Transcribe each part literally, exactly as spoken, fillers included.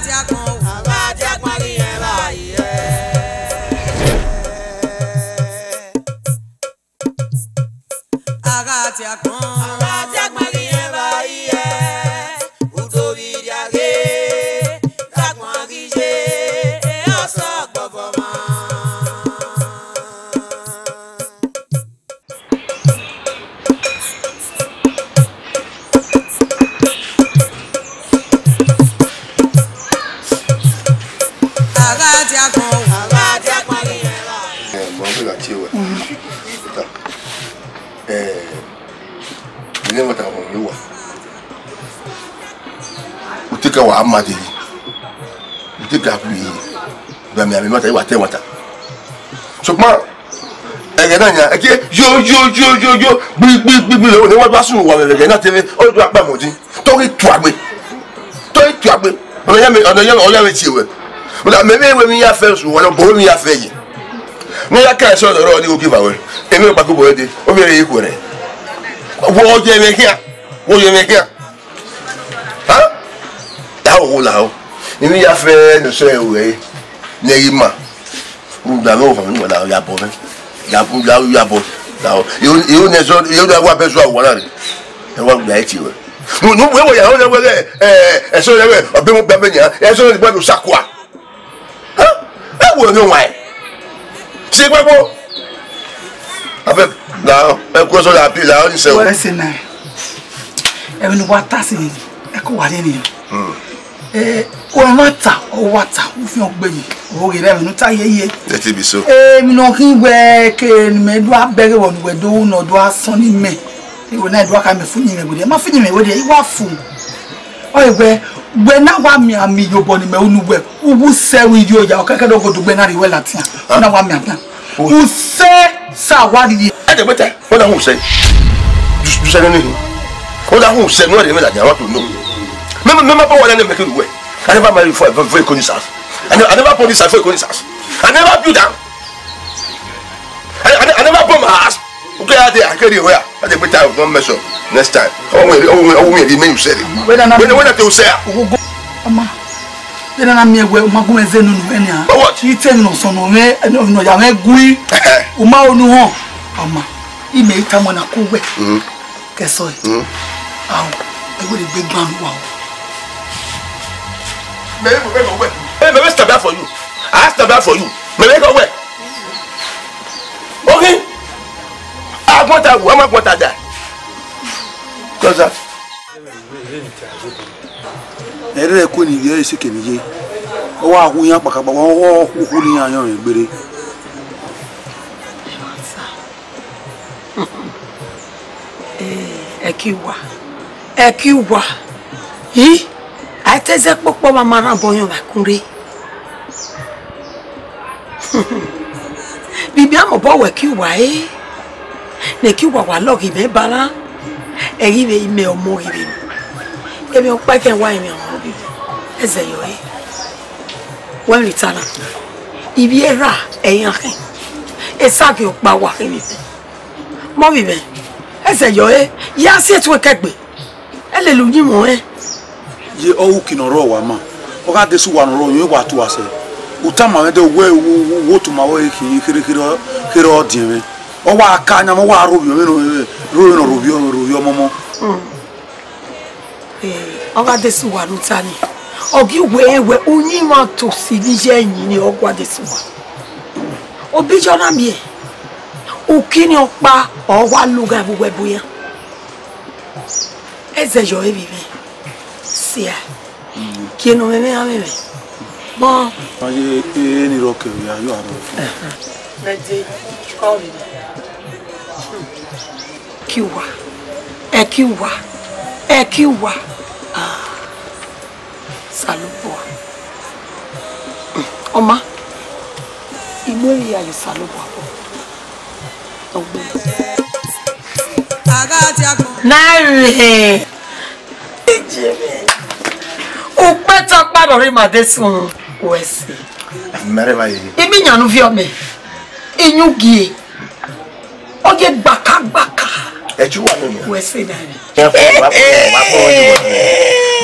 A gha tie akpọn o. A gha tie akpọn. A gha tie akpọn ghi rẹn vbe a i ye. Udo vbe rria ghe, ka akpọn ghi ye, e ọsọ gbọvọ ma. A gha dia agbọn o, a gha dia agbọn ni ẹn ra. Ẹ, mọ bẹgha tie wẹ. Ẹ, ẹ ne ẹmwata ọmọ ne uwa. Uteke wa ma dee. Uteke a khui. Gba mi, a mi mata, I wa te mata. Sokpan, ẹghẹ na yan, ẹki yo, yo, yo, yo, yo, gbi, gbi, gbi, gbi, ne wa ba sun wa vbe ẹghẹ na te vbe, ọ do akpa mọ din. Tọ ghi tuagbe. Tọ ghi tuagbe. Ọna ya me, ọna ya me, ọna ya me tie wẹ. But mẹ vbe wẹ mi ya fẹ su, wa bo mi ya fẹ yi. Ne ya ka eso rọ ni ogi ba wẹ. Emi o pa ku bo de. O mi re yi ku rẹ. Wo ye me hia. Wo ye me hia. Ha? Da wo la o. Emi ya fẹ no so e wẹ. Ne yi ma. Rhunmwuda vbe ọvbokhan ne uwẹ la ya bọ mwẹ. Ya bu, ya, ya bọ. La o. Yo, yo ne so, yo da wa bẹ so wa na re. E wa da tie wẹ. Nu, nu, wẹ, wẹ ya, wẹ, wẹ, ẹ, ẹ, ẹsọ rẹ, wẹ, ọbẹ mu bẹ mẹ nia, ẹsọ rẹ, wẹ, do sakua. Ha? Ẹ wo ne wa ẹ. Ṣe gbẹgbọ. Abẹ, la o, ẹ kú ẹsọ la bi, la o, ni sẹ o. Wẹ sẹ na. Ẹ bi ne wa ta si ni, ẹ ko wa re ni. Hmm. Eh, ọ ma ta, ọ wa ta, u fi ọgbe ni, ọ ghe rẹ, emwi ne u ta yeye. Let it be so. Eh, emwi ne ọ khin wẹ ke ne imẹ do a bẹghe vbọ ne uwẹ do ru ne ọ do a sọn ni mẹ. Iwẹ na do a ka mẹ fu ni mẹ wẹ, ma fu ni mẹ wẹ, I wa fu. Ọ wẹ, wẹ na wa miẹn ami ye obọ ne imẹ ru ne uwẹ, u wu sẹ ru iye oya, ọ kẹkẹ do godo gbe na rhie wẹ ladian. Ọ na wa miẹn adan. U sẹ sa wa rhie. Ẹ dẹ gbẹtẹ. Wọ́n dà hùn sẹ́. Jùsẹ́ nínú ìhìn. Wọ́n dà hùn sẹ́ nínú ẹ̀rẹ́ mẹ́ta ni àwọn tó nù. Mẹ́mọ́, mẹ́mọ́ bọ́ wọlé ní mẹ́kẹ́ lùwẹ̀. I never marry for, for, for Ekoni's house. I never, I never born this house for Ekoni's house. I never build am. I, I, I never bought my house. Okay, I dey, I carry where? I dey better, don't mess up. Next time. Oh, wait, oh, wait, oh, wait, the man you said it. Whether not When, when I tell you, sir. Ogogo. Ọma. Vbene a na miẹn wẹ, u ma gu mwẹ zẹ unu vbene a. But what? I te emwi ne ọ sọn nọ mwẹ, nọ ya mwẹ gui. U ma ru unu họn. Ọma, imẹ i tama na ku wẹ. Mm-hmm. Kẹsọe. Mm-hmm. Ao, ẹ wẹ gbe gban wa o. Mẹ, mẹ, mẹ, mẹ, mẹ, mẹ, stand up for you. I stand up for you. Mẹ, mẹ, go wẹ. Okay. Agbọn ta wu, a ma gbọn ta da. Kọsa. Ẹrẹ ẹko ni vbiẹ ese kevbe iye. Ọ wa hu iran kpakakpa, ọ wa hu hu ne iran yọnrẹn gbere. Eh, ẹki uwa, ẹki uwa. I, a i te zẹ kpokpo ma ma rhan obọ yọn vbe akun rre. Bibi amobọ wẹ ẹki uwa re, ne ẹki uwa wa lọghe mwẹ ba na, ẹ ghi vbe imẹ ọmọ ghi vbe. Emwi ọkpa ẹkẹn wa emwi ọmọ ghi vbe. Ẹzẹ yọ re. Wẹ vbe ta na, ivbi erha ẹ i yan khẹn, esagiẹn ọkpa wa khin vbe. Mọ vbe mwẹ, ẹzẹ yọ re, ya si etu ekẹgbe, ẹ lele uyinmwẹ ọnrẹn. Ye ọghe uki ne ọ rrọọ wa ma, ọ gha de sẹ uwa ne ọ rrọọ, yẹn wa tu uwa sẹ. U tama mwẹ dẹ wẹ, wo tu ma wẹ khin kherhe kherhe, kherhe ọ diẹn mwẹ. Ọ wa ka yan mwẹ, ọ wa rhovbiẹ mwẹ, rhovbiẹ ne ọ rhovbiẹ, rhovbiẹ ọmọmọ. Ọ gha de sẹ uwa ne u ta ni, ọ ghi wẹ wẹ uyinmwẹ to si ni ye ẹyin ni ọ gua de sẹ uwa. Obijọ na miẹn, uki ni ọkpa ọ wa lugha vbe uwẹ bu iran. Ẹzẹ yọ evbi mwẹ, sia, kie ne ọ mwẹ mwẹ, a mwẹ mwẹ. Mọ. Ma ye eni rọ kẹ ya yọ arọ. Mẹ de, kọ vbe. Ẹki uwa, ẹki uwa, ẹki uwa. Ah, Osanobua. Ọma, I mu emwi ya ye Osanobua. Ọgbe. Na rẹ. Ukpẹtẹ ọkpa rhọrre ima de sun wẹ sẹ. Mẹrẹ ma ye. Imi yan ne u viọ mẹ. Iyugie. Ọ ye gbaka gbaka. Ẹ ju wa nọ nia. Wẹ sẹ na rẹ. Ẹ fọ wa fọ wa fọ ni wa.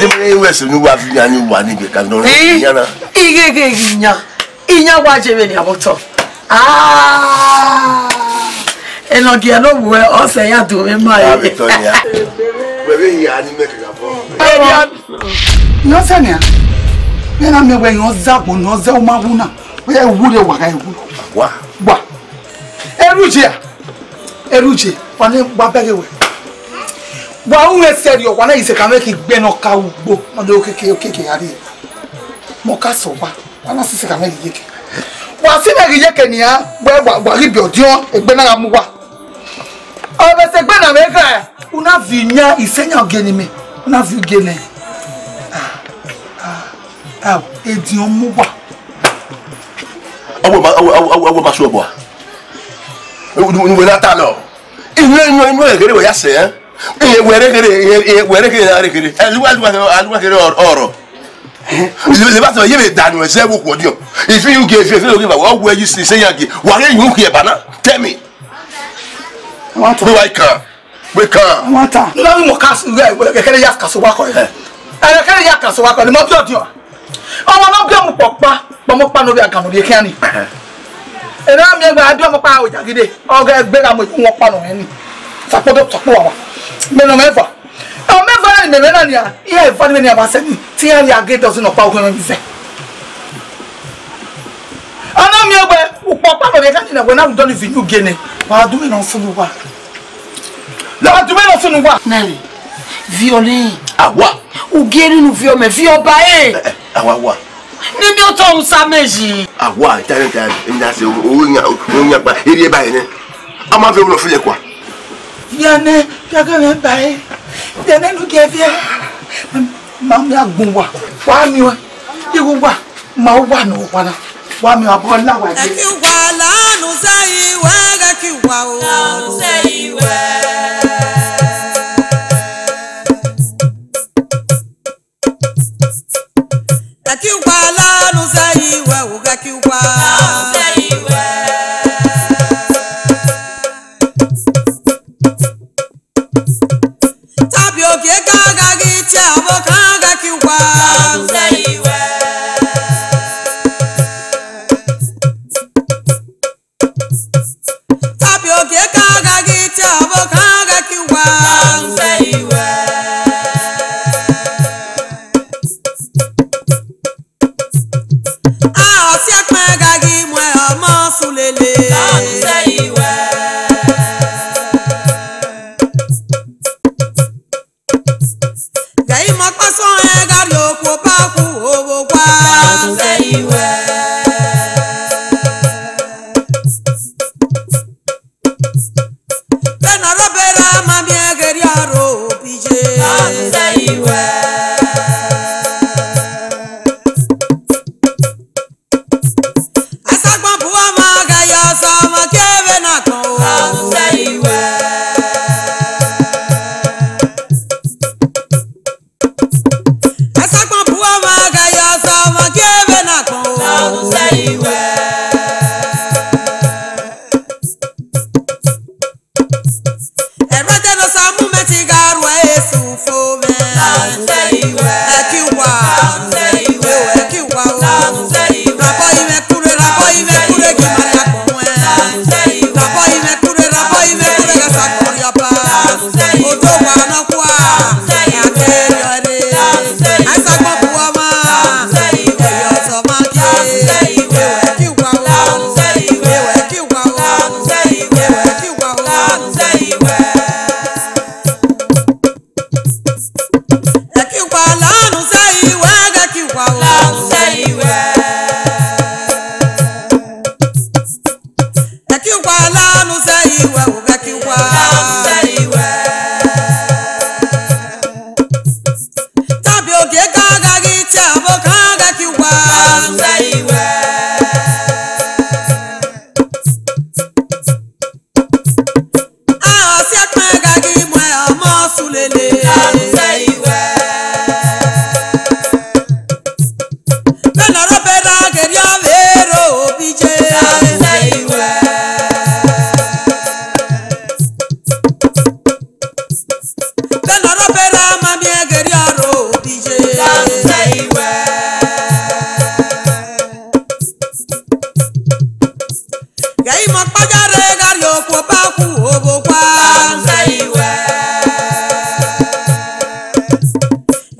Debe wẹ sunu wa fi yan ni wa ni be ka nọ. Eh, yan na. Ighe ghe ghi yan. Iyan wa je vbe ni abotọ. Ah! Enogie no wu ọsẹ ya do vbe ma. Abotọ ya. Wẹ vbe ya ni mẹ ka fo. Iyan sẹ nia. Mẹ na mẹ wẹ iyan za gbọn, iyan za uma wu na. Wẹ wu re wa ga wu. Wa. Wa. Eruje a. Eruje. Wa ne wa bẹghe wẹ. Wa u mwẹ sẹrriọ, wa na ise ka mwẹ ke igbe ne ọ ka ugbo, ọ do keke, keke a rrie. Mẹ ọ ka sẹ owa, wa na sisi ka mwẹ ghi yeke. Wa si mwẹ ghi yeke nian, wẹ wa, wa ghi biẹ ọdiọn, egbe na gha mu uwa. Ọ vbe sẹ egbe na mwẹ gha, u na viọ iyan, isẹ iyan gie ne imẹ, u na viọ gie nẹ. Ah, ah, ah, ediọn mu uwa. Ọwọ ma, ọwọ, ọwọ, ọwọ ma sẹ obọ a. Unu, unu wẹ na ta nọ. Inu, inu, inu ẹgẹrẹ wẹ ya sẹ, ẹ? Ẹ, wẹ rre kherhe, ẹ, ẹ, wẹ rre kherhe, na rre kherhe. Ẹ, luwa, luwa, luwa kherhe ọr-, ọrọ. Leba sẹ, ye vbe danu ẹzẹ vbe okhuo diọn. Ifi yu gie, ifi, ifi yu gie, wa wẹ yi si, se ya gie. Wa ghe yu gie ba na. Tell me. Wẹ wa kan. Wẹ kan. Wata. Na mi mo ka su, ẹ, ẹ, kẹrẹ ya ka so wa kọ. Ẹ. Ẹ, kẹrẹ ya ka so wa kọ. Ni mo bi ọdiọn. Ọmọ ne ọ biẹ mu kpọkpa, kpọmọkpa ne ovbi agan ne ovbi ekhian ni. Ẹhẹn. Ena miẹn gba a biẹ ọmọkpa aro ya gide, ọ ghẹ gbe gha mu ewọkpa nọ mwẹ ni. Sakpodo, sakpo wawa. Mẹ nọ mwẹ eva. Ọ mwẹ eva na ni mẹ mwẹ na nia, iran eva ni mwẹ ni a ma sẹ ni, te iran ya ghe dọzi nọ ọkpa ugbẹn mwẹ vizẹ. Ọ na miẹn wẹ, ukpọkpa ne ovbi ekhian ni na, wẹ na ru dọni vinu gene, wa du mwẹ ne ọ sunu wa. La du mwẹ ne ọ sunu wa. Nani, viọ nẹ. Awa. Ugie nunu viọ mẹ, viọ ba e. Eh, eh, awa, awa. Ne mi otọ Musa meji. Awa, tare, tare, ina se, o, o, nya, o, nya pa, eri e ba ene. A ma fe ulo file kwa. Viọ nẹ, viọ ke mẹ ba e. Viọ nẹ nu ke viọ. Ma mi agbọn wa. Wa mi wa. Iwu wa. Ma wa no wa na. Wa mi wa bọ la wa je. Ẹ ki wa lanu sẹ iwẹ, ẹ ki wa o. Lanu sẹ iwẹ. Ẹ ki wa lanu sẹ iwẹ o, ẹ ki wa. Lanu sẹ iwẹ. Tabi ogie ka gha ghi tie abo kan ghẹ ki wa. Tabi ogie ka gha ghi tie abo kan ghẹ ki wa. A, ọ si akpẹn gha ghi mu ọmọ sunu lele. Ghe ima ọkpa sẹ ọnrẹn gha rrie okhuo ba okhuo vbe owa. Vbene ọ rre obọ erha ma miẹn ghe erriọ ro obọ iye. Asagbọn bu ọmwa gha ye ọzọ, ọmwa gie vbene agbọn o. Asagbọn bu ọmwa gha ye ọzọ, ọmwa gie vbene agbọn o. Ẹrẹdẹ ne Osa mu mẹ ti gha ru ẹre sẹ ufomwẹ. Ẹ ki wa. Ẹ ki wa o. Rabọ imẹ kure, rabọ imẹ kure, gi ma ya kpọ wẹ. Rabọ imẹ kure, rabọ imẹ kure, gha sa kpọ rhie ọba. Odo wa nọ kua. Ẹ a kẹ rhie ọre. Asagbọn bu ọmwa. Ẹ ye ọzọ ma gie. Ẹ ki wa o. Ẹ ki wa o. Ẹ ki wa o. Ẹ ki wa lanu sẹ iwẹ, ẹ ki wa o. Lanu sẹ iwẹ. Ẹ ki wa lanu sẹ iwẹ o, ẹ ki wa. Lanu sẹ iwẹ. Tabi ogie ka gha ghi tie abo kan ghẹ ki wa. Lanu sẹ iwẹ. A, ọ si akpẹn gha ghi mu ọmọ sunu lele. Vbene ọ rre obọ erha ghe erriọ vbe ro obọ iye. Imọkpa ya rre gha rrie okuo ba ku ovbokua.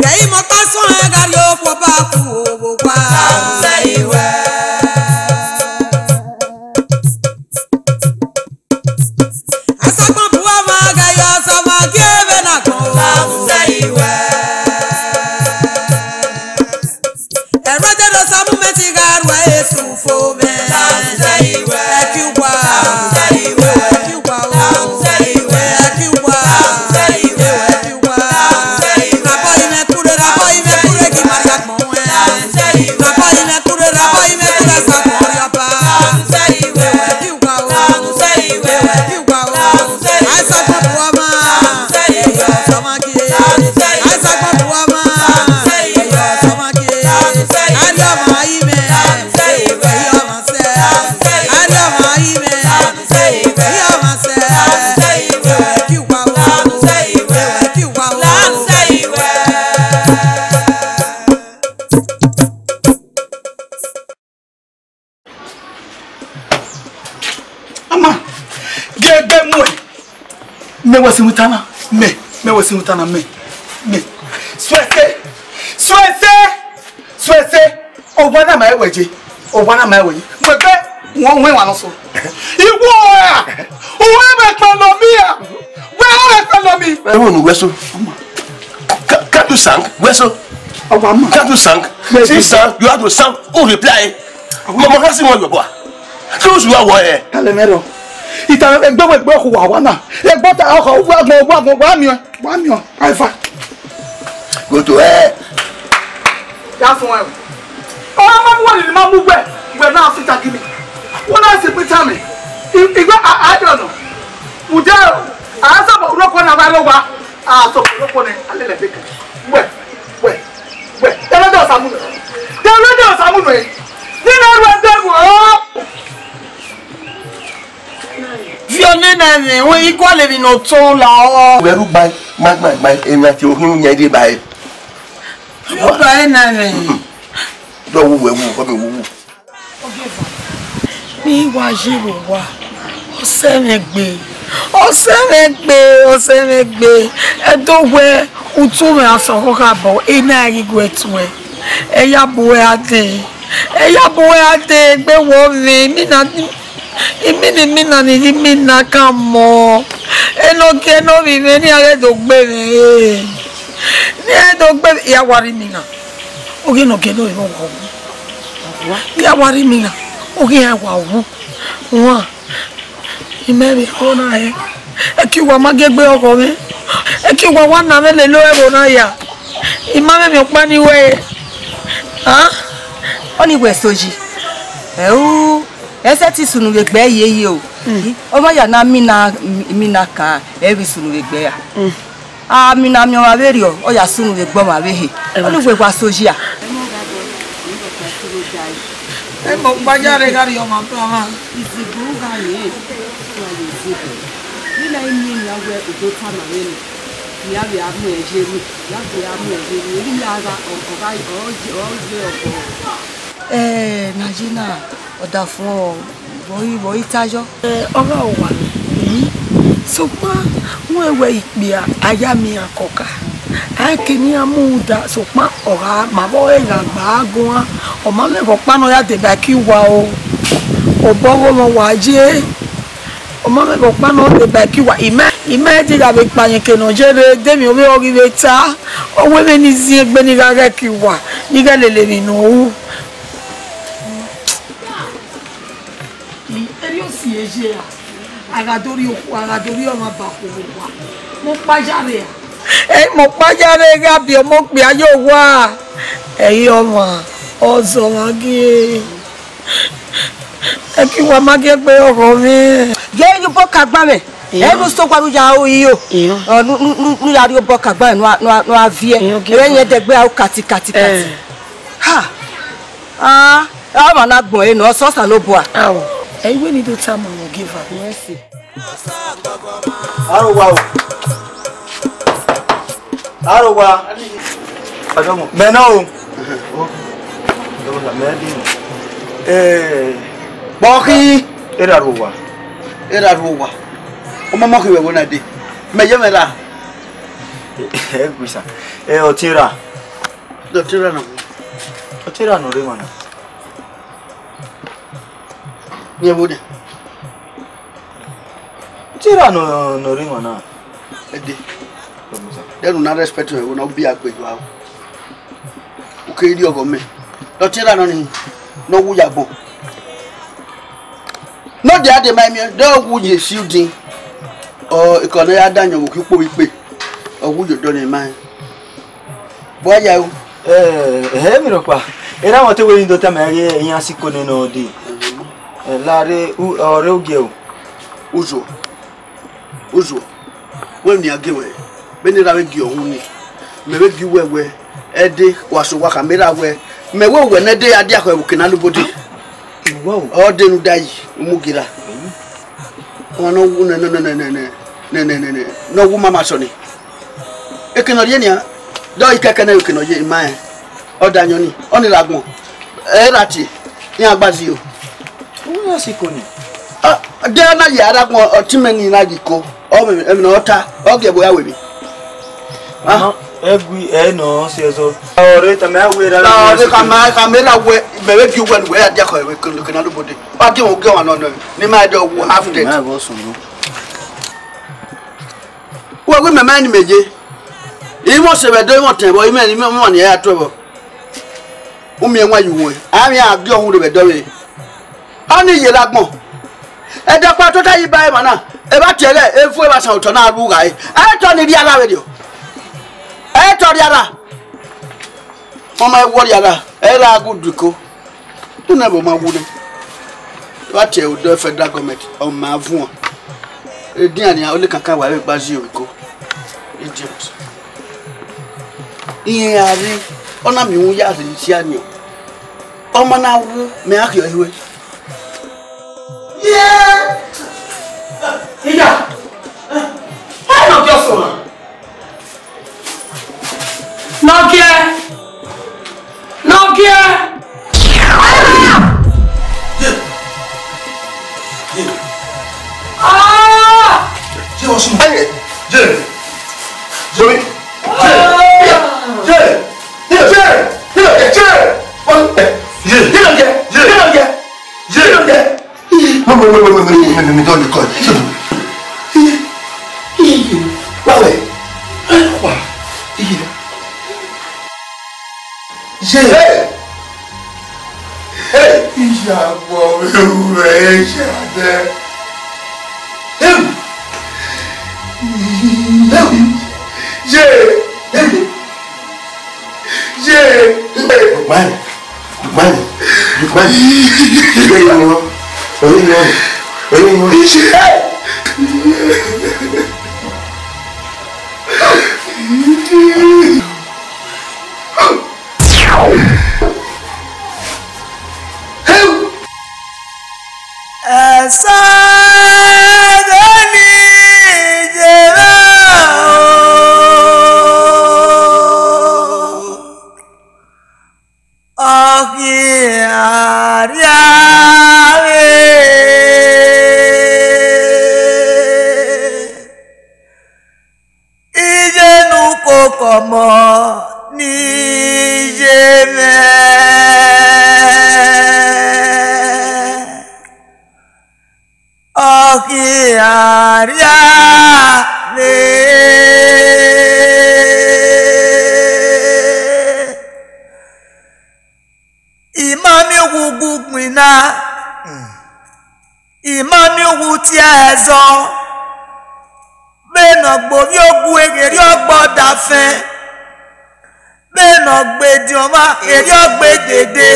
Ghe imọkpa suẹn gha rrie okuo ba ku ovbokua. Asagbọn bu ọmwa ghe ye ọsọmwa gie vbene agbọn o. Ẹrọ ẹdẹdẹ Samu mẹ ti gha ruẹ esu fo mwẹ. Ẹki uwa. Ẹki uwa o. Ẹki uwa. Ẹki uwa. Rabọ imẹ kure, rabọ imẹ kure gi ma ya gbọn wẹ. Rabọ imẹ kure, rabọ imẹ kure sa gbọn rri ọba. Ẹki uwa o. Ẹki uwa o. Asagbọn bu ọmwa. Ẹyọ ọsọmwa gie. Asagbọn bu ọmwa. Ẹyọ ọsọmwa gie. Arhiọmwa imẹ. Ẹyọ ọmwa sẹ. Arhiọmwa imẹ. Ẹyọ ọmwa sẹ. Ẹki uwa o. Ẹki uwa o. Ama, gie egbe muẹn. Mẹ wẹ sin winter na, mẹ, mẹ wẹ sin winter na, mẹ, mẹ. Suẹse, suẹse, suẹse. Owa na ma wẹ je, owa na ma wẹ je. Mu egbe, wọn wọn wa nọ so. Iwo a, uwẹ mẹ kpẹlọ mi a, wẹ ọrẹ kpẹlọ mi. Ewo nu wẹ so. Ka- Can't you sang? Where so? Ọwa ma. Can't you sang? Yes, yes. Since sang, you have to sang. Who reply? Mama, can't see one your boy. Close your boy. Kale mẹ rọ. Ita egbe wẹ egbe ọkhu wa wa na. Egbe ta ọkọ wa gbọn wa gbọn wa miọ. Wa miọ. Alpha. Go to hell. Ya fun ẹ. Ọ ma mu wẹ ni ma mu wẹ. Wẹ na fit agi mi. Wọ́n náà sì pín tán mi. Ìgbà àádọ́nà. Ǹjẹ́ o? Àásọ̀bọ̀ olóko náà wá ló wá. Àásọ̀bọ̀ olóko ni alẹ́ lẹ́gbẹ̀ẹ́ kan. Wẹ̀, wẹ̀, wẹ̀. Ẹlẹ́dẹ̀ ọ̀sàmù nù. Ẹlẹ́dẹ̀ ọ̀sàmù nù ẹ̀. Nínú ẹrù ẹgbẹ́ wò ó. Fi ọnẹ na ẹmwẹ, wẹ igua levbi ne ọ tọn la ọ. Wẹ ru gbai, gbai, gbai, gbai, emwi a tie ohin yan ide ba ẹre. Ru gbai na ẹmwẹ. Dọ wu wẹ wu, kọ mi wu wu. Ọgẹva, ne I wa ye vbe owa, ọ sẹ mwẹ gbe, ọ sẹ mwẹ gbe, ọ sẹ mwẹ gbe. Ẹdo wẹ, utu mwẹ a sẹ ọkhọ khabọ, ena ghi gu ẹtuẹ. Ẹ ya bu uẹ a dee, ẹ ya bu uẹ a dee, egbe wọ mwẹ, imina, imina, imina ni, imina kan mọ. Enọgie ne ovbi mwẹ ne a ghẹ do gbe mwẹ, ne a ghẹ do gbe mwẹ, I ya wa rri imina. Oghe ne ọ gele ọre vbe owa wu. Iran wa rri imina, oghe iran wa wu. Wan, I ma mwẹ ẹvbo na hẹ. Ẹki uwa ma gie egbe ọghọ mwẹ. Ẹki uwa wa na mwẹ lele ẹvbo na ya. I ma mwẹ emwi ọkpa ni wẹ. Ah? Ọni wẹ so yi. Ẹu, ẹ sẹtin sunu vbe egbe ye ye o. Ọ ma ya na mina, mina kan, ẹ vbe sunu vbe egbe ra. Amina miẹn ọmwa vberriọ, ọ ya sunu vbe egbe ọmwa vbe ehe. Ọ ni wẹ wa so yi a. Ẹ mọ ọkpa ya rre gha rrie ọmwa abrara. Izigbo gha rrie, wa ye izigbo. Vbene a i miẹn nian wẹ odọ tama vbene, ne a vbe a mu ẹre ye ru, ne a vbe a mu ẹre ye ru, erriọ iran gha, ọ, ọ gha, ọ ye, ọ ye ọkpọ. Ẹ, na ye na, ọdafẹn, vbe ọ i, vbe ọ i ta yọ? Ẹ, ọ gha owa nẹ. Sokpan, wẹ wẹ ikpia, a ya miẹn iran kọka. A i ke ne iran mu da, sokpan, ọ gha ma vbe ọre gha gba a guan. Ọ ma mwẹ vbe ọkpa ne ọ ya deba ẹki uwa o. Obọ ọghomwẹ wa ye. Ọ ma mwẹ vbe ọkpa ne ọ deba ẹki uwa. I ma, I ma di gha vbe kpa yẹn eke ne ọ ye rre, de emwi ovbi ọ ghi vbe ta. Ọ wẹ vbene I ziẹn egbe ne I gha ghe ẹki uwa, ne I ghẹ lele emwi ne ọ ru. Erriọ si ẹre ye ra, a gha do rhie okhuo, a gha do rhie ọmwa ba okhuo vbe owa, mẹ ọkpa ya rre ra. Ẹ i mẹ ọkpa ya rre gha biẹ ọmọ okpia ye owa, ẹ i re ọmwa, ọ zẹ ọmwa gie. Ẹki uwa ma gie egbe ọghọ mwẹ. Ye ye obọ ka gba mwẹ. Ẹ nu so gua ru ya ru iyo. Ọ, nu, nu, nu, nu ya rhie obọ ka gba mwẹ, nu a, nu a, nu a viẹ. Ẹ rẹn yẹn dẹgbe a ru kati, kati, kati. Ha! Ah, ọmwa na gbẹn ẹre nọ, ọ sẹ Osanobua. Ao, ẹ i wẹ ne I do tama mwẹ, Ọgẹva. Mercy. Aro wa o. Aro wa. Mẹ nọ o. Eh, kpọkhi. Erha rhu owa. Erha rhu owa. Ọmọmọ khin vbe ẹvbo na dee. Mẹ ye mwẹ ra. Ẹ gui sa. Ẹ, ọtiẹn erha. Ọtiẹn erha nọ. Ọtiẹn erha nọ rre emwa na. Rẹn vbo nẹ? Ọtiẹn erha nọ, nọ rre emwa na. Ẹdẹ. Ẹ gui sa. Dẹrẹ u na respect mwẹ vbe na, u biẹ gbe yọ aro. U keghi rhie ọghọ mẹ. Ọtiẹn erha nọ ni, ne ọ wu ya agbọn. Ne ọ dia dee ma miẹn, de ọ wu ye esi udin. Ọ, ekọ ne ya da yan vbe okhuo ikpe vbe ikpe. Ọ wu ye odọ ne ma rẹn. Vbọ ya ru? Ẹ, ẹhẹ, emwi rhọkpa. Erha mwẹ te wẹ ne I do tama ẹre ghe iran siko nene ọ dee. Ẹ, la rre, u, ọ rre ogie o. Uzuọ. Uzuọ, wẹ ne a gie wẹ, vbene erha vbe gie ọhun nii, mẹ vbe gie uwẹ wẹ, ẹdẹ, wa sẹ owa khama erha wẹ, mẹ wẹ uwẹ ne ẹdẹ ya dia khẹ vbe oke ne a la obodẹ. Wow. Ọ dee ne u da yi, u mu gie erha. Ọmwa ne ọ wu nẹ, nẹ, nẹ, ne ọ wu ma ma sọ nii. Eke ne ọ rhie nian, de ọ i kẹkẹ nẹ, eke ne ọ ye ima rẹn. Ọ da yan ọnii, ọnii ra agbọn. Ẹ ra tie, iran gba zio. Uwẹ ya siko ni. Ah, de na ye ara agbọn, ọtẹn mẹ ni na ye iko. Ọ mẹ, ẹmwẹ ne ọ ta, ọ gie ẹvbo ya wẹ emwi. Ah. Ẹ gui, ẹ nọ, si ẹzọ. Ọre tama wẹ ra. Na, ọre ka ma, ka mẹ ra wẹ, mẹ vbe gie uwẹ ne uwẹ ya dia khọ ẹvbo eke, eke ne a la obodẹ. Wa gie wọn, gie wọn nọ nọ, ne ima do wu half dead. Ma vbọ sunu. Wẹ wẹ mẹ ma ni mẹ ye. Imẹ ọse vbe do, imẹ ọtẹn vbọ, imẹ, imẹ ọmwa ni ya tuẹ vbọ. U miẹn wan ye uwẹ, a miẹn a gie ọhunmwu vbe ẹdẹ ọvbehe. Ọnii ye erha agbọn. Ẹdẹ ọkpa tota yi ba emwa na, evba tie ẹghẹ evu evba san otọ na ru gha re. A i tọ ni rhie erha vberriọ. A i tọ rhie erha. Ọ ma wọ rhie erha, erha gu du iko. Una vbe ọ ma wu nẹ. Vbe a tie odẹ federal government, ọ ma vuọn. Edian nian, ọ lekan kan wa vbe gba zio vbe iko. Idiot. Irẹn gha rre, ọ na miẹn uhunmwu ya rre isi aniọn. Ọ ma na wu, mẹ a khiọ iruẹ. Ye! Iya! Ẹ nọ gie ọsọ na. Nọgiẹ! Nọgiẹ! Ah! Ye. Hey! Hey! Ìyàwó ewúrẹ́ ẹ ṣàdẹ. Hey! Hey! Ye! Hey! Ye! Hey! Lukman! Lukman! Lukman! Orí yín o! Orí yín o! Orí yín o! Ẹsẹ ghe ni jẹrẹ o. Ọ ghi a rhia vbe iye ne u koko ọmọ ne iye mwẹ. Ọ ghi a rhia vbe I ma miẹn uwu gu gbinna, I ma miẹn uwu tie ẹzọ, vbene ọ gbe ovbi ogue ghe erriọ gbe ọdafẹn, vbene ọ gbe ediọn ọmwa ghe erriọ gbe dede.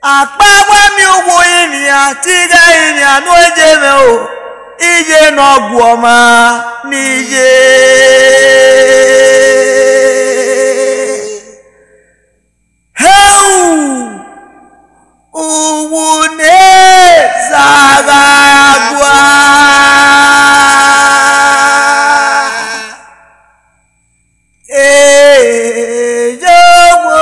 Akpa wa miẹn uwu rinmwian, te ighẹ rinmwian ne u ye mwẹ o, iye ne ọ gu ọmwa ne iye. Heu! Uwu ne zagha gua. Eyowo.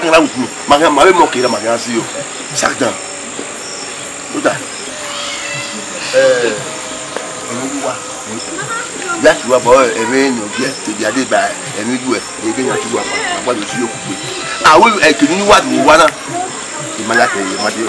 kan na wu, ma khian, ma vbe mọ ke ra, ma khian si yo. Sack down. Oda. Eh, ẹmwẹ uwa. Ya tuwa ba ẹmwẹ ne ọ gie, te dia de ba ẹmwẹ uwa, ebe ya tuwa ba, ba do si yo kugbe. A wo, eh, kini uwa do wa na. I ma ya ke, i ma de.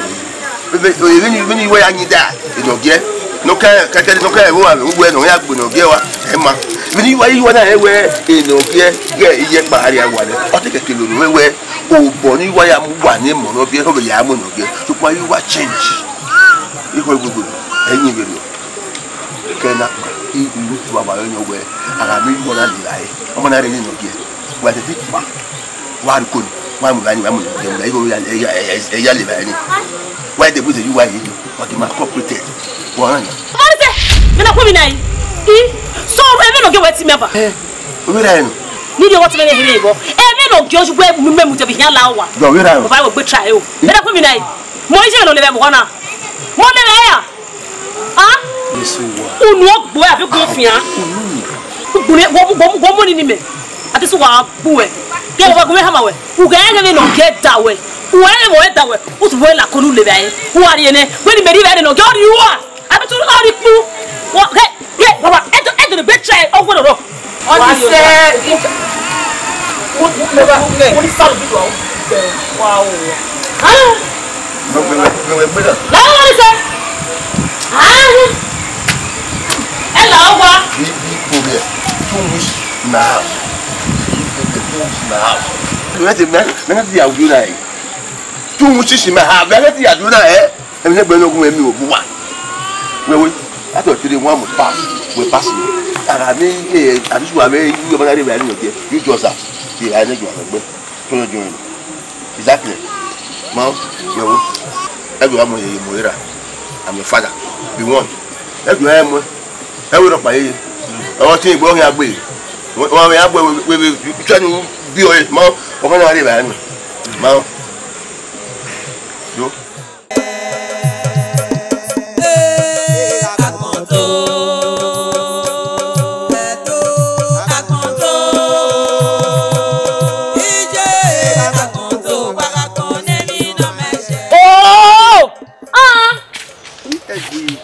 Vbene, vbene, vbene uwa ya yin da, enọ gie. Nọ kẹ, kẹkẹ nọ kẹ, wo wa, wo wẹ nọ ya gbe nọ gie wa, ẹ ma. Vbene uwa, uwa na ẹ wẹ, enọ gie, ghe iye kpa ari awa nẹ. Ọ te kẹkẹ lo nọ wẹ, obọ ne uwa ya mu wa ne emọ nọ biẹ, ọ vbe ya mu nọ gie. Sokpan uwa change. Ikhuo egbegbe, ẹ yin vberriọ. Kẹ na, i, i, uwa ba yọ wẹ, a gha miẹn uwa na lele ẹre. Ọmọ na rre ne nọ gie. Wa tete kpa. Wa ru koni, wa mu gha ni, wa mu gha ni, igho ya, ya, ya, ya, ya lele ẹre ni. Wa de bu ze yu wa ye, but ma corporate. Wa na. Ọmọ ni sẹ, mẹ na kumi na yi. I, so, ẹmwẹ nọ gie wẹ ti mẹ ba. Eh, o mi ra ẹnu. Ni de wọ ti mẹ ne here bọ. Ẹmwẹ nọ gie oju wẹ mu mẹ mu te bi hian la wa. Yọ, o mi ra ẹnu. Ọba wẹ gbe try o. Mẹ na kumi na yi. Mo ije lo le bẹ mo na. Mo le bẹ ya. Ah? Yesu wa. Unu ogbo àbí gun fian. Unu. Unu wo wo wo mo ni ni me. Ati su wa gbu ẹ. Ke wa gun me hama wẹ. U ga ẹghẹ vbene ọ gie da wẹ. U ga ẹghẹ vbe ọ da wẹ. U tu wẹ la konu le vbe. U wa rie nẹ. Wẹ ni me ri vbe ne ọ gie ọ ri ua. Abi tu ọ ri kpu. Wa ke ye baba. Edo edo be try. Ọ wẹ rọ. Wa sẹ. Wo ni sa lu bi do. Wa o. Ah. Mẹ, mẹ, mẹ, mẹ, mẹ, mẹ. Lọ́wọ́ wọn sẹ́. Ah. Ẹ là ọ wá. Bí, bí kò rí ẹ, two weeks in my house. Two weeks in my house. Mẹ ti, mẹ, mẹ ti yà wúlò náà yìí. Two weeks in my house. Mẹ ti yà wúlò náà ẹ. Ẹ̀mí sẹ́gbẹ̀ẹ́ náà gún ẹ̀mí òbú wa. Wẹ́wẹ́, látọ̀ three one mo pass, we pass mi. Ara mi, eh, àbí ṣùgbọ́n àbí yíyọ bá dáre ìbàdí yàn jẹ, yóò jọ ọ̀sà. Ti ìbàdí náà jù àwọn ẹgbẹ́. Tó yọ jọ ẹ̀rọ. Exactly. Mọ, yẹ̀wò. Ẹgbẹ́ wa mọ yẹ̀yẹ̀ mọ̀ ẹ́ra. I'm your father. Be one. Ẹgbẹ́ wa mọ̀. Ẹ wé rọpa yeye. Ọwọ́ tí ìgbọ́ ọ̀hìn agbe. Wọ́n wọ́n yà gbọ́ wẹ́wẹ́ tẹ́nu bí ọ̀yẹ́. Mọ, ọkọ náà rí ìbàdí mi. Mọ. Yo. Oh! Ah! Ẹgbẹ́,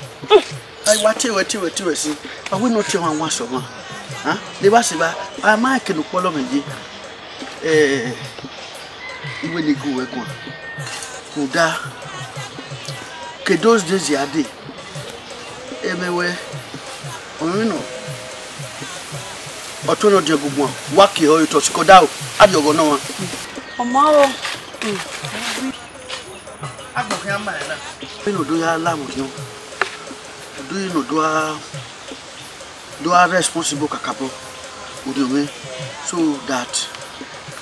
a wa te wẹ, te wẹ, te wẹ si. A wẹ ne ọ tie ọmwa wan sẹ ọmwa. Ah? Ne evba sẹ evba, a ma kene ukpọlọ mwẹ ye. Eh, I wẹ ne I gu wẹ guan. Rhunmwuda, ke those days ya dee, ẹmwẹ wẹ, ọ mwẹ nọ, ọ tuẹn ne ọ diọn gu guan, wa kie ẹre otọ sikẹ ọdaro, a rhie ọghọ ne ọmwa. Ọ ma rọ. Agbọn khian ma ẹre na. Vbene ọ do ya la vbe orhiọn, ọ do ne ọ do a do a responsible kakabọ, u do mwẹ, so that,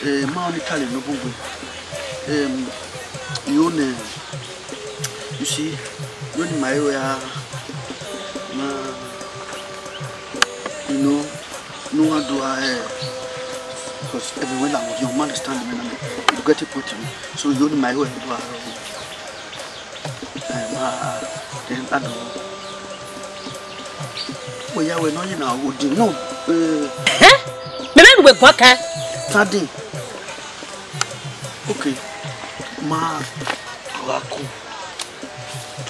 eh, ma ọni kale ne obugbe, em, I ho nẹ, you see, you know, ma, you know, no one do a, eh, because everyone like you, you understand me, you get a point to me, so you know, my way do a, eh, ma, then I don't know. Wẹ ya wẹ ne ọ ye na wo din nọ. Eh, Ẹhẹn, mẹ vbe ne uwẹ guan kan. Standing. Okay. Ma gha ku.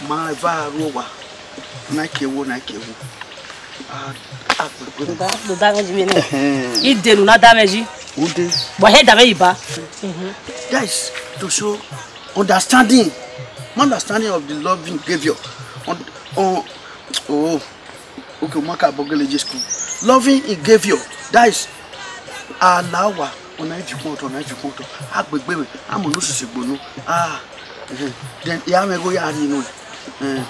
Ma eva ru owa. Na ke wo, na ke wo. A, a, gbe, gbe. Do da, do da mwẹ yi vbe nẹ. Ẹhẹn. I de unu na da mwẹ yi. Ude. But he da mwẹ yi ba. That is to show understanding. Understanding of the loving behavior. On, on, oh. Okay, ma ka bọ gele je school. Loving in behavior. That is, a la owa, ọna ivbi ukpọn otọ, ọna ivbi ukpọn otọ. A gbe egbe mwẹ, a mu ne osisi gbe unu. Ah, eh, then, ya mwẹ igho ya rhie nuẹn. Eh,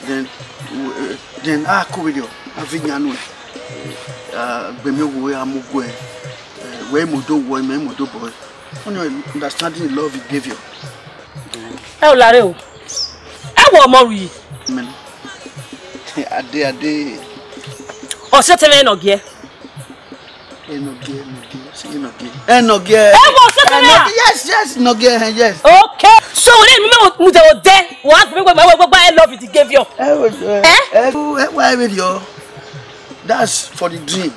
then, eh, then, a ko vberriọ, a viọ iyan nuẹn. Eh, a gbe mẹ igho, a mu guẹ. Eh, wẹ i mu do wọ, mẹ i mu do bọ. Ọni understanding love he gave you. Ẹ o lare o. Ẹ wọ ọmọ ru yi. Amen. Ade, ade. Ọ sẹ tẹmwẹ nọ giẹ. Enogie, enogie, say enogie. Enogie. Ẹ wọ sẹ tẹmwẹ a? Enogie, yes, yes, enogie, eh, yes. Okay. So, wẹ ne mu mu de o de. Wa gbe gbe gbe gbe I love you he gave you. Ẹ wọ, eh, Eh? ẹ, ẹ, why video? That's for the dream.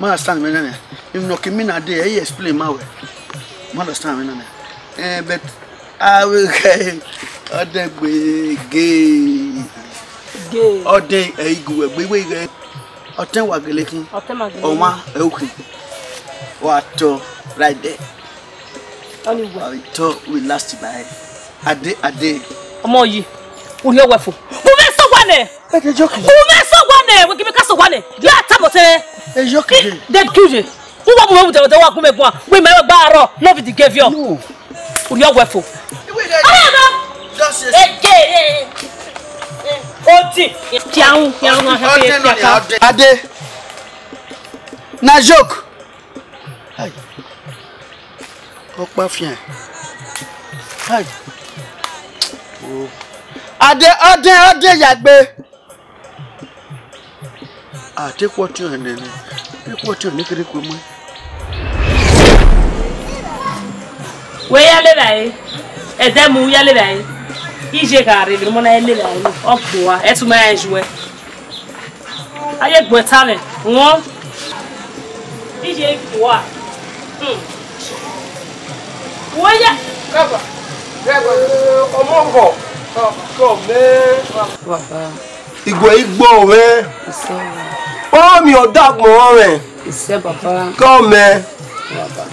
Ma understand me nene. Him no can mean a day. He explain my way. Ma understand me nene. Eh, but I will, ọdẹn gbe gay. Gay. Ọdẹn, eh, igu we gbe we gay. Ọtẹn wa gele kin. Ọtẹn ma gele. Ọmwa, eh, okay. Wa tọ right there. Anyway. I thought we last by. Ade, ade. Ọmọ yi, u rhie ọwẹ fo. Gu mwẹ sẹ owa nẹ. Ẹ jẹ joke. Gu mwẹ sẹ owa nẹ, wẹ gi mẹ ka sẹ owa nẹ. Ya ta mọ tẹ. Ẹ joke. De kuje. U wa mu mwẹ mu de wa gu mwẹ guan. Wẹ mẹ gba arọ, no be the gave you. No. U rhie ọwẹ fo. Just say Ege. Oti. Tiaun, tiaun, Ade. Na joke. Hai. Ọkpa fian. Hai. Oh. Ade, ade, ade ya gbe. A te kpọtiọn nene. Te kpọtiọn ne kere kue mu. Wẹ ya lele ẹre. Ẹdẹ mu ya lele ẹre. Iye gha rre vbe ọmọ na lele ẹre. Ọ gbe uwa, ẹ tu ma rẹn yuẹ. A ye gbe ẹta mwẹ, wọn. Iye gbe uwa. Hmm. Wẹ ya. Kaba. Ọmọ vọ. Kọ mẹ. Baba. Igue igbo mwẹ. Isẹ wa. Ọ mi ọ da gbọn mwẹ. Isẹ baba. Kọ mẹ. Baba.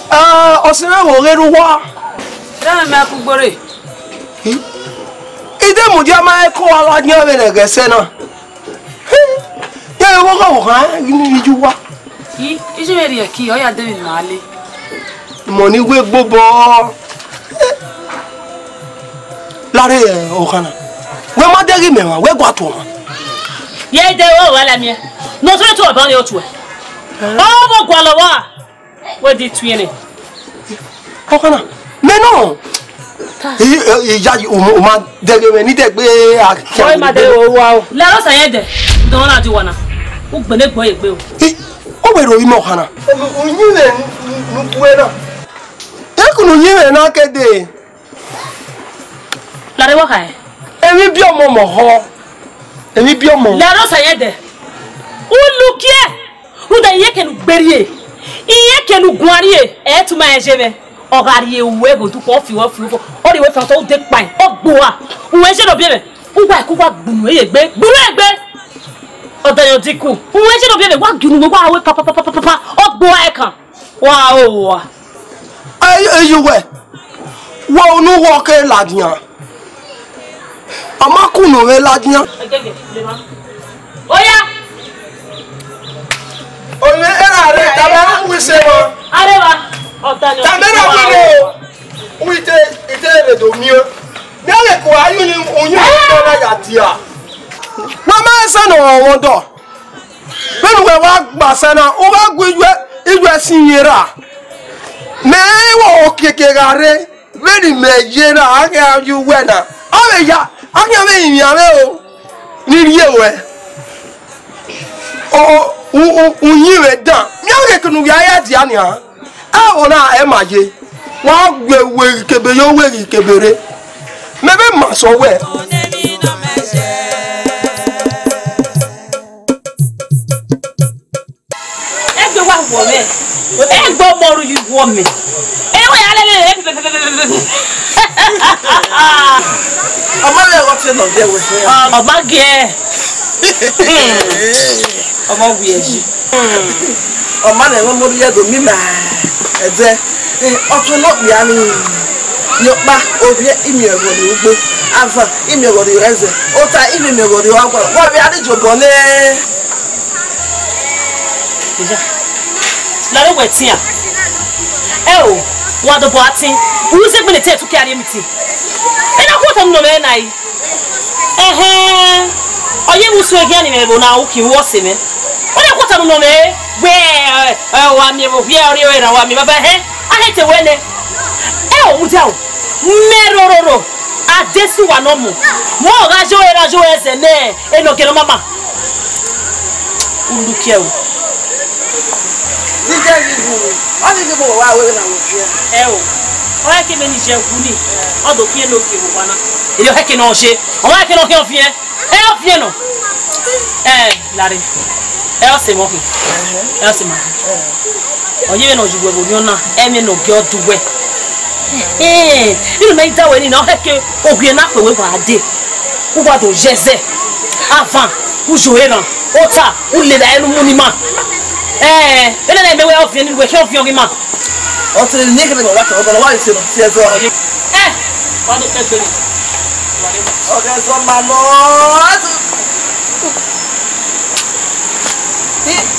Ah, ọsẹ mwẹ wo ghe ru wa. Ẹ mẹ ku gbore. Ide mudia ma ẹko wa la yan vbe nẹghẹ ẹsẹ na. Ya vbe ọghọ vbe ọkhan ghi ni vbe iye uwa. I, iye vbe rhie ẹki, ọ ya de vbe ima le. Mọ ni wẹ gbobọ. Lare ọkhan na. Wẹ ma de ghi mẹ mwa, wẹ gua tuẹ ọmwa. Ye de o wa la miẹn. No tue tue ọba ni o tue. Ọ vbe gualọ wa. Wẹ di tue nẹ. Ọkhan na, mẹ nọ. I, i, iya, u ma, u ma dẹghe mwẹ ni dẹgbe a. Ọ ma dẹghe o wa o. La ro sa yẹn dẹ. Dọn na di wa na. U gbele gbọ ye gbe o. I, o wẹ ro ime ọkhan na. U yin mwẹ nu kue na. Eku nu yin mwẹ na kede. La re wa kha ẹn. Emwi biẹ ọmọ mọ họ. Emwi biẹ ọmọ. La ro sa yẹn dẹ. U lukiẹ. Rhunmwuda iran kẹ ne u gbe rrie, iran kẹ ne u guan rrie, ẹ i tu ma rẹn ye mwẹ. Ọ gha rrie uwẹ ghe odukpọn, ọ fi uwẹ, ọ fi uwẹ fo, ọ rhie uwẹ fian otọ, u de kpaẹn, ọ gbe uwa. Uwẹ ye ne ọ biẹ mwẹ, uwa ẹko uwa gbunu ẹre egbe, gbunu ẹre egbe. Ọdayọn dinku, uwẹ ye ne ọ biẹ mwẹ, wa gie unu, wa ru papapapapa, ọ gbe uwa ẹkan. Wa o wa. Ẹ, ẹ, yu wẹ, wẹ unu wọ ke ladian. Ọ ma kunu vbe ladian. Oya. Oye, era re, tama na mu ise mọ. Areva. Ọdayọn. Tama na mu ise. Uwẹ ite, ite re do miẹn. Mẹ lẹ ko ayu ni, oyun ni tọ na ya dia. Wa ma ese nọ wọn dọ. Vbene uwẹ wa gba sẹ na, u gha gu iyuẹ, iyuẹ sin iyẹn ra. Mẹ i wẹ okiekie gha rre, vbene imẹ ye na, a ghi gha ye uwẹ na. Ọ vbe ya, a khian vbe rinmwian mwẹ o, ni rhie ruẹ. O, o, u, u, u yin mwẹ dan. Mẹ i ghe kunu ya ya dia nian. Ẹvbo na ẹ ma ye, wa gu ewe ghi kebe ye, owe ghi kebe rre. Mẹ vbe ma sẹ wẹ. Wọ mẹ. Egbe ọmọ ru yi wọ mẹ. Ewe ya lele. Ọ ma lẹ ọghe ọtẹn nọ biẹ wẹ. Ọ ma giẹ. Ọ ma wiẹ yi. Ọ ma lẹ ọmọ ru yẹ do mi ma. Ẹdẹ. Ọtẹn nọ kpia ni. Yọkpa, ovbiẹ, imiẹghọ rrie ugbo. Avan, imiẹghọ rrie ẹzẹ. Ota, imiẹghọ rrie ọgua. Wọ vbe a ni jobọ nẹ. Eya, lare wẹ tian. Ẹ o, wa dobọ a tin. U ru zẹ gbele te ẹtu ke a rhie emitin. Ena ku otọ nu nọ mwẹ na yi. Ẹhẹn. Ọ ye vbe usun eghian ni mwẹ vbe na uki vbe ọse mwẹ. Ena ku otọ nu nọ mwẹ wẹ, ẹ, wa miẹn vbe ovbiẹ ọrriọ erha wa miẹn baba ẹhẹn. A he te wẹ nẹ. Ẹ o, mudia o. Mẹ rororo. Adesuwa nọ mu. Mẹ ọ gha yo erha yo ẹzẹ nẹ. Enogie ne ọ ma ma. Ulukiẹ o. Ni je ghi wu, ọ ni ghi mu wa wẹ na wo fiẹ. Ẹ o, ọ ya ke mẹ ni je wu ni, ọ do khian ne ogie vbe owa na. Erriọ hẹke ne ọ je, ọ ma hẹke ne ọ khian ọviẹn, ẹ ọviẹn nọ. Ẹ, lare, ẹ ọse mọ khin, ẹ ọse ma khin. Ọ ye vbene ọ ye uwẹ vbe orhiọn na, ẹmwẹ ne ọ gie ọ du wẹ. Ẹ, vbene ọ ma i da wẹ ni na, ọ hẹke owiẹ na kpe wẹ wa dee. U wa do ye ẹzẹ, avan, u yo eran, ota, u lele ẹre ne u mu ni ima. Ẹ, vbene na mẹ wẹ ọviẹn ni, wẹ khian ọviẹn ọghe ima. Ọ te ne kẹdẹ wa tọ, ọ wa se no, si ẹzọ. Ẹ, wa do kẹgbe ni. Ọghe ẹzọ ma nọ.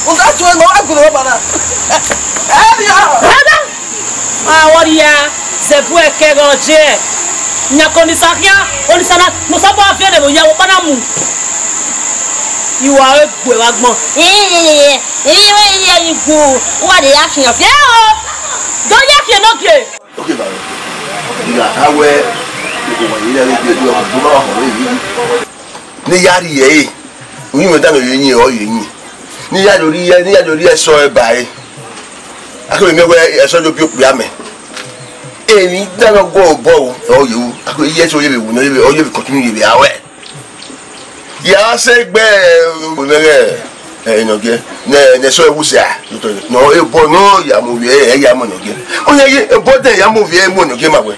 Unda tuẹ ma wa gunu ọba na. Ẹ, ya. Brother! Avọrhia, zẹbu ẹkẹ ghe ọ je. Yan ke Onisa khian, Onisa na, ne Osanobua viẹ ne vbe oya vbe ọkpa na mu. I wa re gbe vbe agbọn. Iye, iye, iye, iye, u wa de ya khian fiẹ o. Do ya khian ne ogie. Okay, baba. Iga, a wẹ, o wa yi lẹ vbe gbe, o ma họn vbe yi. Ne I ya rhie ẹre, uyinmwẹ danmwẹ vbe yin, ọ ye yin. Ne I ya do rhie, ne I ya do rhie ẹsọ ẹre ba ẹre. A keghi miẹn wẹ ẹsọ do biẹ okpia mẹ. Emwi danmwẹ ọgọ obọ o, ọ ye ru. A keghi ye ẹsọ ye vbe wu, ọ ye vbe, ọ ye vbe continue ye vbe a wẹ. Ya sẹ gbe, ẹ, mwẹ ghẹ, ẹ, Enogie, ne, ne ẹsọ ẹre wu sẹ a. Nọ, ebọ nọ ya mu ovbi ẹre, ẹ ya mu Enogie. Ọ ya ye, ebọ dẹ ya mu ovbi ẹre mu Enogie ma wẹ.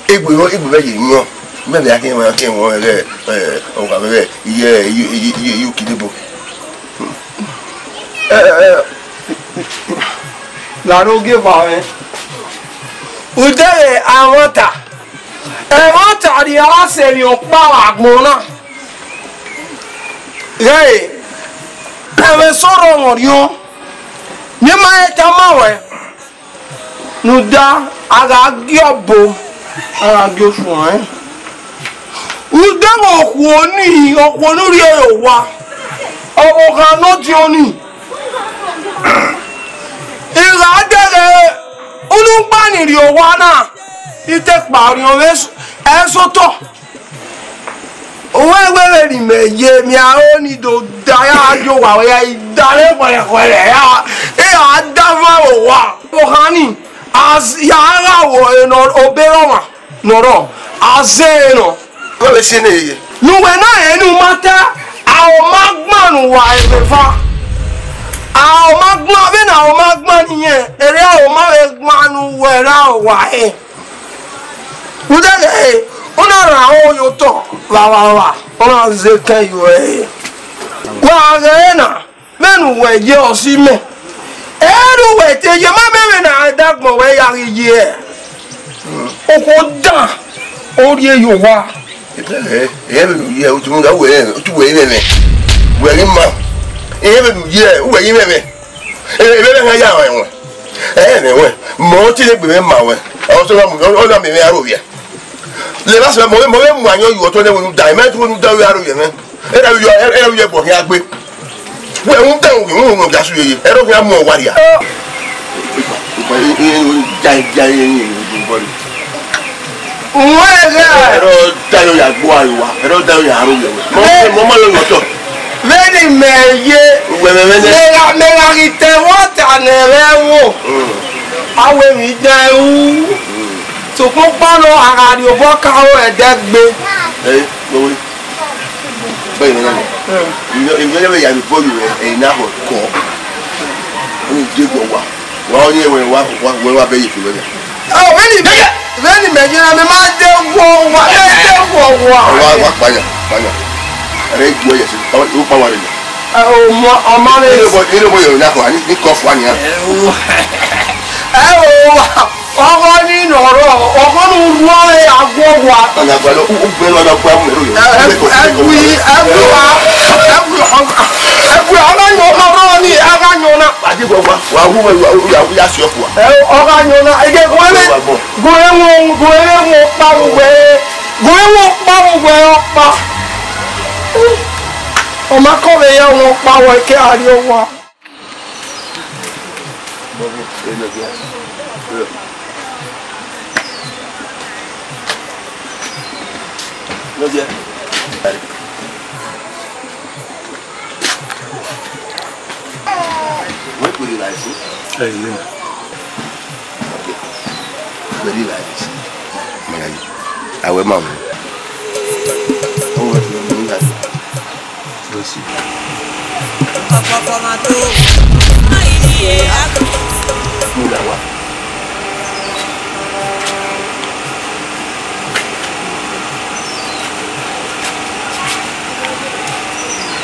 Egbe rọ, egbe vbe ye yan. Mẹ vbe a kẹ wọn, kẹ wọn ghẹ, ẹ, ọgha vbe iye, iye, iye, iye, iye ukidebo. Ẹ, ẹ, ẹ, la ne ogie va mwẹ. Udẹghe amwata, ẹmwata rhie a sẹ emwi ọkpa vbe agbọn na. Ghẹ, ẹmwẹ sọrọ mwẹ ọriọn, ne ima he tama ruẹ. Rhunmwuda a gha gie ọbo, a gha gie osuẹn. Rhunmwuda vbe okhuo ni, okhuo ne u rhie re owa, ọvbokhan ne ọ diọn ni. I gha dẹghe unu gba ni rrie owa na, I te kpa orhiọn vbe ẹsotọ. Wẹ wẹ vbene imẹ ye, emwi aro ni do da ya yo wa wẹ ya i da re khuẹrhẹkhuẹrhẹ ya, e a da van vbe owa. Ohan ni, a ya gha wo eno obọ erọmwa ne ọ rrọọ, a zẹ ẹre nọ. Wẹ vbe si ne ye. Ne uwẹ na rẹn ne u ma ta, a ho ma gban ne uwa ẹvbo eva. A ho ma gban, vbene a ho ma gban ne irẹn, erriọ a ho ma vbe gban ne uwẹ ra uwa rẹn. Udẹghe, u na rhan aro ye otọ vbe avbavba, ọ na zẹ ekẹn ye uẹ. Wa ghẹ na, vbene uwẹ ye ọse imẹ, ẹ ne uwẹ te ye, ma mẹ vbene a da agbọn wẹ ya ghi ye. Okhuo dan, ọ rhie ye owa. Ẹ, ẹ, vbene u ye, u tu mu da, uwẹ, u tu wẹ imẹ mẹ. Wẹ ghi ma. Ẹ, vbene u ye, uwẹ imẹ mẹ. Ẹ, ẹ, vbene a ya rẹn wẹ. Ẹ, ẹ, mẹ wẹ. Mọ ọtẹn ne egbe mwẹ ma wẹ. Ọ sẹ na mu, ọ na mẹ mwẹ aro vbiẹ. Lẹ vba sẹ mọ, mọ vbe mu ayọn yu otọ nẹ wẹ nu da, mẹ tu wẹ nu da wẹ aro vbiẹ mwẹ. Ẹ na vbe yọ, ẹ, ẹ na vbe yọ ẹbọ khian gbe. Wẹ, un ta wẹ, un, un ga su yeye. Ẹ rọ khian mu ọwa ria. Ẹ rọ da yo ya gbo ayo wa. Ẹ rọ da yo ya aro vbiẹ wẹ. Mọ, mọ ma yo yọ otọ. Vbene imẹ ye, wẹ mẹ vbene. Mẹ gha, mẹ gha ghi te ẹmwata ne ẹmwẹ ẹvbo. Mm. A wẹ emwi dan ru. Mm. Sokpan ọkpa nọ, a gha rhie obọ ka aro ẹdẹ gbe. Ẹ, wẹ wẹ. Bẹ́ẹ̀ ni, mm. Ìyẹn, ìyẹn lè yà mí bọ́ yìí rẹ̀, ẹ̀yin náà kọ̀ kọ́. Ó ní Ye wọ wa. Wa ọnii wẹ wa, wa, wẹ wa bẹ ye fi wẹ nia. Ọ, vbene, vbene mẹ yẹn na, mẹ ma de wọ wa, mẹ de wọ wa. Wa, wa kpanya, kpanya. Ẹre ju ẹyẹ si, u kpa wa rẹ nia. Ẹ, ọ ma, ọ ma vbe. Ire bọ, ire bọ yẹ na kọ, ni, ni kọ fua nia. Ẹ o, ọghọ ni nọ rọ, ọghọ ni u rhuọnre aguọ wa. Ọna gba lọ, u, u gbẹ lọ na gba mu ẹro yọ. Ẹ, ẹ, ẹ, wi, ẹ, wi, a, ẹ, wi, ọ, ẹ, wi, a gha yọn ọna rọ ni, a gha yọn ọna. Ade wa, wa, wa hu, wa, wa, wa, wa ya si ọkua. Ẹ, ọ gha yọn ọna, ege gu ẹmwẹ, gu ẹmwẹ, gu ẹmwẹ ọkpa mu wẹ, gu ẹmwẹ ọkpa mu wẹ ọkpa. Ọ ma kọ vbe ya wọn ọkpa wẹ ke a rrie owa. Wọ́n pè é láìsí. Ẹ̀yin lè mọ̀. Pè é láìsí. Màá yí. Àwẹ̀ máa wọ̀. Ọwọ́ ẹ̀ ló ń gbà. Lọ sí. Muda wa.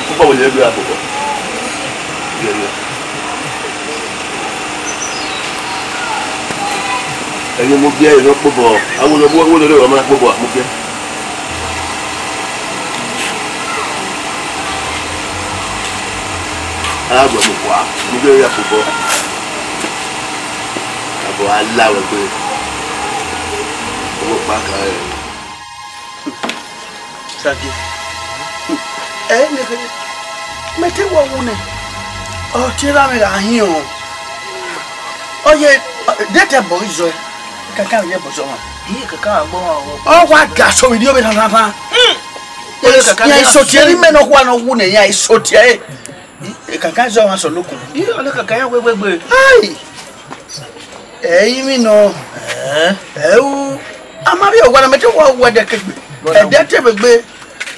Púpọ̀ wò lè gbé àkókò. Yẹ, yẹ. Ẹ̀yin mo biẹ ẹ̀yin kpobọ, àwọn olówó olówó ọmọ kpobọ mo biẹ. Agbọmọkua, mo biẹ ya kpobọ. Abo ala wẹ gbe. Owó pa kan rẹ. Sage. Ẹ ne khe. Mẹ te wọ wu nẹ. Ọ tie ra mẹ gha hin o. Ọ ye, de te bọ izọ. Kaka ye bọ zọ ma. Iye kaka agbo ma wo. Ọ wa ga so video be na na na. Ole kaka ya isotie ni mẹ nọ khuan nọ wu nẹ ya isotie. Kaka zọ ma sọ lokun. Iye ole kaka ya wegbe gbe. Ai. Ẹ i mi nọ. Ẹ. Ẹ u. A ma rhie owa na, mẹ te wa owa ẹdẹ kegbe. Ẹdẹ te vbe gbe.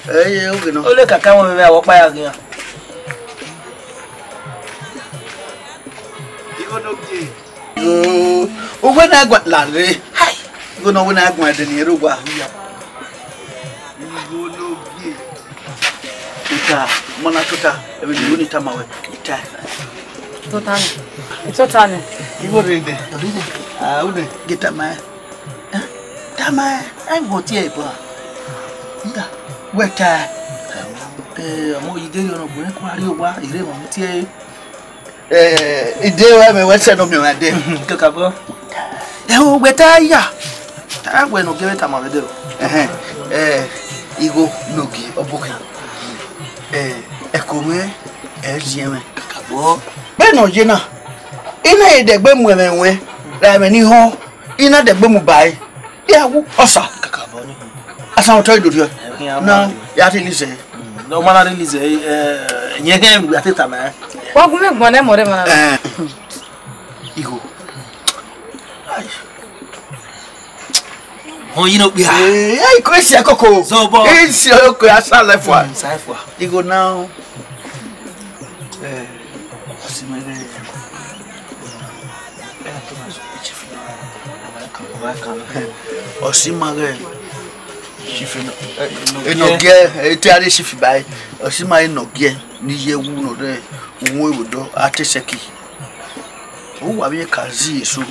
Ẹ i oge nọ. Ole kaka wọn vbe awọ kpa ya ghian. Igho no gie. Igho, uwẹ na gua la re. Hai. Igho no wẹ na gua ẹdẹ ni ero gua. Igho no gie. Ita, mọ na tota, ẹvbo ni tama wẹ. Ita. Tota ni. Tota ni. Igho rre nẹ. Ah, une. Geta ma. Eh? Tama, eh, ai, wọ tie ba. Nda, wẹ ta. Eh, ọmọ yi de yọ nọ, gbe ko ari owa, ire mọ tie. Eh, ide wa mẹ wẹ sẹ nọ miẹn wa de. Kakabọ. Eh, o, wẹ ta ya. Ta wẹ nọ gẹvbe tama wẹ de o. Ẹhẹn. Eh, igho nogi ọbokhan. Eh, ẹko mwẹ, ẹ ziẹn mwẹ. Kakabọ. Vbene ọ ye na, I na ye dẹgbe mu ẹmwẹ ruẹn, ra ẹmwẹ ni họn, I na dẹgbe mu ba ẹre. Iran wu ọsa. Kakabọ ni. Asan otọ i do rriọ. Ẹhẹn, a na ma ya release ẹre. Mm, ọ ma na release ẹre, eh, yẹn kẹ wẹ a te tama ẹn. Wa gu mwẹ gbọn nẹ mọ rẹ ma na. Eh. Igho. Ai. Họn yi ne okpia. Eh, ai, ko esi ẹkoko. Zọbọ. Esi ọkọ ya sa lẹ fua. Mm, sa fua. Igho na. Eh, ọsi ma rẹ. Ọsi ma rẹ. Chief Eno-, eh, Enogie, eh, te a rre chief ba, ọsi ma Enogie, ni ye wu nọ rẹ, uhun erodọ, a te sẹki. Uwa vbe ka zi eso.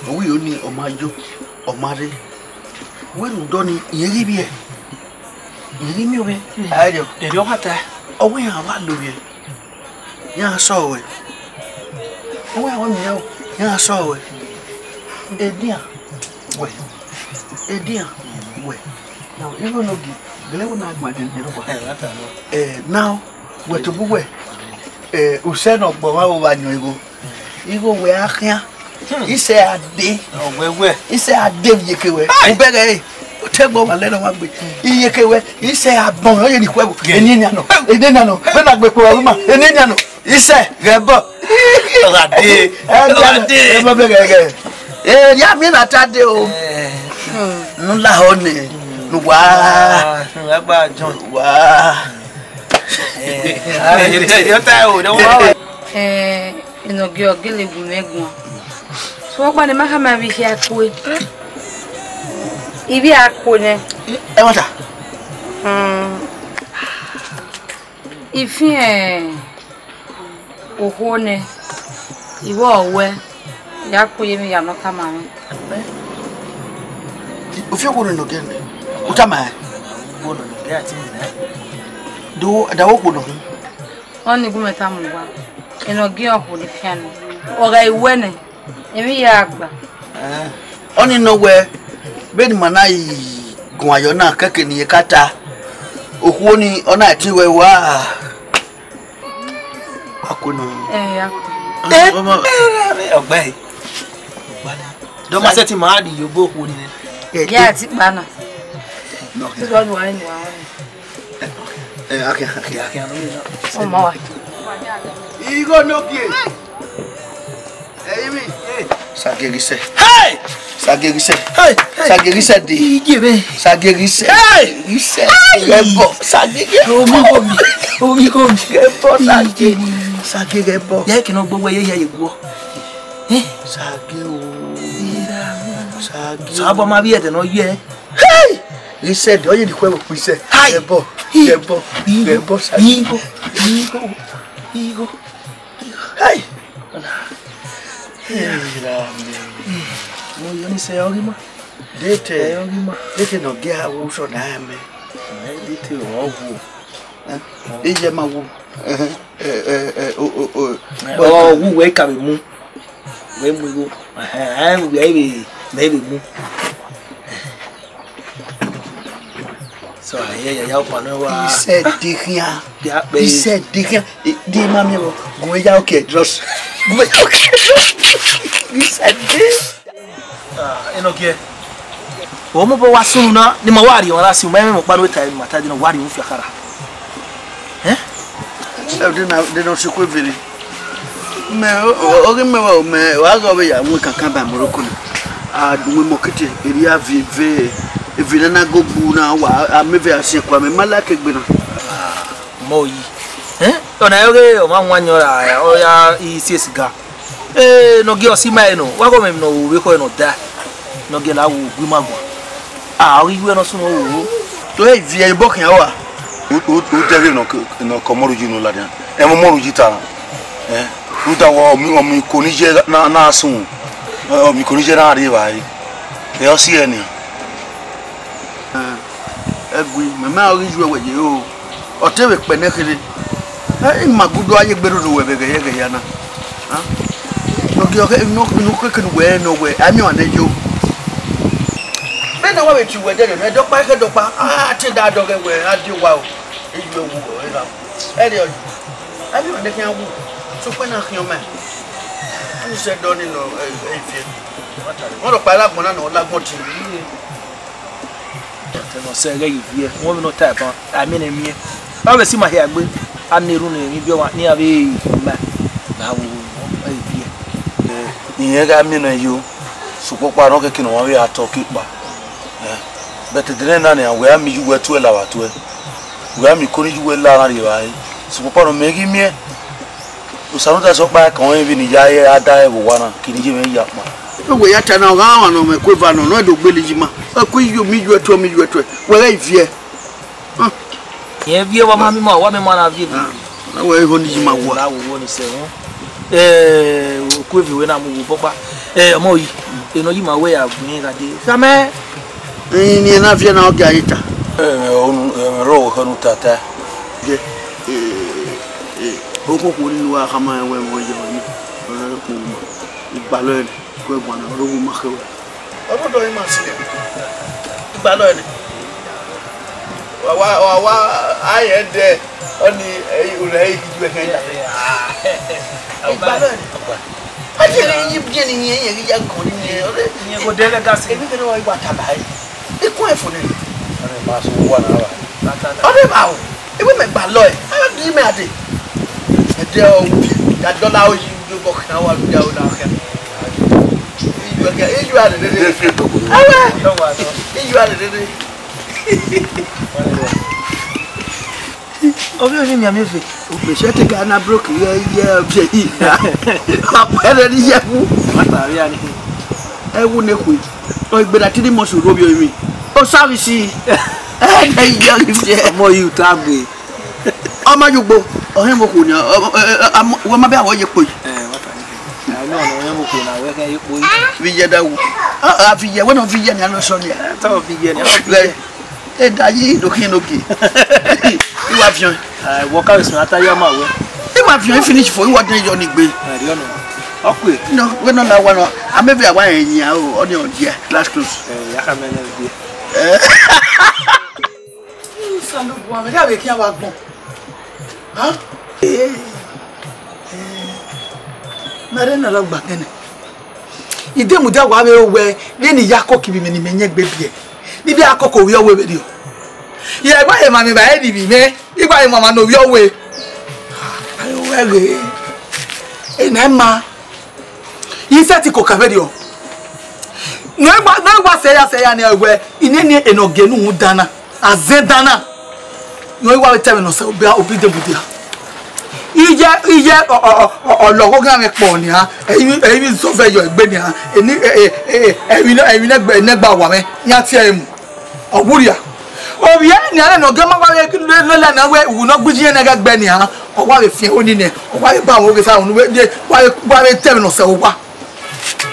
Uwa yo ni ọ ma yo, ọ ma rre. Wẹ rhunmwuda ọnii, irẹn ghi vbiẹ. Irẹn ghi miẹn ovbi. Aẹrọ. Erriọ ọ kha ta. Ọ wẹ iran wa lovbiẹ. Iran sẹ ọre. Ọ wẹ iran wa miẹn o. Iran sẹ ọre. Edian wẹ. Edian wẹ. Now, igho nogi, gele wẹ na gba ẹdẹ ne ọ wa. Eh, now, wẹ tobọ uwẹ, eh, usẹ ne ọ gbọ mwa vbe ọ vba yọn igho. Igho wẹ a khian. Hmm. Isẹ a de. Ọ, wẹ, wẹ. Isẹ a de vbe iyeke wẹ. Ai. U bẹghe ẹre. Otẹgbọn wa lẹ ne ọ wa gbe. Iyeke wẹ. Isẹ a gbọn mwẹ, ọ ye ni khuẹ vbo. Gẹ. Eni enia nọ. Eni enia nọ. Vbe na gbe kpo ẹre ma. Eni enia nọ. Isẹ, ghẹ bọ. Ọ gha de. Ẹ, ọ gha de. Ẹ, bọ bẹghe ẹghẹ. Ẹ, ya miẹn na ta de o. Ẹ. Nu la họ nẹ. Nu wa. Ah, agba John. Wa. Ẹ, ẹ, ẹ, ọ ta o, ne wa. Ẹ, Enọgie ọ gele gu mwẹ guan. Sokpan ne ma khama vbe ikhiẹ akue. Ivbi akue nẹ. Ẹmwata. Hmm. I fian okhuo nẹ, I vbe wẹ, ya kue ye emwi ya ne ọ tama mwẹ. U fian okhuo nọ nọgiẹ nẹ, u tama ẹn. Do, da wẹ okhuo nọ hin. Ọni gu mwẹ tama uwa, Enọgie ọ khuo ne I fian nẹ, ọ gha wẹ nẹ, emwi ya gba. Ọni nọ wẹ, vbene ima na ghi guan yọ na, kẹkẹ ne irẹn ka ta, okhuo ni, ọ na tie wẹ wa. Wa kue nọ. Ẹ, ya kue. Ọgbẹe. Dọmọ sẹtin ma di yobo okhuo ni nẹ. Ya ti kpa na. Nọ. Ti sọ lu wa ni wa. Ẹ, akhian, akhian, akhian. Ọmọ wa. Igho no gie. Ẹyin mi. Sageghisẹ. Hey! Sageghisẹ. Hey! Hey! Sageghisẹ de. Iye be. Sageghisẹ. Hey! Ghisẹ. Hey! Ghẹ bọ. Sageghe. Omi ko mi. Omi ko mi. Ghẹ bọ sage. Sage ghẹ bọ. Ya ke no gbo wẹ ye ya ye guọ. Eh? Sage o. Sage. Sabo ma bi ẹdẹ nọ ye. Hey! Ghisẹ de, ọ ye ni khuẹ vbe okpọ isẹ. Hai! Ghẹ bọ. Ghẹ bọ. Ghẹ bọ sage. Igho. Igho. Igho. Hey! Hey, ra me. Mo yo ni sẹ ọghe ima. Dete. Ẹ ọghe ima. Dete nọ gie a wu sọ na mẹ. Ẹ dete ọ wu. Ẹ, iye ma wu. Ẹ, ẹ, ẹ, o, o, o. Ọ wu wẹ ka vbe mu. Wẹ mu igho. Ẹ, ẹ, wẹ vbe, mẹ vbe mu. So, ayẹ, ya, ya, ọkpa nọ wa. Isẹ de khian. Ya kpe. Isẹ de khian. E, de ma miẹn vbọ. Gun ya, okay, just. Gun ya, okay, just. Isẹ de. Ah, Enọgie. O mo bo wa sunu na, ni ma wa ri ọmwa na si, ma emwi ọkpa no ta, ma ta di na wa ri ufia khara. Eh? Ẹ, de na, de na si ku eviri. Mẹ, ọ, ọ, ọghe mẹ wa, mẹ, wa gha vbe ya mu kankan ba Morocco na. A du mu mọkete, erriọ a viẹ eve, eve ne a na go gbu na, wa, a mẹ vbe a siẹn kua, mẹ ma like egbe na. Mọ yi. Eh? Ọna ọghe ọ ma wan yọn ra, ọ ya i si esiga. Ee, Enọgie ọ si ma ẹre nọ, wa ghe ọmwa emwi ne ọ ru vbe ekhọe ne ọ da. Enọgie la wo gu ima guan. A, ọ ghi yu ẹre ne ọ sunu ro. To e viẹ obọ khian ua. U, u, u dẹghe nọ ke, nọ ke ọmọ ru yi unu ladian. Ẹmwẹ ọmọ ru yi ta na. Eh, rhunmwuda wẹ ọmi, ọmiko ne iye na, na sun. Ọmiko ne iye na rri evbare. Ẹ, ọ si ẹre nian. Ẹgui, mẹ ma ghi yu ẹre wẹ ye o. Ọ te vbe kpẹ nẹ kherhe. Ẹ, ima gudu a ye gbe roro wẹ vbe ghẹyẹghẹya na. Ogie ọghe, inu, inu keke ne uwẹ rẹn nọ wẹ, a miẹn ọmwa nẹ yo. Vbene wa vbe tie uwẹ dẹdẹ nọ, ẹdọkpa, ẹdọkpa, a te da dọghe wẹ, a die owa o. Eyu ẹwu, ẹre ọ yi. A miẹn ọmwa nẹ khian wu, sokpan na khian ọmwa. Anu sẹ dọ ni nọ, ẹ, ẹ, ifiẹ. Wọ́n lọ pa alágbọ̀n náà nọ, lágbọ̀n tì í. Ẹmwẹ ọsẹ ghẹ ye viẹ, wọ́n vbe nọ ta ẹban, a miẹn ne miẹn. Ọ vbe si ma hia gbe, a na erhunmwu ne emwi biẹ ọmwa ne iran vbe ma, na wo ẹ ye viẹ. Iyẹn gha miẹn nẹ yo, sokpan ọkpa nọ keke ne ọmwa vbe a tọ ke kpa. Ẹ, but ẹdẹnẹrẹ na nian, wẹ a miẹn iye uwẹ tuẹ la vbe tuẹ. Wẹ a miẹn iko ne iye uwẹ la na rri evbare. Sokpan ọkpa nọ mẹ ghi miẹn. Osanuda sẹ ọkpa ka ọnrẹn vbene I ya re a da ẹvbo owa na, kene iye mwẹ ya kpa. Wẹ ya ta na, ọ gha wan ne ọ mwẹ ku eva nọ, nọ do gbele iye ima. Ọ ku iye, mi iye tuẹ, mi iye tuẹ. Wẹ ghẹ viẹ. Rẹn viẹ, wa ma miẹn ima, wa miẹn ima na viẹ. Ah, na wẹ igho ne iye ima wa. Na wo igho ni sẹ wọn. Eh, oku evi wẹ na mu wo bọkpa. Eh, ọmọ yi, enọ yi ma wẹ ya gbin gha de. Samẹ. Ẹyin ni ena viẹ na ọ gia ye ta. Eh, onu, eh, rọ wẹ khẹ nu tata. Ge, eh, eh, okhuo khuo ni wa khama wẹ vbe ye ọni. Ọna kpo ma. Igbalọ ẹre, ku ẹguan na, ọrọre ma khe wẹ. Ọdọdọ ima si nẹ. Igbalọ ẹre. Wa, wa, wa, wa, aye ẹdẹ, ọni, eh, urẹ, eh, idu ẹkẹ ya. Igbalọ ẹre. A ti rẹ yi biẹ ni yẹn, yẹn ghi ya gọn ni yẹn, ọrẹ. Yẹn ko dẹ lẹ gasi. Èmi kẹrẹ wa igba taba ẹre. Ikun ẹfun nẹ. Ọrẹ ma sọ wa na wa. Ọrẹ ma o. Iwe mẹ gba lọ ẹ, a bi mẹ ade. Ẹdẹ ọ bi, ya dọla oyi, udu bọ khian wa lu ya o la khian. Iyu ẹkẹ, iyu a dede. Awa, iyu a dede. Ovbi ovbi mianmian eve. Okpeshẹ te ka na broke ye ye ovie yi. Apẹrẹ ni ye wu. Mata avia ni. Ẹ wu ne khui. Ọ gbe na three months ro bi omi. O sa vi si. Ẹ ne ye ovie. Ọmọ yi uta gbe. Ọ ma ye ugbo. Ọ hẹn mo khu ni. Ọ, ọ, ọ, ọ, wẹ ma bẹ awọ ye kpo yi. Ẹ, mata ni. Ẹ, no, no, ọ hẹn mo khu na wẹ kẹ ye kpo yi. Vi ye da wu. A, a vi ye, wẹ no vi ye ni a no sọ ni. Ẹ, tọ vi ye ni, ọ vi ye. Eda yi do khin no ke. Iwa viọn. Ẹ, wọ ka sọ ata ya ma wẹ. Iwa viọn finish for iwa de yo ni gbe. Ẹ, ri ọnọ. Ọ kue. No, we no la wa no. Ameve awa yen ya o, ọ ni o dia, class close. Ẹ, ya ka mẹ ne bi. Ẹ. Osanobua, mẹ ya vbe khian wa gbọn. Ha? Ẹ, ẹ, mẹ rẹ na la gba kẹnẹ. Idemudia wa vbe wẹ, vbene I ya koko ivbi mwẹ ne imẹ yẹn gbe biẹ. Ne I vbe a koko ovbi ọvbehe vberriọ. Ye, I gba ye emwa mwẹ ba ẹre ivbi mwẹ, I gba ye emwa ne ovbi ọvbehe. Ayo wẹ ghe. Ena ima. I sẹtin koko vberriọ. Ne I wa, ne I wa sẹ ya sẹ ya ne wẹ, I nene enọgie ne uhunmwu dan na. Azẹn dan na, ne I wa vbe ta ẹmwẹ ne ọ sẹ obọ, obọ Idemudia. Iye, iye, ọ, ọ, ọ, ọ, ọ lọghọ gha mwẹ kpọ nian, ẹ i, ẹ i zọ vẹ yọ egbe nian, eni, ẹ, ẹ, ẹ, ẹ, ẹmwẹ ne, ẹmwẹ ne gbe, ne gba wa mwẹ, iran tie ẹre mu. Ọ wu rria. Ovbi ẹre nian, ne ọ gẹ ma wa vbe lele na wẹ, unu ne ọ gbiji iran ne gha gbe nian, ọ wa vbe fian ẹre ni nẹ, ọ wa vbe ba mwẹ oghe sa unu vbe, wa vbe, wa vbe ta ẹmwẹ ne ọ sẹ owa.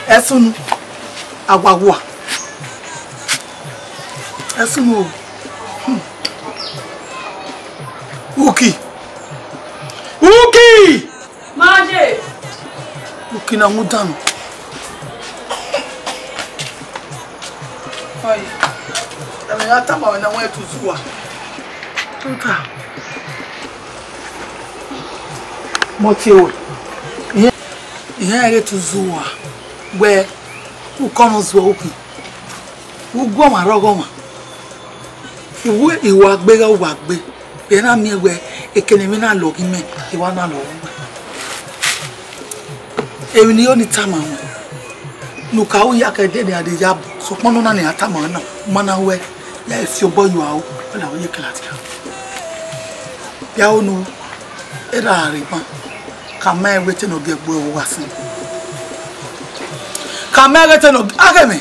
Ẹsunu, a wa wa. Ẹsunu o. Hmm. Uki. Uki! Maje! Uki na mu danu. Ọye. Ẹmwẹ ya tama wẹ na wẹ tu zuwa. Tota. Mo tie wẹ. Iran, iran ghe tu zuwa. Wẹ, u kọ nọ zuwa Uki. U gu ọmwa rre ọghọmwa. U wẹ I wa gbe gha uwa gbe. Vbe na miẹn wẹ, eke ne emwi na lọghe imẹ, I wa na lọghe uwẹ. Emwi ne I ho ni tama ruẹn, ne u ka ru ya ke ẹdẹ ne a de ya bu, sokpan nọ na ne a tama ruẹn na, u ma na wẹ, ya fi obọ ye aro, ọ na wẹ ye kẹlẹ dia. Ya ro nu, erha rre ban, ka ma ẹn wẹ te ne ọ gie gbe ẹvbo gha sẹ. Ka ma ẹn wẹ te ne ọ, a ghe mwẹ,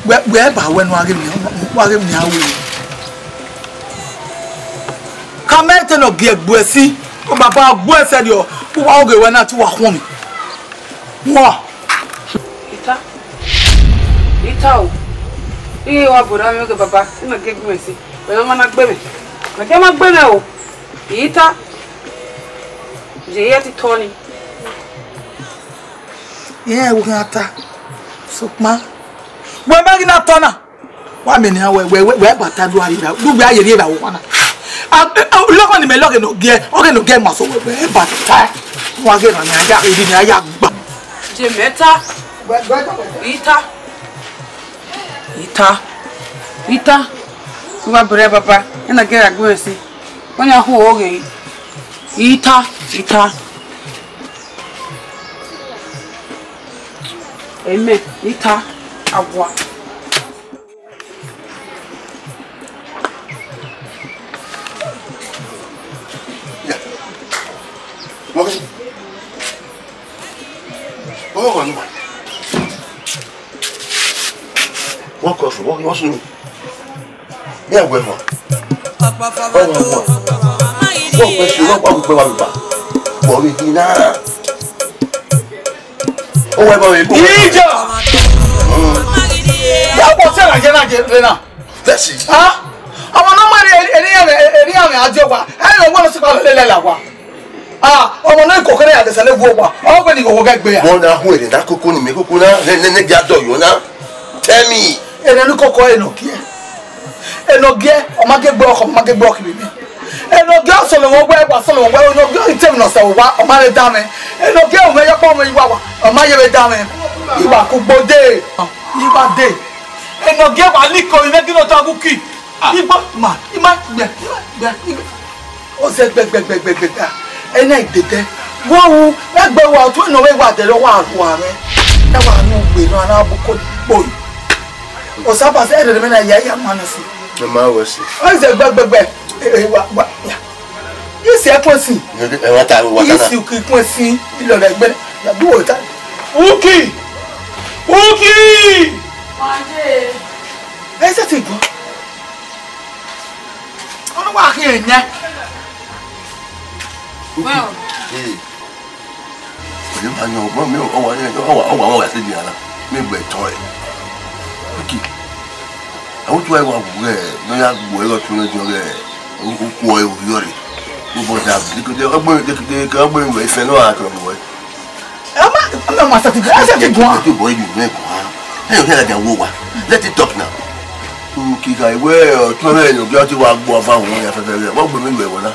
wẹ, wẹ ba wẹ ne wa ghe mwẹ, wa ghe mwẹ a wẹ. Ka ma ẹn te ne ọ gie gbe ẹsi, ọ baba gbe ẹsẹ rriọ, u wa ghe wẹ na te u wa khuọnmwi. Wọn. Ita. Ita o. Iye wa bora mi oge baba, ina ge gbe ẹsi. Wẹ ma na gbe mwẹ. Wẹ ma gbe mwẹ o. Ita. Je ye ti tọ ni. Iran ẹvbo khian ta, sokpan wẹ ma ghi na tọ na, wa mẹ nian wẹ, wẹ, wẹ, wẹ ba ta do a rhie ra, do wẹ a ye rhie ra owa na. A, a, lọghọ ne imẹ lọghọ ne ọ giẹ, ọghẹ ne ọ giẹ ma so wẹ, wẹ ba ta, wa ghe ra ne a ya, eri ne a ya gba. Je mẹ ta. Wẹ, wẹ, wẹ. Ita. Ita. Ita. Wa bẹrẹ baba, ena gẹ ra gbe ẹse. Wọ́n yà hùn ọ̀rọ̀ ghe. Ita, ita. Amen. Ita, agua. Wọ́n kọ sùn, wọ́n sùn. Mẹ wẹ họn. Ọwọ wọ. Wọ́n pẹ́ sí ọlọ́pàá gbogbo wa lùbà. Wọ́n rí di náà. Ó wẹ́ bọ̀ rẹ̀ bọ̀. Ìjà. Yàgò tí a jẹ́ náà jẹ́ rẹ̀ náà. Tẹ̀sí. Ah, ọmọ náà máa rí ẹni àmì àjọ wa. Ẹ lọ wọ́n lọ sí pàlọ́ lélẹ̀ làwà. Ah, ọmọ náà kò kéré àdẹ̀sẹ̀ lé wo wa. Ọgbẹ́ni ìwọ gẹ́gẹ́ gbé ya. Wọ́n náà hu èrè náà kókó ni mi kókó náà. Nẹ́nẹ́nẹ́ gí adọ̀ yóò náà. Tell me. Èrè ní kókó ẹ̀ nọ kí ẹ. Enogie, ọ ma ghe gbe ọkọ, ọ ma ghe gbe ọkọ ibe. Enogie, ọ sọlọ wẹ, wa sọlọ wẹ, Enogie, ọ i te emwi ne ọ sẹ owa, ọ ma rhe da mwẹ. Enogie, ọ mwẹ yọkpọ, ọ mwẹ iwawa, ọ ma ye vbe da mwẹ. Iwa kugbo de, iwa de. Enogie, wa liko, imẹ ghi nọ tọ gu ki. Igbo, ma, ima, gbẹ, ima, gbẹ, ima. Ọ zẹ gbẹgbẹgbẹgbẹgbẹ. Ẹna idede. Wo wu, ẹgbẹ wa, ọtun ẹnọ vbe wa dẹrẹ, wa rua mwẹ. Ẹ wa nu gbe nọ, a na bu ko kpo. Osaba sẹ ẹrẹrẹ mwẹ na ya, ya ma na si. Ẹ ma wẹ si. Ọ zẹ gbẹgbẹgbẹ. Ẹ, ẹ, wa, wa, ya. Isi ẹkun ẹsin. Ẹ wa ta, wa ta na. Isi uki ẹkun ẹsin, ilọlẹ ẹgbẹ, ya bu wo ta. Uki! Uki! Ẹ sẹ ti gbọ. Ọnọ wa khin ẹyẹn. Uki. Well. Ee. Pẹ̀lú ma yan ọgbọ́n mi, ọwọ́ yẹn, ọwọ́, ọwọ́, ọwọ́ ẹ̀sìn di ara. Mi gbẹ tọ́ ẹ̀. Uki. Àwọn tó wà wà wù rẹ̀, lọ́yà gbọ́ ẹ̀rọ tó lọ́jọ́ rẹ̀, ó kú ọ ẹ̀ òyọ́ rẹ̀. Ó bọ̀ dà, dèkìdè, ọgbọ́n, dèkìdè, ọgbọ́n ìwé ìfẹ́ náà àtọ̀ ìwé. Ẹ má, ẹ má sẹ́tì, ẹ sẹ́tì gan. Ẹ ti bọ̀ ibi ìwé gan. Ẹ yóò fẹ́ ẹ̀dá wo wa. Let it talk now. Uki ka ìwé ọ̀tún rẹ̀ yóò bí ọ ti wá gbọ́ ọba òun yẹn fẹ́fẹ́ rẹ̀. Wọ́n gbé mi lù ẹ̀wọ̀n náà.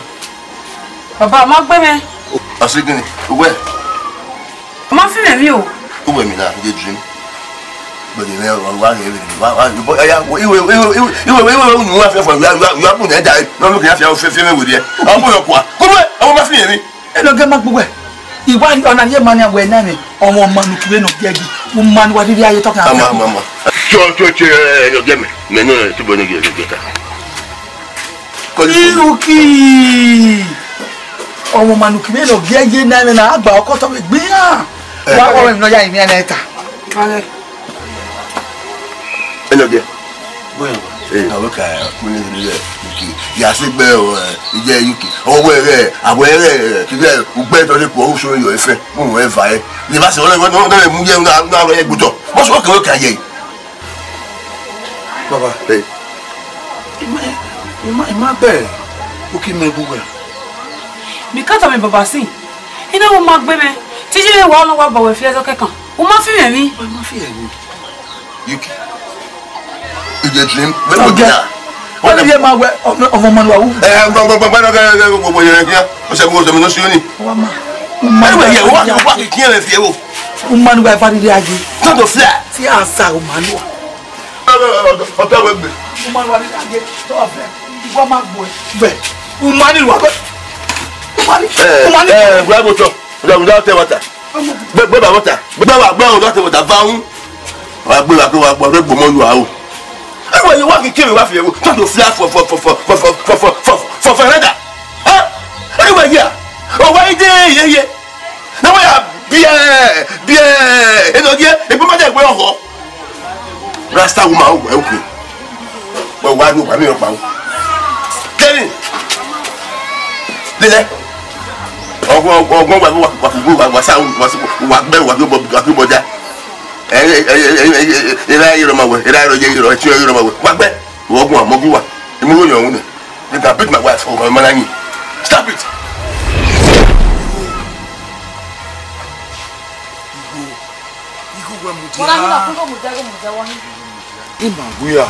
Baba, ọ ma gbe mwẹ. Ọ sẹ gịnị? Uwẹ? Ọ ma fi mwẹ emwi o. Uwẹ mi na, I dey dream. But the man wa wa he wa wa wa iwe iwe iwe iwe iwe iwe unu wa fẹ fọ ya ya ya bu ne da. No look ya fi fi fi me with there. Ọ bu yo kwa. Come on, ọ ma fi mi. Enogie ma gbugbẹ. Iwa ọna ye mania wẹ na ni. Ọmọ ma nu kire no gẹgi. Uma ni wa riri aye talking. Ama ama ama. Cho cho cho, Enogie me. Me no tu bo Enogie Enogie ta. Iruki. Ọmọ ma nu kire no gẹgi na na agba ọkọ tọ gbe gbian. Wa ọrẹ mi nọ ya yin na ta. Enogie. Bóyá. Eh, àwọn kan kún ní ìlú rẹ̀, U K. Yà sí gbẹ́ ọ̀, eh, ìjẹ́ U K. Ọwọ́ rẹ̀, àwọ̀ rẹ̀, eh, kí rẹ̀, ugbẹ́ tó lè kú, ó ṣòro yọ ẹfẹ́, mú wọn ẹ̀fà ẹ̀. Ní bá ṣe wọ́n lọ́wọ́, wọ́n lè mú yẹ, wọ́n lọ́wọ́ ẹ̀ gbọ́tọ̀. Wọ́n sọ kàn ó kàn yẹ. Baba. Eh. Ima, ima, ima bẹ, U K mẹ gbogbo. Mi ka tọ mi baba sin. Ina wo ma gbe mẹ. Tiji rẹ wa ọnọ wa bọ wẹ fi ẹzọ kẹkan. U ma fi mẹ mi. U ma fi mẹ mi. U K. You dey dream? When we be there? Wọ́n lè yẹ máa wẹ ọmọ ọmọ ni wà wú. Ẹ gbọ́ gbọ́ gbọ́ gbọ́ gbọ́ gbọ́ gbọ́ yẹn kíá. Ó ṣe gbogbo ọ̀sẹ̀ mi ló ṣe ó ní. Wọ́n máa. Anyway, yeah, wọ́n wá kí kí ẹ̀rẹ̀ fi ẹ̀ wò. Wọ́n máa ń wá ẹ̀fà lílé ayé. Come to fly. Tí a sa ò máa ń wà. Ọ̀tá wẹ̀ gbé. Wọ́n máa ń wá lílé ayé. Tó ọ̀fẹ́. Wọ́n máa gbọ́ ẹ̀. Bẹ́ẹ̀. Wọ́n máa ń wá bẹ́ẹ̀. Wọ́n máa ń. Ẹ Wọ́n máa ń. Ẹ gbọ́ àgùntàn. Without, without water. Gbẹ, gbẹ ba water. Gbẹ wa, gbẹ wa, without water. Va un. Wa gbẹ wa, gbẹ wa, gbẹ wa, gbẹ mọ yu a o. Ẹ wẹ, wa kì í kí mi wá fi ẹ̀wò. Tọ́jú fly for, for, for Fẹ̀rẹ́dà. Ẹ wẹ yẹ. Ọwọ́ yìí dé yẹyẹ. Náà wọ́n yà bíẹ́, bíẹ́. Ẹ lọ yẹ, ebi má dẹ̀ gbé ọ̀họ́. Rasta woman, oh, okay. Wọ́n wá ní wàmí ọ̀pá o. Kẹ́ni. Lílẹ̀. Ọgbọ́n, ọgbọ́n, wà, wà, wà, wà, wà, sá, wà, wà, wà gbẹ́, wà, wà, wà, wà, já. Ẹ, ẹ, ẹ, ra yìí rọ ma wẹ̀, ẹ ra yìí rọ, yẹ yìí rọ, ẹ ti yọ yìí rọ ma wẹ̀. Wà gbẹ́. Ọgbọ́n àmọ́ bí wà. Èmi wò yàn òun nì. You can beat my wife, ọmọ ọmọ náà yìí. Stop it. Igho, igho wẹ mu dia. Wọ́n á ní wà fún kò mú jágó mú jáwọ́ ní. Ima gbe ya.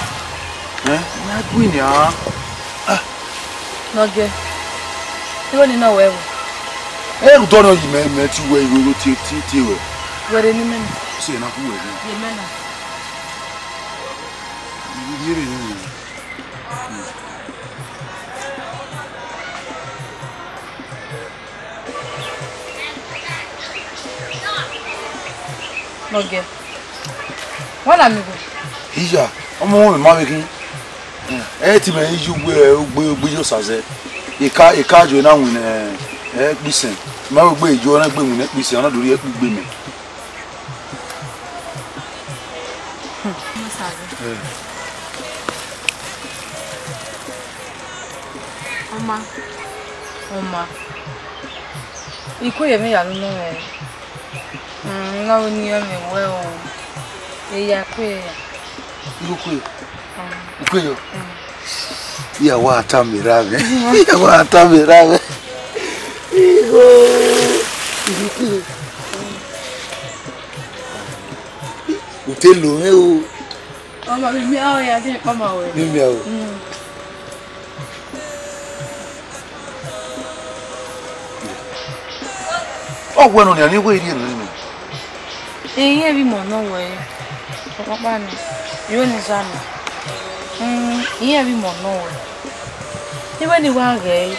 Eh? Ima gbe ni a. Nọgẹ. Iwe ni nọ wẹ wo. Eh, u dọnọ yi mẹ, mẹ ti wẹ iwe ro tie, tie, tie wẹ. Wẹrẹ ni mẹ na. Se na ku wẹ ni. Ye mẹ na. Ye re ni. Nọgẹ. Wọ́n là mí gò. Iya, ọmọ wọn mi ma vbe khin. Ẹ ti mẹ yi ugbe, ugbe, ugbe yo sazẹ. Ika, ika jo na win ẹ kpisen. Ma ugbe jo na gbe win ẹ kpisen, ọna do ri ẹ kpigbe mẹ. Ọ ma, ọ ma. Ikue ye mẹ ya lu nọ mwẹ. Mm, na ru ni ọ mwẹ wẹ o. E ya kue ya. Ikue. Ikue yo. Iya wa ta mi ra mwẹ. Iya wa ta mi ra mwẹ. Igho. U te lo mwẹ o. Ọmọ mi, mi a ya de ọmọ wẹ. Mi mi a o. Mm. Ọ wẹ nọ ni a ni wẹ iri enu ni. Eyẹn vbe imọ nọ wẹ, ọkpọkpa ni, yo ni zẹ amẹ. Mm, eyẹn vbe imọ nọ wẹ. Iwe ni wa ghẹ,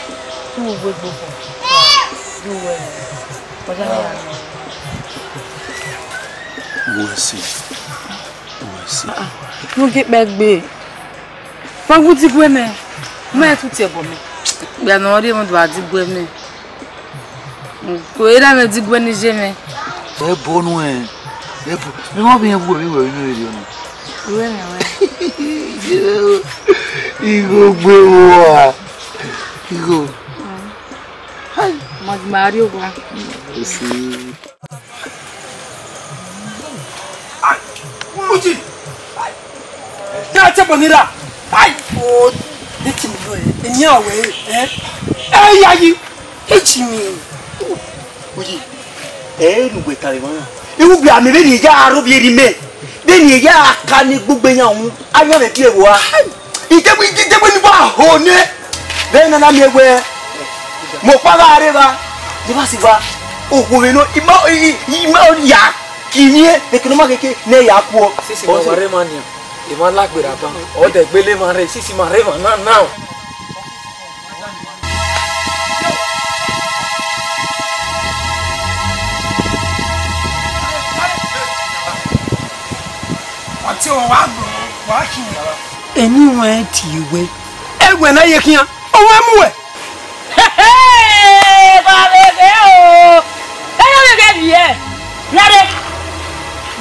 u wo gbe gbogbo. Du wẹ. Ọja ni a nọ. Wẹ si. Wẹ si. Ah, no ge kpẹ gbe. Wa gu ti gue mẹ. Mẹ tu tie ẹbọ mẹ. Gbe ne ọ rhie mu do a diguẹ mẹ. Ko era mẹ diguẹ ne iye mẹ. Ẹ bọ nuẹn. Ẹ bọ. Mẹ ma vbe iẹn wu emwi wẹ vbe imẹ vberriọ nọ. Uwẹ mẹ wẹ. Igho gbe vbe uwa. Igho. Hai, ma ghi ma rrie owa. Esi. Ai, Uji. Ai. Ya te bọ ni ra. Ai. O, ne ti mi lo e. Eni a wẹ, eh? Eh, ya yi. Echi mi. Uji. Eh, nu gbe tare wan. Iwu bi ami be ni ya aro bi eri me. Be ni ya ka ni gbugbe yan wu. Aya me bi ewa. Ai. Idegbe, idegbe ni wa ho nẹ. Vbe nana miẹn wẹẹ, mẹ ọkpa gha rre evba, ne I wa si evba, okhuo vbe nọ, I ma, I, I, I ma ya ki yin, vbe eke ne ọ ma khẹke ne ya kuọ. Sisi ma wa rre emwa nian, emwa la gberra ban, ọ dẹ gbele emwa rre, sisi ma rre emwa na na. Ọtẹn wa gbọn, wa khin. Eni wẹn tie wẹ. Ẹwẹ na ye khian, ọ wẹ mu wẹ. Wa vbe ghe o. Ẹyọ vbe ghe vbiẹ. Rare.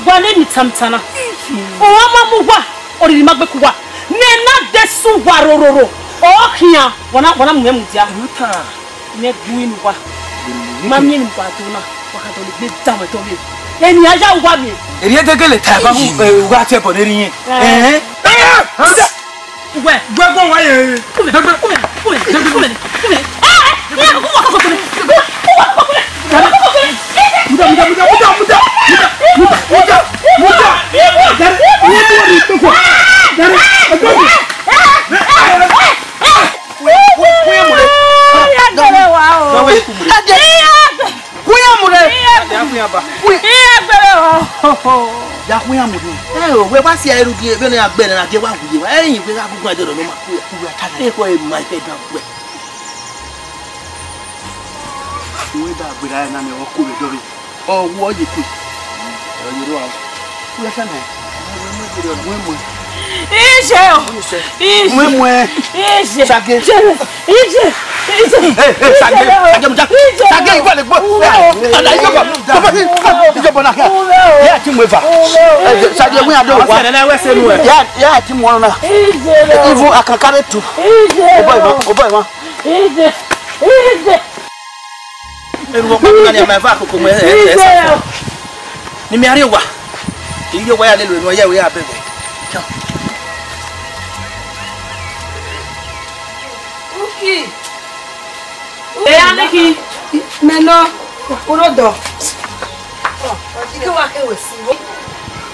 Wa ne ni tamtana. Ọ ma mu wa, oriri ma gbe ku wa. Nẹ na de su wa rororo. Ọ khian, wa na, wa na mu mudia. Mẹ gbu inu wa. Ma miẹn enu wa do na, wa ka dọlegbe danmwẹ dọvbe. Eni a ya uwa miẹn. Erriẹ degele ta eva wu, eh, uwa tie ẹbọ ne erha iyẹn. Eh. Eh. Uwẹ. Gbẹgbẹ wa ye. Uwẹ, uwẹ, uwẹ, uwẹ, uwẹ, uwẹ. Eh, eh, uwẹ, uwẹ, uwẹ, uwẹ. Muda, muda, muda, muda, muda. Muda, muda, muda. Muda. Iran gbele wa o. Iran gbele. Iran gbele wa o. Ya khu iran mu rre. Ẹ o, wẹ wa si ẹre rhie vbene a gbẹnnẹ na gie wa wuye wa. Ẹyin vbe gha gugu ẹdẹ nọ ma khu ya. Khu ya ta. Ekhọe ma ite dan wẹ. Uwẹ da gberra ẹre na mẹ ọ ko vbe dọrre. Ọ wọ ye kue. Ọ ye ru a. Ku ya ta na. Mu emu. Ije o. Ije. Mu emu. Ije. Sage. Ije. Ije. Hey, hey, Sage. Sage, mudia. Ije. Sage, iwọ le gbo. Ada ijo bọ. Ijo bọ na kẹ. Ya ti mu eva. Hey, Sage, wi ado wa. Ọsẹ nana wẹ senu ẹ. Ya, ya ti mu ọna. Ije. Even I can carry two. Ije. Obo ima, obo ima. Ije. Ije. Enu ọkpa na ni ama eva koko mu ẹ, ẹ, ẹ, sa fọ. Ne imẹ rrie owa. I rrie owa ya lele enu ọ ya wẹ ya bẹghe. Uki. Ẹ ya ne ki. Mẹ nọ, uro dọ. Ike wa ke wẹ si.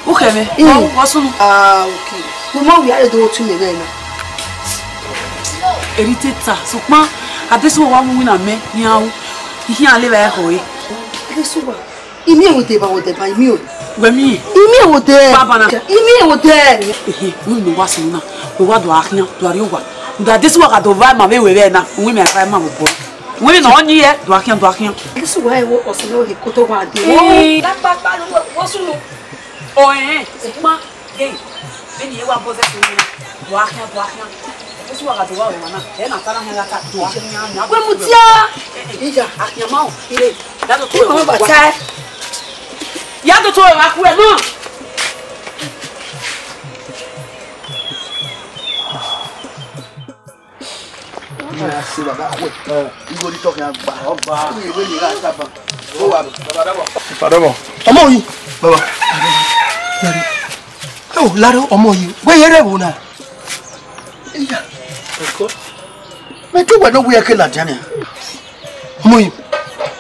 Ukhẹmwẹ, mm, wọ, wọ sunu. Ah, okay. Mo ma wia edo otu mẹ vbe na. Eri te ta, sokpan, adesua wa mu wina mẹ, ni a ru. Ihian le vbe ẹhọ e. Adesua, imi ewo de ba, wo de ba, imi o. Wẹ mi? Imi ewo de. Baba na. Imi ewo de. Ehe, wẹ mi wa sunu na. Wẹ wa do a khian, do a rrie owa. Uda adesua ka do va ma vbe wẹ vbe na, wẹ mi a fa ma vbe obọ. Wẹ mi na ọ ni ẹ, do a khian, do a khian. Adesua ewo ọsẹ ne o he koto wa de. Ee. Lakpakpa, wo sunu. Ọẹn, sokpan, ye, vbene irẹn wa bọ zẹ sunu na, do a khian, do a khian. Esu wa gha do wa ọmwa na, ẹ na ta na khian gha ta, do a khian, khian, khian. Wẹ mudia. Iya, a khian ma o, ire. Ya do to ọmwa ba ta. Ya do to ọmwa ku ẹ na. Igho ni tọkhan gba. Ọgba. Iwe ni gha taba. Ó wà. Baba dabo. Baba dabo. Ọmọ yìí. Baba. Ẹ o, lare ọmọ yìí. Wẹ yẹrẹ wo na? Iya. Mẹ te wẹ ne ọ wiẹ ke ladian nia. Ọmọ yìí.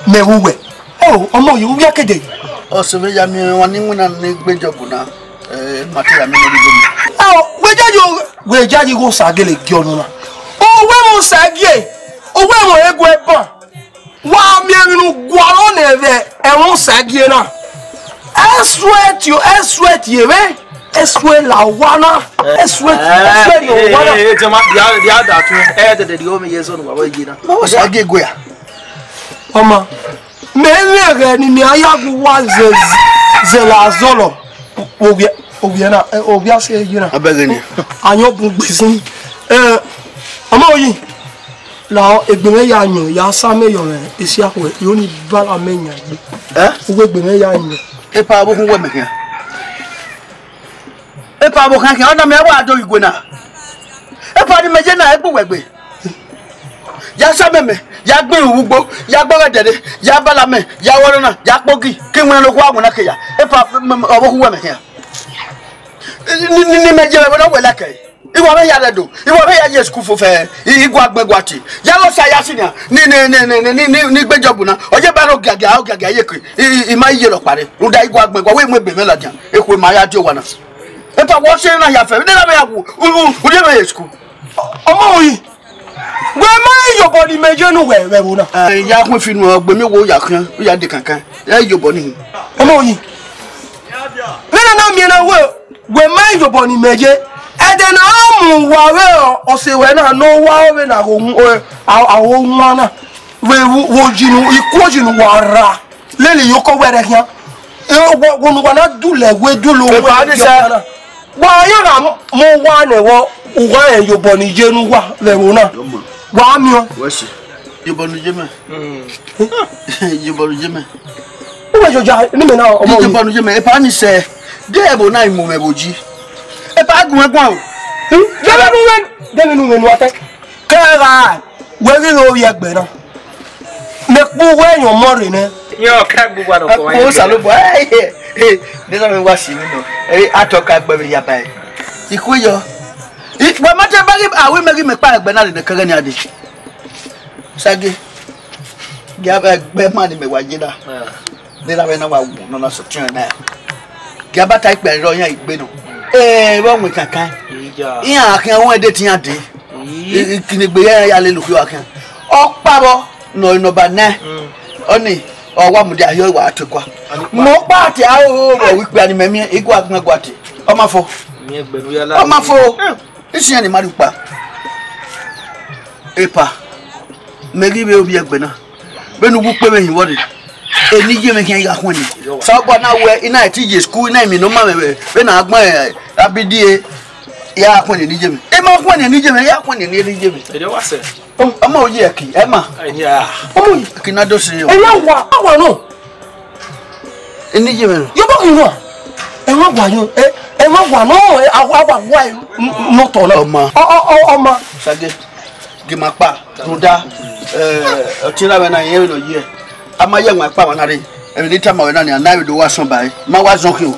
Mẹ wu wẹ. Ẹ o, ọmọ yìí, u wiẹ kede. Ọsẹ vbe ya miẹn emwa ni winna ne egbe Jọb na. Eh, ma te ya miẹn emwa ni winna. Ẹ o, wẹ ya yo, wẹ ya yi igho sa gele gie ọnu na. O wẹ mo sa gie, o wẹ mo egu ẹban. Wa miẹn emwi ne u gualọ nẹ vbe ẹmwẹ Osagie na. Ẹ suẹ tie, ẹ suẹ tie vbe, ẹ suẹ la owa na, ẹ suẹ, ẹ suẹ rhie owa na. Eh, eh, eh, jọma, dia, dia da tun. Eh, dede, di o mi ye zone wa, wa ye na. Osagie gue a. Ọma, mẹ mwẹ ẹghẹ ne imẹ a ya gu uwa zẹ, zẹ la zọlọ. Ovbi, ovbi na, eh, ovbi a sẹ ye na. Abẹghe ni. Ayọn bun gbizin. Eh, ọmọ oyi. Lahọ, egbe mwẹ ya yọn, ya sa amẹ yọ mwẹ, esi akhuẹ, I ho ni bala amẹ yan ye. Eh? Uwẹ egbe mwẹ ya yọn. Epa vbe okhu wẹ mẹ khian. Epa vbe okhan khian, ọ na mẹ wa do igue na. Epa ni mẹ ye na, egbe uwẹ egbe. Ya sa amẹ mẹ, ya gbẹn ru vbe ugbo, ya gbe ọghẹdẹ rre, ya bala amẹ, ya ru ọnọ na, ya kpogi, ke iwinna ne okhuo a winna ke ya. Epa, m-, m-, ọ vbe okhu wẹ mẹ khian. Ni, ni, ni mẹ ye vbe ne ọ wẹ like ẹre. Iwa vbe ya rẹdo, iwa vbe ya ye school fo fẹ, i, i gua gbẹn gua tie. Ya lọ sa ya si nian, ni, ni, ni gbe job na. Ọ ye ba rẹ ogiagia, ogiagia ye ke, i, i, i ma ye rọ kpare. Rhunmwuda i gua gbẹn gua, wẹ mu egbe mwẹ ladian. Ekhue ma ya die owa na. Epa wọ se na ya fẹ, ne na vbe ya wu, u, u, u rhie mwẹ ye school. Ọmọ oyi, wẹ ma iyobọ ni mẹ ye nu wẹ, wẹ vbo na? Eh, ya khuẹ fi nu, ọ gbe mi wo ya khian, u ya de kankan. Ẹ iyobọ ni. Ọmọ oyi, vbene na miẹn na wẹ, wẹ ma iyobọ ni mẹ ye, ẹdẹ ne a mu uwa vbe ọse wẹ na, ne uwa vbe na gho wu, eh, a, a gho wan na, vbe wo, wo yi nu, ikuo yi nu wa ra. Lele iyoko wẹ rẹ khian. Eh, wo, wo nu wa na dulẹ, wẹ dulẹ, Epa wẹ ni sẹ. Wa ya gha mu uwa nẹ, wọ, uwa rẹn iyobọ ni ye ne uwa vbe ẹvbo na. Wa miẹn. Wẹ si, iyobọ ni ye mẹ. Iyobọ ni ye mẹ. Uwẹ yoya, ne imẹ na, ọmọ mi. Iyobọ ni ye mẹ, Epa ni sẹ, de ẹvbo na i mu mwẹ vbo yi. Epa gun ẹguan o. Hmm? Dẹmwẹ nu mwẹ, dẹmwẹ nu mwẹ nu atẹ. Kẹgha, wẹ ghi ghe ovbi ẹgbẹ na. Mẹ kpu wẹ yọn ọmọ rre nẹ. Yẹn ọ ka gbe uwa nọ kọ. Ẹkpo Osanobua, eh, eh, eh, ne na mwẹ wa si mi nọ. Eh, atọ ka gbe vbe ya ba e. Ikhu yọ. I, wẹ ma te ba ghi, a wẹ mẹ ghi mẹ kpa ẹgbẹ na rre nẹ kẹghẹ ni a dee. Sage. Gia ba ẹgbẹ ma ni mẹ wa ye na. Ne na vbe na wa wu nọ na sọ tiẹn na. Gia ba ta ikpẹ rọ yan igbe nọ. Eh, vbe ọ wẹn kankan. Iya. Iran khian wọn de tian dee. Ii. I, i, kini egbe ya ya lele okhuo akhian. Ọkpa vbọ nọ nọmba nine. Mm. Ọni, ọ wa mudia hiọ wa tuẹ kua. Ọni kpa. Mẹ ọkpa tie aro vbe ikpia ni mẹ miẹn, I gua gbẹn gua tie. Ọ ma fo. Miẹn egbe ne u ya la. Ọ ma fo. Mm. Isiẹn ni ma rhie ukpa. Epa, mẹ ghi vbe ovbi ẹgbẹ na. Vbene uwu ukpe vbe hin vbọ rre, eni ye mwẹ khian, I gha khuẹnnẹ. Osanobua na wẹ, I na ti ye school, I na miẹn ne ọ ma mwẹ vbe, vbene a gbẹn, eh, abidie, I gha khuẹnnẹ eni ye mwẹ. I ma khuẹnnẹ eni ye mwẹ, I gha khuẹnnẹ eni, eni ye mwẹ. Erriọ wa sẹ. Ọ, ọmọ oyi ẹki, ẹ ma. Ẹni a. Ọmọ oyi ẹki na do sẹ yọ. Ẹ ya wa, a wa nọ. Eni ye mwẹ nọ. Yọ bọ khin wa. Ẹ ma wa yọ, ẹ, ẹ ma wa nọ, ẹ, a wa wa wa, n-, n-, nọ tọ na. Ọ ma. Ọ, ọ, ọ, ọ ma. Sage. Gima kpa, rhunmwuda, eh, ọtẹn na mwẹ na, irẹn vbene ọ ye. A ma ye ẹwaẹn kpa mwa na rre, emwi ne I tama ruẹ na nia, na vbe do wa sọn ba ẹre, ma wa zọn khian o.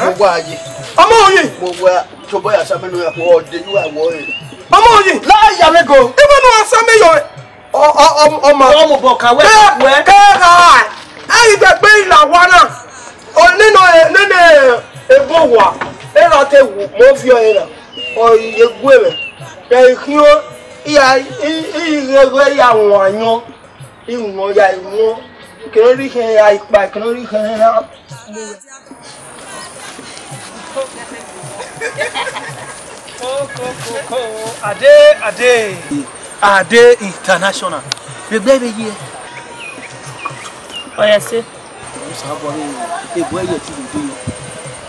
Mo wa ye. Ọmọ oyi. Mo wa, tobọ ya sa mẹ nọ ya, ọ de yu wa wọ ẹre. Ọmọ oyi. La ya vbe go. Ibo ne a sa mẹ yọ? Ọ, ọ, ọ, ọ ma. Ọ mobọ ka wẹ, wẹ. Kẹ, kẹ gha. Ẹi dẹgbe ila wa na. Ọ nene, nene ebo wa. Erha te wu, mo viọ ẹre na. Ọ ye gue mwẹ. Vbe I khian, I ya, I, I ghẹ ghẹ ya wan ayọn. I wọn ya, I wọn. Kere rhie ikẹn ya ikpa, kere rhie ikẹn ya. Ko, ko, ko, ko. Ade, Ade. Ade International. Vbe egbe vbe ye. Ọ ya sẹ. Osanobua vbe, egbe ye ti vbe ye.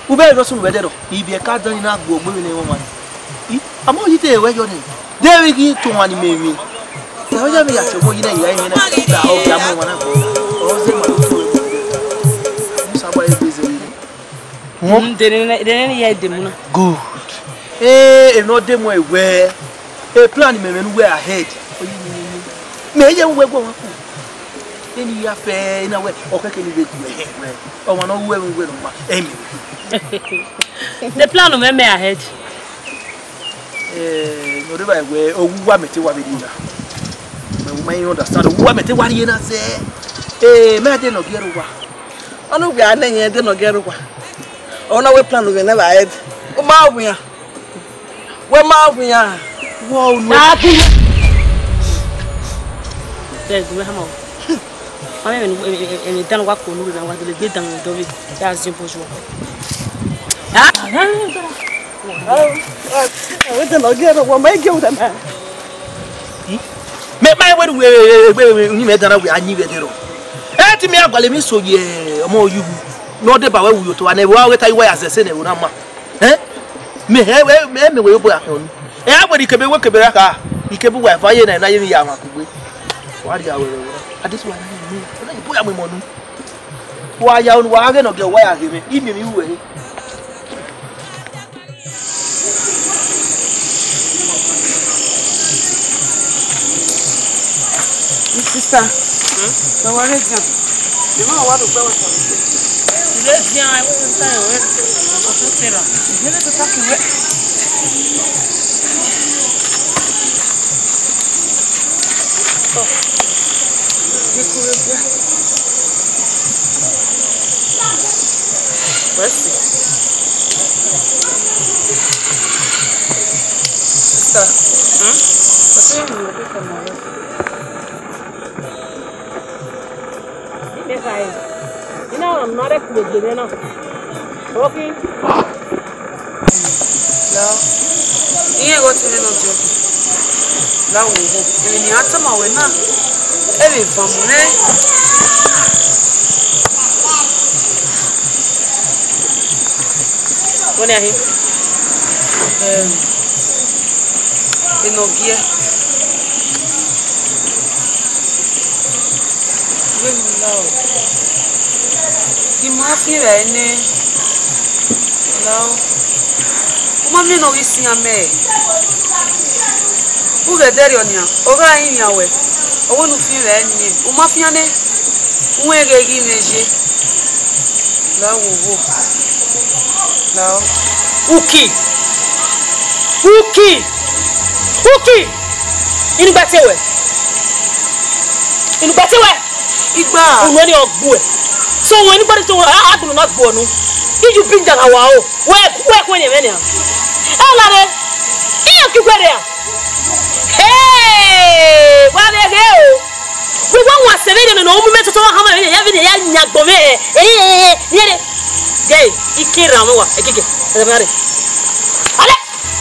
U vbe rọ sunu vbe ẹdẹrọ. Ibi ẹka dan ni na gbe ogbe vbene ẹmwẹ ọmwa. I, a ma yi te ruẹ yọ nẹ. De vbe ghi to wan ni mẹ emwi. Ẹ, ọ ya vbe ya sẹ ọmọ yi na, ya emwi na. Da, ọ ghi a mu ọmwa na. Ọ zẹ ma do to. Osanobua vbe zẹ vbe. Mm, de nene, de nene ya demu na. Good. Eh, emwi ne ọ demu ẹre wẹ, e plan mẹ mwẹ ne uwẹ ahead. Mẹ ye uwẹ gbe ọmwa ku. Eni ya fẹ, ena wẹ, ọ kẹkẹ ni vbe gu ẹhẹ wẹ. Ọmwa ne ọ ru ẹmwẹ uwẹ nọ ma, ẹ mẹ. The plan mẹ mẹ ahead. Eh, no de ba wẹ, owa mẹ te wa vbe rhie na. Mẹ, u ma understand, owa mẹ te wa rhie na sẹ. Eh, mẹ de nọgiẹ rre owa. Ọna uwẹ a nẹ yẹn de nọgiẹ rre owa. Ọna wẹ plan uwẹ nẹ vbe ahead. U ma wu iran. Wẹ ma wu iran. Wọ unu. Bẹẹ gu mẹ hama o. Mami, ẹmwẹ, ẹmwẹ, ẹmwẹ dan wa ko nu, wa dele gbe dan do vbe ya zin bo ju. Ah? Ẹmwẹ dan nọgiẹ rre owa, ma i gie uda na. Mẹ ma wẹ ru, eh, eh, eh, eh, ni mẹ dan na wẹ a yin vbe ẹdẹrọ. Ẹ ti mẹ agualọ emwi so ye ọmọ Oyiwu. Ne ọ deba wẹ wu ye otọ, ne ẹvbo a wẹ ta iwa ya zẹ ẹse ne ẹvbo na ma. Eh? Mẹ hẹ, mẹ, mẹ, mẹ wẹ obọ ya khian unu. Ẹ a wẹ ni kebe wẹ kebe ra kha. Ike bu wa eva ye na, na ye emwi ya mwa kugbe. Wa rhie aro ẹre. Adesua na ye emwi. Na ye bu ya mu imọ nu. Wa ya unu, wa ghe ne ọ gie wa ya ghe mwẹ. I miẹn emwi ru ẹre. Sister, hmm? Sẹ wa rre dian. Emwa wa do gbe wẹ sẹ. Rre dian, I want to tell you. Ọtọ tera. Ìgbélé tó tàkì wẹ. Ọ. Ikú rẹ bia. Wẹ si. Sister, hmm? Ọtọ yẹn ni mo kọ mọ rẹ. Mẹ kha ẹre, I na rhan ma rre kugbe egbe mwẹ na. Oki. La, irẹn ghe ọtẹn mwẹ nọ diọ. La wo wo, emwi ne iran tama wẹ na, e vbe van mu nẹ. Wẹ nian hin. Em, enọgiẹ. Vbene u la o, I ma fian vbe ẹre nẹ. La o, u ma miẹn ne ọ ghi siẹn amẹ. U ghẹ dẹrriọ nian, ọ gha rinmwian wẹ, ọ wẹ ne u fian vbe ẹre nẹ, u ma fian nẹ, u rẹn ghẹ ghi mwẹ ye. La wo wo. La o. Uki! Uki! Uki! Inu gba tie wẹ? Inu gba tie wẹ? Igba. Unu ẹni ọ gbuẹ. So wọn ni gbọdọ to wọn, a gbunu na gbuọ nu. Iju bi nda gha wa o. Wẹ, wẹ khuẹn ni ẹmwẹ nian. Ẹ lare. Iye ki wẹrẹ a. Hey! Wa vbe ghe o. Wẹ wa wan sẹ vbene nọ, u mu mẹ toto wa hama vbene ya, vbene ya yan agbọn mwẹ. Eh, eh, eh, eh, niẹn de. Gẹ, I ke rhan mwẹ wa, ekeke. Ẹ ma re. Ale!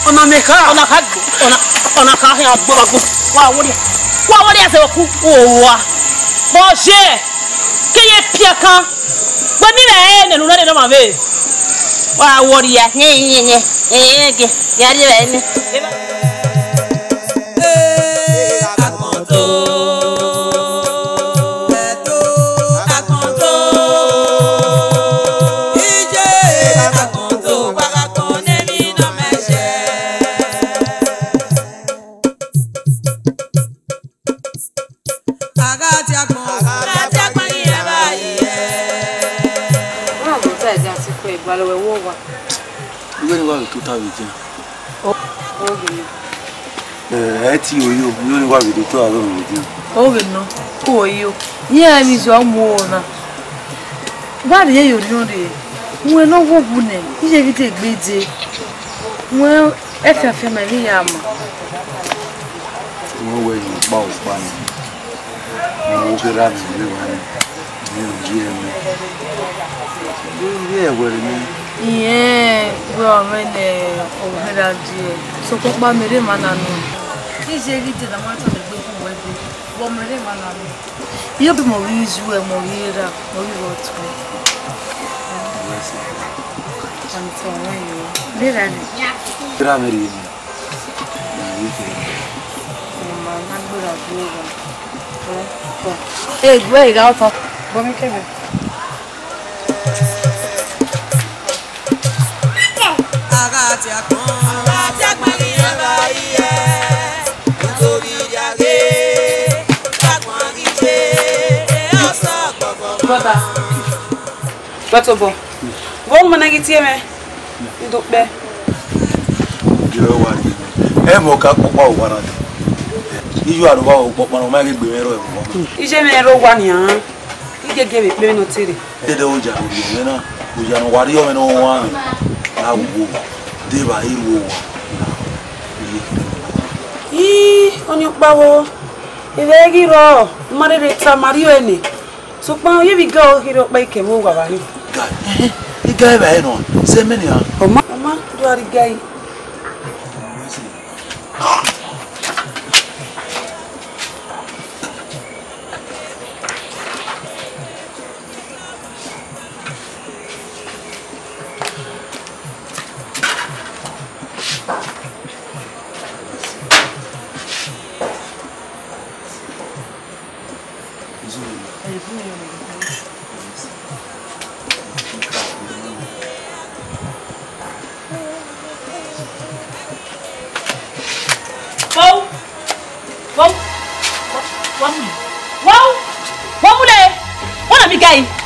Ọna mẹ kha. Ọna kha gbo, ọna, ọna kha hia gbo, gbo. Wa wọrria. Wa wọrria sẹ ku. O wa. Bọ je. Ke ye pia kan. Gbe mi rẹ nẹ, unu na de nọ ma vbe. Wa wọrria. Nẹ, nẹ, nẹ. Eh, ke. Ya ri vbe nẹ. Wẹ ne wa vbe tota vbe edian. Ẹ ti ro yo, yo ne wa vbe tota vbe edian. Oghe nọ, ko yo. Iran emwi zọ mu oro na. Wa rhie ye orhiọn rre, wẹ ne ọ wo wu nẹ, iye ghi te gbe dee. Wẹ ẹfianfian ma emwi ya ma. Wẹ wẹ ye ọkpa ọkpa nẹ. Wẹ wo kherha mẹ rre wẹ nẹ. Mẹ ò ye ẹmwẹ. Mẹ ò ye ẹwẹrẹ nẹ. Irẹn wẹ ọmwẹ nẹ ọmwẹ ra die. Sokpan ọkpa mẹ rre emwa na nọ. Iye ghi te na ma tọn egbe gu wẹ gbe. Wẹ ọmwẹ rre emwa na nọ. Iyobọ mẹ ghi zu ẹ, mẹ ghi ra, mẹ ghi vbe ọtuẹn. Wẹ sẹ. Ọni te ọmwẹ yo. Vbe ra nẹ? Ra mẹ rhie nẹ. Ra mẹ rhie nẹ. Ọmọ na gbera gbe ra. Ẹ, ẹ, ẹ, ẹ, gbe igha otọ. Bọ mi kẹmẹ. Brother, wẹ tobọ. Vbọ ọmọ na ghi tie mwẹ? Ido kpẹ. Ẹ mọ ka kpọkpa owa na. Iye aro wa kpọkpa na, ọ ma ghi gbe mwẹ rrọọ ẹvbo. Iye mwẹ rre owa nian. Igege vbe ekpe mwẹ ne ọ te rre. Dede oja ne ọ rhie mwẹ na, oja ne ọ wa rhie mwẹ ne ọ wan mwẹ, na wo, de evba i ru owa. Ii, ọnii ọkpa vbo, evba i ghi rrọọ, ma rherhe ta, ma rhie ẹre nẹ. Sokpan ọ yevbe iga ọ ghi rre ọkpa ikẹmwẹ owa vba ni. Iga, ẹhẹn, iga evba ẹre nọ, zẹ mẹ nian. Ọ ma, ọ ma, do a rhie iga ẹre.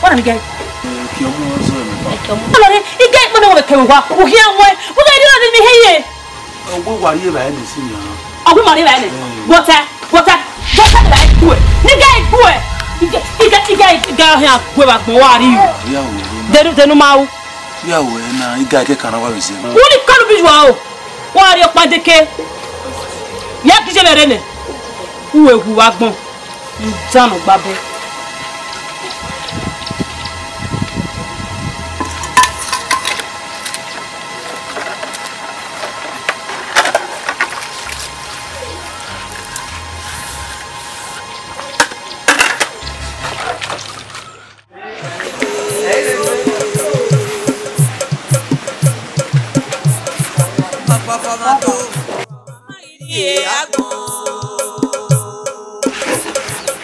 Wọ́n nà mí gẹ́. Ẹ, kí ọmọ wọn sọ ẹ̀mí pa. Ẹ kí ọmọ. Ọlọ́run, igẹ́ ìpínlẹ̀ wọn kẹwìn wa, òhì ẹ̀wọ̀n, wọ́n gẹ́ ìdílé mi hẹ́yẹ. Ọgbọ́n wà rí ẹ̀bà ẹ̀ nì sí ni hàn. Ọgbọ́n wà rí ẹ̀bà ẹ̀ nì. Mm. Wọ́tẹ́, wọ́tẹ́, wọ́tẹ́ ẹ̀bà ẹ̀ kú ẹ̀. Ní igẹ́ ìkú ẹ̀. Igẹ́, igẹ́, igẹ́, igẹ́ ọ̀hìn àkú ẹ̀ bá gbọ́n wà rí. Ìyàwó ẹ̀ ló máa. Dẹnu, dẹnu máa wú. Ìyàwó ẹ̀ náà, igá ẹ̀ kẹ́kànnà wà mí sí. Wọ́n ní kọ́lù bí wà o. Wọ́n á rí ọ̀pá dékè. Ìyá kìí ṣe bẹ̀rẹ̀ nẹ̀. Uwe hu wa gbọ́n. Ìjànà gbabẹ́.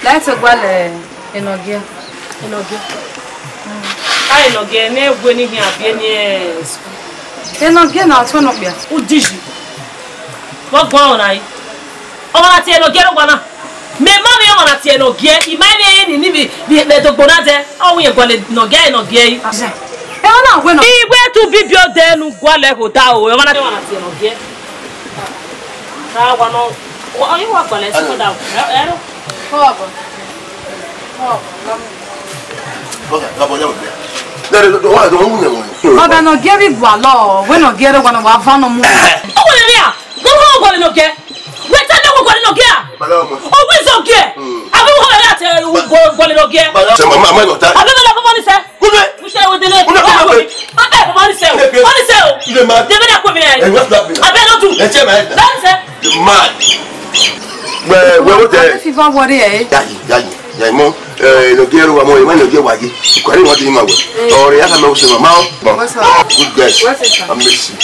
Lae te gualọ Enọgie. Enọgie. A Enọgie ne wẹ ne I khian biẹ ni ẹ. Enọgie na ọtuẹn ne okpia. Udiji. Vbe ọ guan ọna yi? Ọmwa na tie Enọgie rre owa na. Mẹ ma vbe ọmwa na tie Enọgie, I ma vbe ẹre ni ni vbe, vbe, vbe dogbo na dẹ. Ọ wẹ irẹn gualọ Enọgie, Enọgie yi. Ẹ, ọ na wẹ nọ. I wẹ tu bibi odẹ ne u gualọ ẹghẹ odaro, ọmwa na, ọmwa na tie Enọgie. Ra wa nọ, ọ, ọ, I wa gualọ ẹse odaro. Ẹ, ẹ, ro. Ọga Enọgie vbe gualọ, wẹ Enọgie rre owa na wa va nọ mu. Ọ wẹ nẹ nia? Wẹ wẹ gualọ Enọgie. Wẹ ta ne wẹ gualọ Enọgie a? Ọ wẹ zọ gie. Abẹ wẹ wẹ ta gualọ Enọgie. Sẹ ma, ma, ma, ma, ta. Abẹ wẹ la bọ ni sẹ. Kúnlẹ̀. Mo ṣe wo délé. Kúnlẹ̀, kúnlẹ̀, kúnlẹ̀. Abẹ bọ ni sẹ o. Bọ ni sẹ o. Ilé ma. Dèbè dà kó mi rẹ. Ẹ, what's that mean? Abẹ lọ tù. Ẹ ṣe ma ẹ. Bọ ni sẹ. Mad. Wẹ, wẹ, wẹ tẹ. Abẹ fi va wọrí ẹ. Yayi, yayi, yayi mọ. Ẹ, Enọgie rre owa mọ, ẹ, ma Enọgie wa ye. Ìkọ̀rí wọn ti ní ma wẹ̀. Ọ̀rẹ́ yàtọ̀ mẹ́wọ́ ṣe màmá o. What's up? Good girls. What's it? Amazing.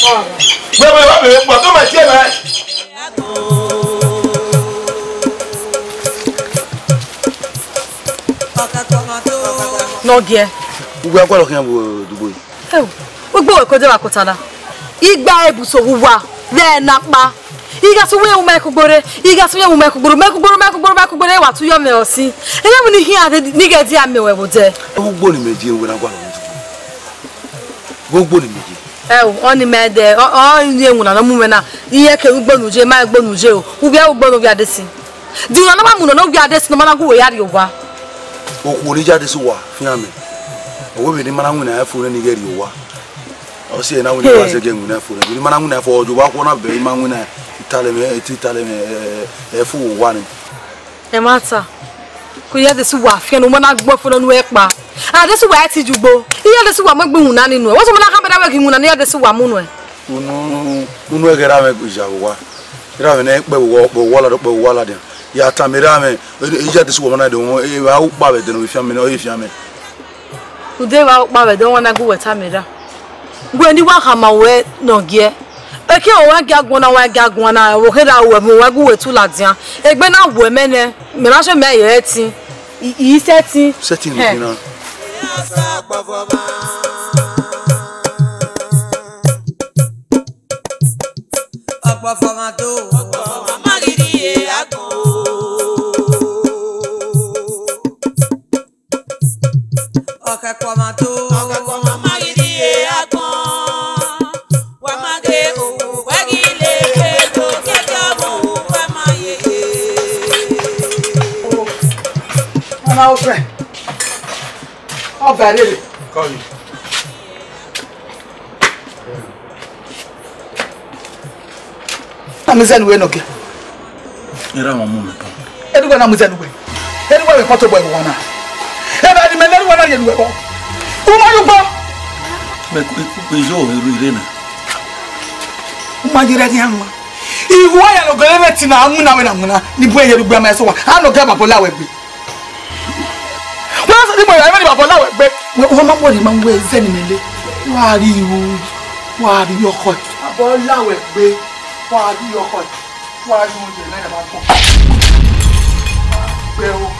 Wẹ, wẹ, wẹ, wẹ, wẹ, come and share, man. Enọgie. Ugbo akwa lọ khian vbe odugbo yi. Ẹ o, ugbo wẹ kode vbe akota na. Igba ebuso vbe uwa, vbe ẹna kpa. I gha sẹ uwẹ wu ma ẹkugbore, I gha sẹ uwẹ wu ma ẹkugbore, ma ẹkugbore, ma ẹkugbore, ma ẹkugbore, wa tu yọ mwẹ ọsin. Ẹ ya mu ni khian ni ghẹ dia mẹ wẹ vbe odẹ. Ugbo ni mẹ je wẹ na gualọ odugbo. Ugbo ni mẹ je. Ẹ o, ọni mẹ dẹ, ọ, ọ, ni ewun na nọ mu mwẹ na, iye ke ugbo nu je, ma ugbo nu je o, uvbiẹ ugbo nu vbe adesi. Di una na ma mu nọ ne uvbiẹ adesi nọ ma na gu wẹ ya rrie owa. Okhuo ni ya adesi uwa, fian mẹ. Ọ wẹ vbe ne ima na winna ẹre fo nẹ ne I ghẹ rrie owa. Ọ si ẹre na winna wa zẹgiẹ winna ẹre fo nẹ, vbe ne ima na winna ẹre fo, ọ jọ owa khuọ na bẹ ima winna, italẹ mwẹ, italẹ mwẹ, ẹ, ẹ, ẹre fo owa nẹ. Ẹmwata, ko iye adesi uwa fian ne u ma na gbẹn fo ne u ẹ kpa. Adesi uwa ẹ ti jugbo. Iye adesi uwa mu egbe iwinna ni nuẹ. Wẹ sẹ ma na khama da wẹ ghi iwinna ne iye adesi uwa mu nuẹ. Unu, unu ẹghẹ ra mwẹ ya vbe owa. Ra mwẹ ne kpẹ vbe owa, kpẹ vbe owa ladian, kpẹ vbe owa ladian. Ya tama erha mwẹ, iye adesi uwa ma na do wọn, e vbe a ukpa vbe ẹdẹ ne ovbi fian mẹ, ọ ye fian mẹ. Ude vbe a ukpa vbe ẹdẹ, ọ wa na gu wẹ tama erha. Wẹ ne I wa khama ruẹ Enọgie. Eke ọ wa gia guan na, wa gia guan na, vbe ọ kherha ruẹ, vbe ọ wa gu wẹ tu ladian. Egbe na wu mẹ nẹ, mẹ ma sẹ mẹ ye ẹtin. I, I sẹtin. Sẹtin nọ khin na. Ọkpọfọ ma do, ọkpọfọ ma gidi ye agbọn. Ọkpọfọ ma do, ọkpọfọ ma gidi ye agbọn. Wa ma ghe owo, wẹ ghi le ghe do kẹkẹ ọmọ, wẹ ma ye ye. Ọna ofẹ, ọba rere. Kọlu. Amizẹn wẹ nọ kẹ. Erha wọn mu mẹ tọn. Erha uwẹ na mu izẹn uwẹ. Erha uwẹ vbe kpọtọ obọ ẹvbo uwa na. Erha ni mẹ ne erha uwẹ na ye ne uwẹ bọ. U ma ye ugbọ. Mẹ ku, ku, ku, yo, erha ire na. U ma ye rẹ khian ma. Igho uwa ya nọ gẹrẹ vbe ẹtin na, a winna wẹ na winna. Ni bu ẹyẹ rugbe ama ẹsọ wa. A nọ gẹ baba la wẹ gbe. Wẹ sẹ ni mo ya vbe ni baba la wẹ gbe. Wẹ, wẹ ma wọrẹ ma wẹ zẹ ni mẹ le. Wa ri ru, wa ri ọkọ. Baba la wẹ gbe. Wa ri ọkọ. Wa ri oúnjẹ náà bá gbọ. Gbẹ o.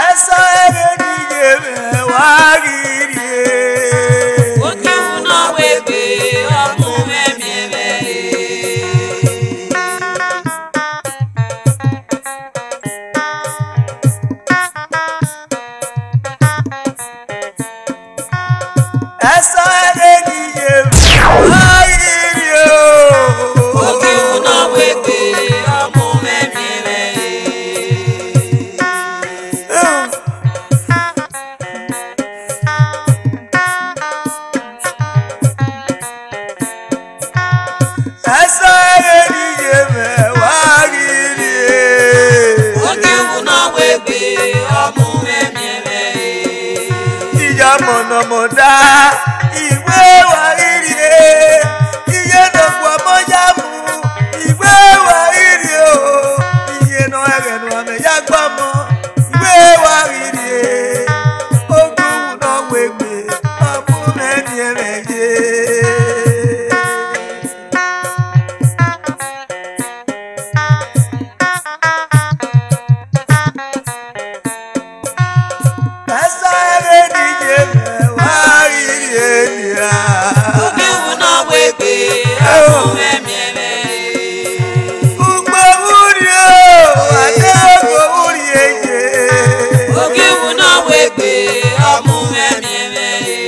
Ẹsọ ẹre ne I ye mwẹ wa ghi rrie. Ogiu ne ọ wegbe, ọ mu mwẹ miẹn mwẹ re. Ẹsọ ẹre ne I ye mwẹ wa ghi rrie o. Ogiu ne ọ wegbe, ọ mu mwẹ miẹn mwẹ re. Ẹsọ ẹre ne I ye mwẹ wa ghi rrie. Ogiu ne ọ wegbe, ọ mu mwẹ miẹn mwẹ re. Iye ọmọ ne ọ mọ da, I wẹ wa ghi rrie. Iye ne ọ gu ọmọ ya mu, I wẹ wa ghi rrie o. Iye ne ọ ẹghẹ ne ọ mwẹ ya gba ọmọ, I wẹ wa ghi rrie. Ogiu ne ọ wegbe, ọ mu mwẹ miẹn mwẹ ye. Ẹsọ ẹre ne I ye mwẹ wa ghi rrie nia. Ogiu ne ọ wegbe, ọ mu mwẹ miẹn mwẹ re. Ugbo vburrie o, a deghẹ ogo vburrie ye. Ogiu ne ọ wegbe, ọ mu mwẹ miẹn mwẹ re.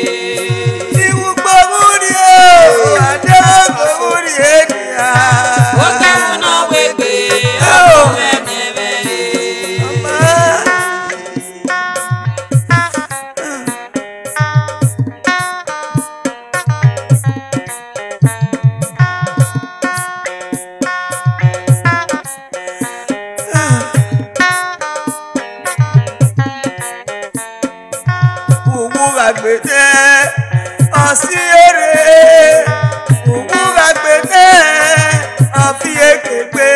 Iwu ugbo vburrie o, a deghẹ ogo vburrie nia. Ogiu ne ọ wegbe, ọ mu mwẹ miẹn mwẹ re. Ọma. Uwu gha gbe nẹ, ọ si ore. Uwu gha gbe nẹ, ọ fi eke gbe.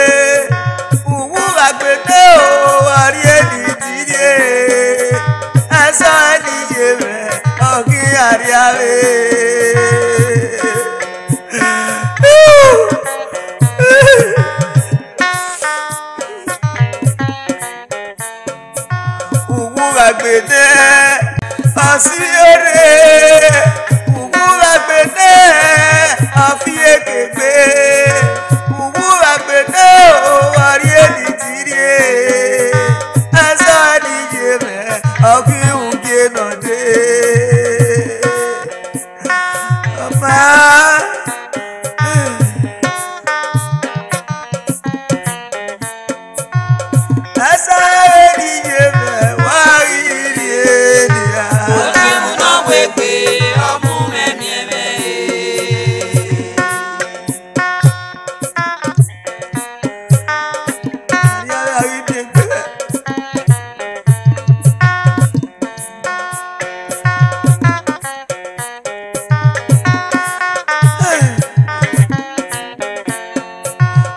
Uwu gha gbe nẹ o, ọ rhie ni di rrie. Ẹsọ ẹre ne I ye mwẹ, ọ ghi a rhie avbe. Uwu gha gbe nẹ, ọ si ore. Uwu gha gbe nẹ, ọ fi eke gbe. Uwu gha gbe nẹ, ọ rhie ni di rrie. Ẹsọ ẹre ne I ye mwẹ, ọ ghi ru gie nọ dee. Ọma. Ẹsọ ẹre ne I ye mwẹ, wa ghi rrie nia. Ogiu ne ọ wegbe, ọ mu mwẹ miẹn mwẹ re.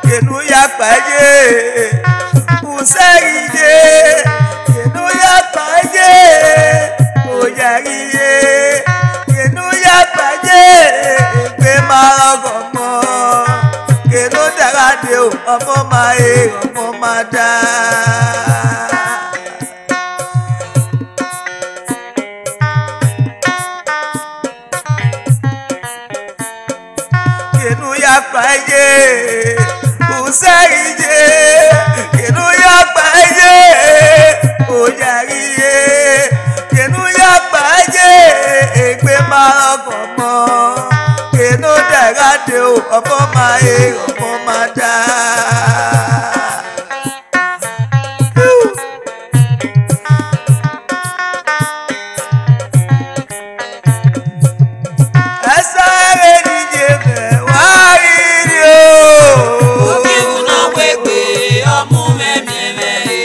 Kene u ya kpa ye, u sẹ ghi ye. Kene u ya kpa ye, u ya ghi ye. Kene u ya kpa ye, egbe ma rọgọ ọmọ. Kene u da gha de o, ọmọ ma re, ọmọ ma da. Kene u ya kpa ye, u sẹ ghi ye. Kene u ya kpa ye, u ya ghi ye. Kene u ya kpa ye, egbe ma rọgọ ọmọ. Kene u da gha de o, ọmọ ma re, ọmọ ma da. Ẹsọ ẹre ne I ye mwẹ, wa ghi rrie o. Ogiu ne ọ wegbe, ọ mu mwẹ miẹn mwẹ re.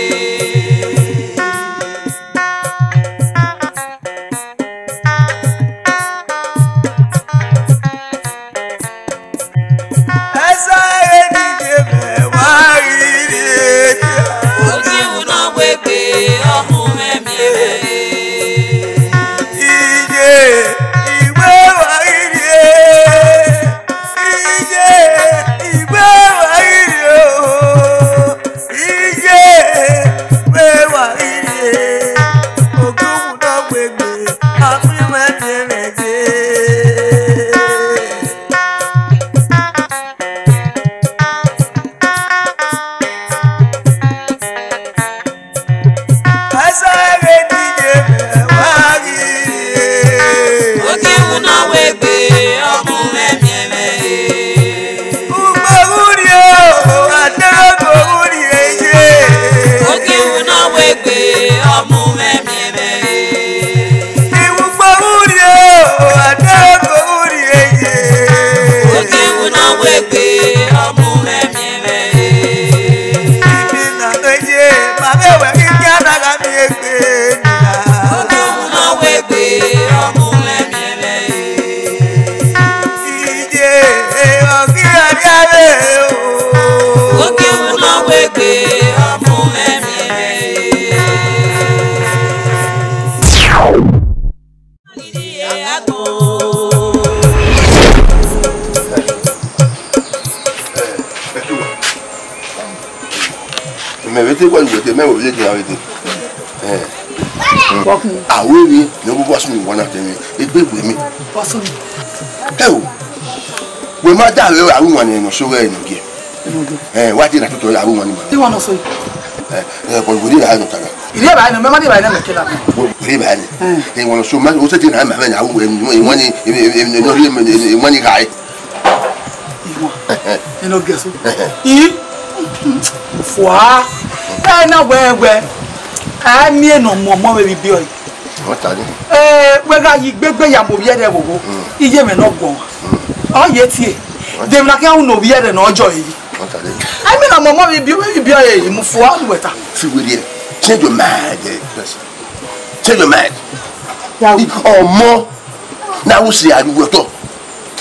Wegbe, ọmọ mwẹ miẹn mwẹ. Ugboghu rrie o, adegbe ugboghu rrie ye. Oke wu nọ wegbe, ọmọ mwẹ miẹn mwẹ. Iwu ugboghu rrie o, adegbe ugboghu rrie ye. Oke wu nọ wegbe, ọmọ mwẹ miẹn mwẹ. Ibi na nọ ye, ma vbe wẹ ghi ya na gha miẹn egbe na. Oke wu nọ wegbe, ọmọ mwẹ miẹn mwẹ. Iye, ọ ghi gha rrie avbe o. Oke wu nọ wegbe, ọmọ mwẹ miẹn mwẹ. Mẹ vbe te wa yuẹ te, mẹ vbe te gha vbe te. Eh. Awe mi, ne bu boss mi wana te mi. Egbe gbe mi. Boss mi. Ẹ o. Wẹ ma da vbe aru wan ne nọ so ghẹ nọ gie. Eh, wa ti na tutu aru wan ni ma. Ti wan nọ so. Eh, eh, but we dey hide no taga. Ire ba ni, mẹ ma ni ba ni mẹ kela. We dey ba ni. Eh. Eh, wan so ma, o se ti na ma, ma na aru wan ni, wan ni, wan ni gai. Iwan, eno gẹso. I fua. Ẹ na wẹ wẹ. A miẹn ne ọ mu ọmọ vbe vbe ibiọ yi. Wọ́n ta ni. Ẹ, wẹ gha yi gbegbe ya mu ovbi ẹre vbe ogho. Iye mwẹ ne ọ guọmwa. Ọ ye tie. De emwi na khian ru ne ovbi ẹre ne ọ jọ ẹre yi. Wọ́n ta ni. A miẹn ne ọ mu ọmọ vbe ibiọ, vbe ibiọ yi mu fua ọnii wẹ ta. Fi wẹ rrie. Change your mind, eh, person. Change your mind. Ya. Ọmọ na wu si aruwẹ otọ.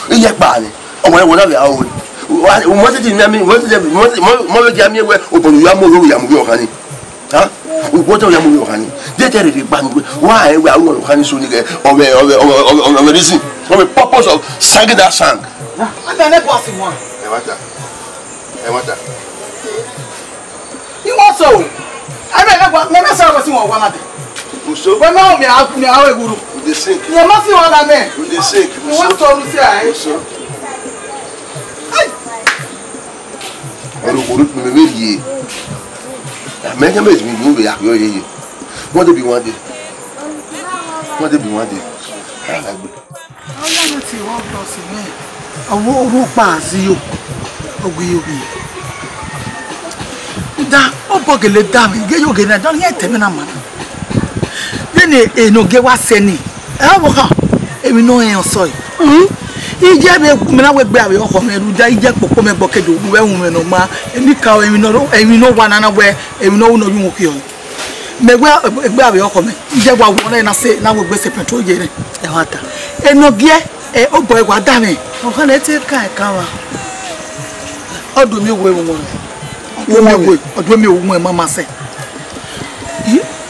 Iye kpa ni. Ọmọ rẹ wọ na vbe aro wẹ. Wọ́n ti di miami, wọ́n ti di, wọ́n ti, wọ́n, wọ́n ti di miami wẹ, obọ ya mu, ya mu ọkhan ni. Ha? Obọ ya mu ọkhan ni. De te rere gba mi wẹ. Wa ẹ wẹ aro ọkhan ni so ni gẹ. Ọmọ, ọmọ, ọmọ, ọmọ, ọmọ reason. Ọmọ purpose of singing that song. Ata ne boss wan. Ẹ wá ta. Ẹ wá ta. Iwọ so. Ẹ bẹ ne gua, ne mẹ sa wẹ si wọn wa na de. Uso. Wẹ ma mi a mi a wẹ guru. We dey sing. Ye ma si wọn na mẹ. We dey sing. Iwọ so ru si ai. Uso. Ai. Ọ̀rọ̀ kò rí pé mi rí yìí. Àmọ́ ẹgbẹ́ méjì mi yóò rí àpò yìí. Wọ́n débi wọ́n dé. Wọ́n débi wọ́n dé. Àgbẹ̀. Ọlọ́run ti wọ́n gbọ́ sí mi. Ọwọ́ orúkọ àzíyò. Ogun yóò bí. Da, ọ bọ gele da mi, ge yo gele da, ye tẹ mi na ma. Vbene enogie wa sẹ ni, ẹ ọ vbọ khan, emwi ne ọ rẹn ọsọe. Iye vbe gu mẹ na wẹ gbe avbe ọkhọ mwẹ rhunmwuda iye kpokpo mwẹ gbọ ke do ru ẹwun mwẹ ne ọ ma, emwi ka emwi ne ọ ro, emwi ne ọ wa nana wẹ, emwi ne ọ ru ne ọ yu mwẹ khian. Mẹ wẹ egbe avbe ọkhọ mwẹ, iye wa wọ na na sẹ, na wẹ gbe sẹ petrol ye rẹ. Ẹmwata. Enogie, ẹ, obọ ẹwa da mwẹ. Ọkhan ne te ka ẹkan wa. Ọdọ mi wo ẹvbo wọn. Ọdọ mi wo, ọdọ mi wo wọn ma ma sẹ.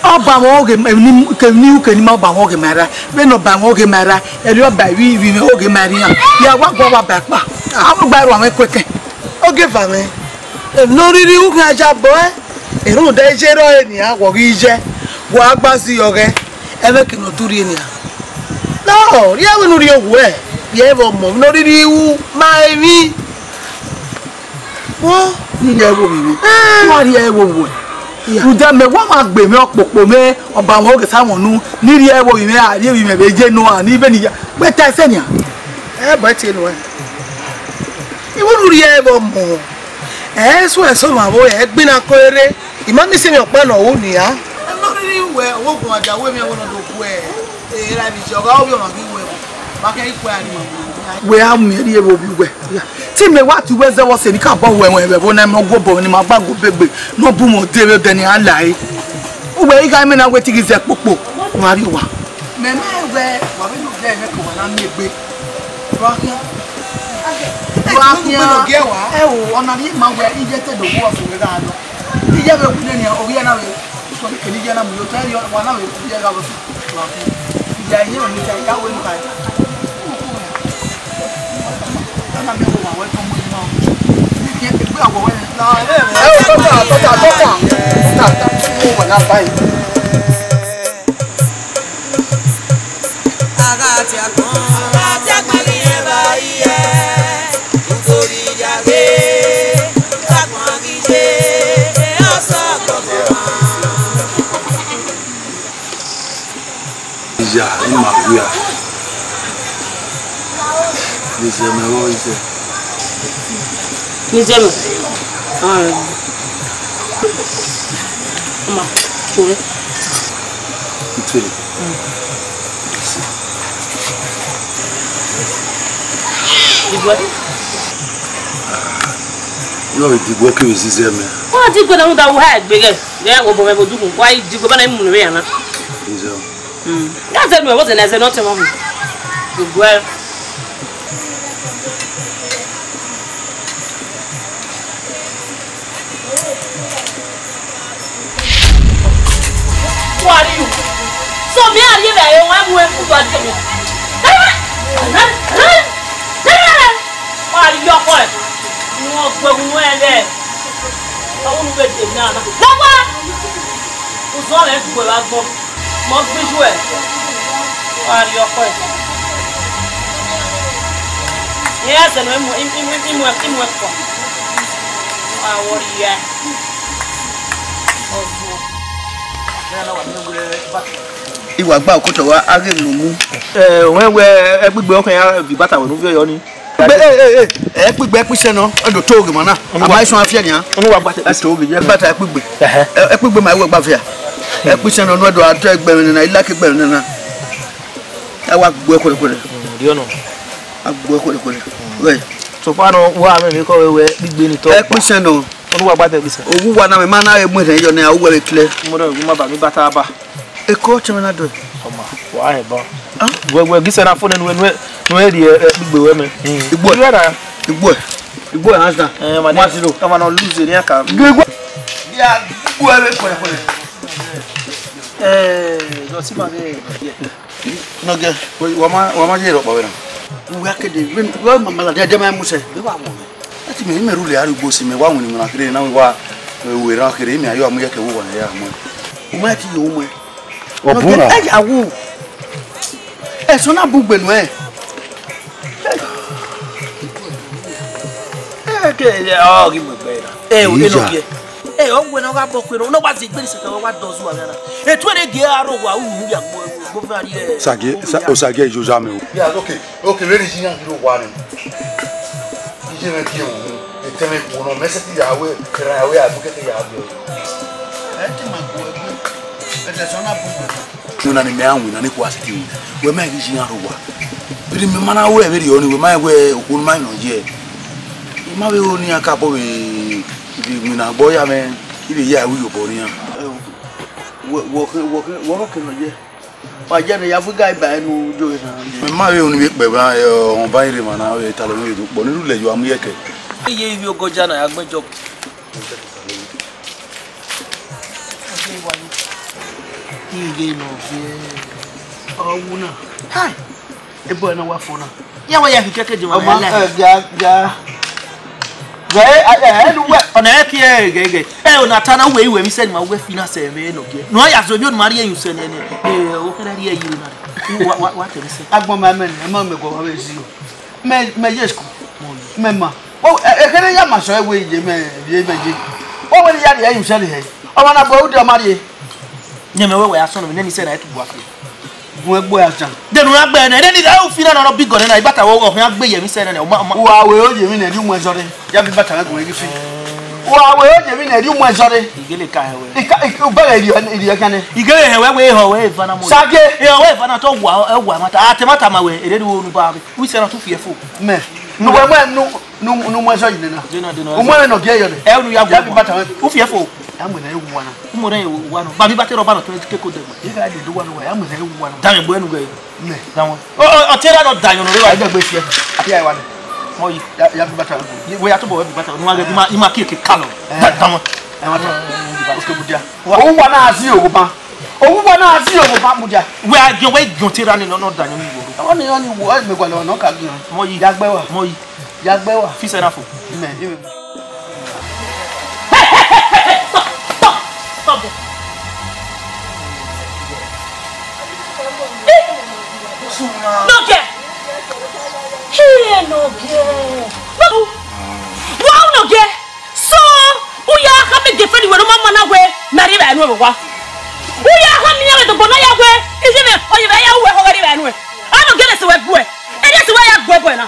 Ọba wọn oge ni ke ni uke ni ma ọba wọn oge ma ra. Be no ba wọn oge ma ra. Eri ọba ivbi ivbi wọn oge ma ri an. Ya wa gua wa ba kpa. Amu gba ru àwọn ẹkọ ẹkẹn. Oge va mwẹ. Emwi ne ọ rhirhi ru khian ya bọ ẹ. Erhunmwuda iye rrọọ enian, wọ ghi ye, wọ a gba zẹ ọghẹ, ẹmwẹ ke ne ọ tu rrie nian. Nọ, rhie ẹvbo ne u rhie owẹ, rhie ẹvbo ọmọ, ne ọ rhirhi ru ma emwi. Wo, ne I rhie ẹvbo vbe mwẹ, wa rhie ẹvbo vbe uwẹ. Rhunmwuda mẹ, wa ma gbe mwẹ ọkpokpo mwẹ, ọba mwẹ oge sa wọn nu, ne I rhie ẹvbo vbe mwẹ, a rhie vbe mwẹ vbe ye nua, ne I vbe ne I ya, wẹ ta ẹsẹ nian. Ẹ bọ ẹtin nuẹn. Iwunu rhie ẹvbo ọmọ. Ẹ i suẹn sẹ ọmwa vbe ore, ẹ i gbinna ko erre, I ma miẹn isẹmwi ọkpa ne ọ ru nian. Ẹ ne ọ rhirhi wẹ, ọvbokhan dia wẹ emwi ẹvbo ne ọ do guẹ, e ra vbe iye, ọ gha ovbi ọmwa ghi wẹ, ma khian i kue a ni. Wẹ a miẹn rhie vbe ovbi uwẹ. Te imẹ wa tie uwẹ zẹ vbe ọse ne I ka bọ wẹ ẹwẹn vbe ẹvbo ne ọ gu obọ ne ima gba gu obọ egbe, ne ọ bu mwẹ ode vbe odẹ ne iran la ẹre. Uwẹ i gha mẹ na wẹ te I ghi zẹ kpokpo, wa rrie owa. Mẹ ma wẹ, wa vbe nọ odẹ mwẹ ke wa na miẹn egbe. Wa khian. Wa khian. Ẹ o, ọna rhie ma wẹ, iye te do wu ọse wẹ gha nọ. Iye vbe wu nene, ovbi ẹre na vbe, sọni kene iye na mu yo, te wa na vbe iye gha vbe. Wa khian. Iye iye vbe mu ta, ya wẹ nu ka. Ana mi wo wa wẹ tọ mu ima. Iye egbe awọ wẹ. Ẹ o, tọta, tọta, tọta. Tọta, tọta. Mo wà lábàáyé. Iya, ima wia. Izẹmwẹ vbọ izẹ? Izẹmwẹ. Ah. Ọma, tore. Ntore. Diguẹ. Yọ, diguẹ kevbe izẹmwẹ. Wa diguẹ na, rhunmwuda uwa egbe ghẹ, ghẹ ya wẹ obọ mwẹ vbe odughu, wa diguẹ ba na mu ne vbe ya na. Izẹmwẹ. Mm. That's it, was an as not to. Good well. Who are you? So me are you there? Why am I put you at the? Who are you? Who are you? Who are you? Who are you? Uzọ rẹ dugbe vbe agbọn, mọ gbe iye uẹ, ọ gha rrie ọkpọ ẹre. Iran zẹ ne imu, imu, imu, imu ẹkọ, ọ gha wọ rrie. Iwa gba okotọ wa, a ghe mu mu. Ẹ, wẹ wẹ, ẹgbigbe ọkhan ya viọ ibata wẹ ne u viọ yọ ni. Gbe, e, e, e, ẹ kpigbe, ẹ kpisẹ nọ, ẹ do to oge ma na. Unu wa, ama isun afiẹ nian. Unu wa gba te, ẹ to oge, ẹ bata ẹ kpigbe. Ẹhẹ. Ẹ, ẹ kpigbe ma ẹ wẹ gba fia. Ẹ kpisẹ nọ, unu ẹ do a to ẹgbẹmwẹ nana, I like ẹgbẹmwẹ nana. Ẹ wa gbuẹ khuẹrhẹkhuẹrhẹ. Mm, diọ nọ. A gbuẹ khuẹrhẹkhuẹrhẹ. Wẹ. So far nọ, wa mwẹ emwi kọ wẹ wẹ kpigbe ni tọ. Ẹ kpisẹ nọ. Unu wa gba te kpisẹ. Owu wa na mẹ ma na re mu ẹrhẹn yọ nẹ, a wẹ vbe klẹ. Mo dọ gu ma ba mi bata ba. Eko ọtẹn mwẹ na dọe. Ọma, wa hẹ ba. Ah? Wẹ, wẹ, gisẹ na fo nẹ nuẹ, nuẹ, nuẹ rhie, ẹ, gbigbe wẹ mẹ. Igbo. Igbo na. Igbo. Igbo na da. Eh, ma One zero. Ọma nọ lose ni aka. Gbigbo. Ya, gbigbo ẹre kọlẹ kọlẹ. Eh, lọ si ma ghe. Nọgẹ, wa ma, wa ma ye rọkpa wẹ na. Uwẹ akede, wẹ, wẹ ma ma la dia dia ma mu sẹ. Wẹ wa mu. Ẹ ti mẹ, mẹ rhulẹ arhugbo si mẹ, wa winna iwinna kherhe na, wa, wẹ rran kherhe, mẹ a yo mu yẹ kẹ vbe owa ne ya mu. U ma ki yo mu. Ọ bu na. Ẹ ya wu. Ẹsọ na bu gbe nuẹ. Ẹ ke, ọ ghi mu egbe ra. Ẹ o, ẹ nọ biẹ. Ẹ, ọ wẹ ne ọ gha bọ kue nọ, ne ọ wa zẹ egbe ni sẹkẹ, ọ wa dọ zuwa gha na. Etu ẹre gie aro wa, u mu ya gbo, gbo va rrie. Osagie, Osagie, yo ya mẹ o. Ya, okay, okay, vbene iye iran ghi rre owa nẹ. Iye mwẹ gie uhunmwu, etẹn mwẹ khuo nọ, mẹ sẹtin ya wẹ, erhan ya wẹ, a bu kẹkẹ ya viọ. Ẹ te ma gbe ẹre, ẹdẹ sẹ ọ na bu wẹ. Winna ni mẹ ra winna, ne kua sẹtin winna. Wẹ ma ghi iye iran rre owa. Vbene imẹ ma na ru ẹre vberriọ ni, wẹ ma rẹn wẹ okhuo ne ima nọ ye. I ma vbe ro ne iran ka bọ vbe, vbe winna, agbọn ya mwẹ, I vbe ya ru iyobọ ne iran. Wẹ, wẹ, wẹ, wẹ, wẹ ọkhọ ke nọ ye. Wa ye ne ya fu ga iba ẹnu yo na. Mẹ ma vbe ru ne I vbe kpẹ vbe, ẹ, ọmwa ba rre emwa na, ọ vbe talọ mwẹ vbe do kpọ, ne I rhulẹ yo a mu yẹ kẹ. Iye ivbi ogoja na ya gbẹn jọ. Ighe nọ viẹ. Ọ wu na. Hai. Ebo ẹre na wa fo na. Ya wa ya kike ke jema. Ọma, ya la. Eh, ya, ya. Ghe, eh, eh, lu wẹ. Ọna ẹ ki ẹ ghe, ghe. Ẹ, ọna ta na wẹ iwẹ mi sẹ ni ma wẹ fi na sẹ vbe nọ gie. No ya zo bi onu ma rhie yu sẹ nẹ nẹ. Eh, o kẹrẹ rhie yu na. Wa, wa, wa te mi sẹ. Agbọn ma mẹ, ẹ ma mẹ gọ wa vbe zi o. Mẹ, mẹ ye school. Mẹ ma. O, e, e kẹrẹ ya ma sọ ẹwe ye mẹ, ye mẹ ye. O wẹ ni ya rhie yu sẹ rhie. Ọmwa na bu ẹre ude ọ ma rhie. Yẹn mẹ wẹ wẹ ya sọnọ, mẹ nene isẹ na ẹ tu gua fi. Gun egbe a jan. Dẹn u ra gbe nẹ, nene ẹ u fi na nọ bi gọ nẹ na, ibata wẹ ọ khian gbe yẹ mi sẹ nẹ, ọ ma, ọ ma. Wa wẹ o ye mi nẹ, rhie uwẹ zọre. Ya bi bata wẹ gun ghi fi. Wa wẹ o ye mi nẹ, rhie uwẹ zọre. Igele ka hẹ wẹ. Ika, ika, u bẹghe iri, iri ẹkan nẹ. Igele hẹ wẹ, wẹ họ wẹ eva na mo. Sage. E họ wẹ eva na tọ wa, ẹ wa ma ta, a te ma ta ma wẹ, ere ru onu ba. Wi sẹ na tu fi ẹ fo. Mẹ. Nu wẹ mẹ, nu. Nu, nu mu ẹzọ yi nena. Dena, dena, u mu ẹzọ. Ẹmwẹ ne ọ gie yọ nẹ. Ẹ, unu ya gu. Ya bi bata mwẹ. U fi ẹ fo. Ya mu ẹre wa na. U mu ẹre wa na. Ba mi bata rọba nọ, to ke ko dẹ. Ika de do wa no wa, ya mu ẹre wa na. Da mwẹ gbe ẹnu gẹ. Nẹ. Da wọn. Ọ, ọ, ọ, te ra nọ da yọn nọ re wa. Ẹ jẹ gbe fiẹ. Afi ayi wa nẹ. Mọ yi. Ya, ya bi bata mwẹ. Wẹ ya tobọ wẹ bi bata. Nu wa gẹ, ima, ima kie ke kalọ. Ẹ. Da, da wọn. Ẹ wa ta. Oke, mudia. Wa. O wa na zi owo ba. O wa na zi owo ba, mudia. Wẹ a jọ, wẹ jọ te ra ni nọ, nọ da yọn ni wo. Ọ ni, ọ ni wo, ẹ mẹ gualọ nọ ka gbọn. Mọ yi. Ya gbe wa. Mọ yi. Ya gbe wa. Fi sẹ na fo. Mẹ, ẹ. Stop, stop, stop. Nọgẹ. Hey, Nọgẹ. Wa Nọgẹ. So, u ya kha mẹ girlfriend wẹ ne ọ ma ma na wẹ, mẹ rhie vbe anu ẹvbo wa. U ya kha miẹn mwẹ dogbo na ya wẹ, iye mwẹ, ọ ye vbe ya ru ẹre, ọ gha rhie vbe anu ẹvbo. Anọgẹ ne sẹ wẹ gbuẹ. Ẹ ne sẹ wẹ ya gbuẹ bọe na.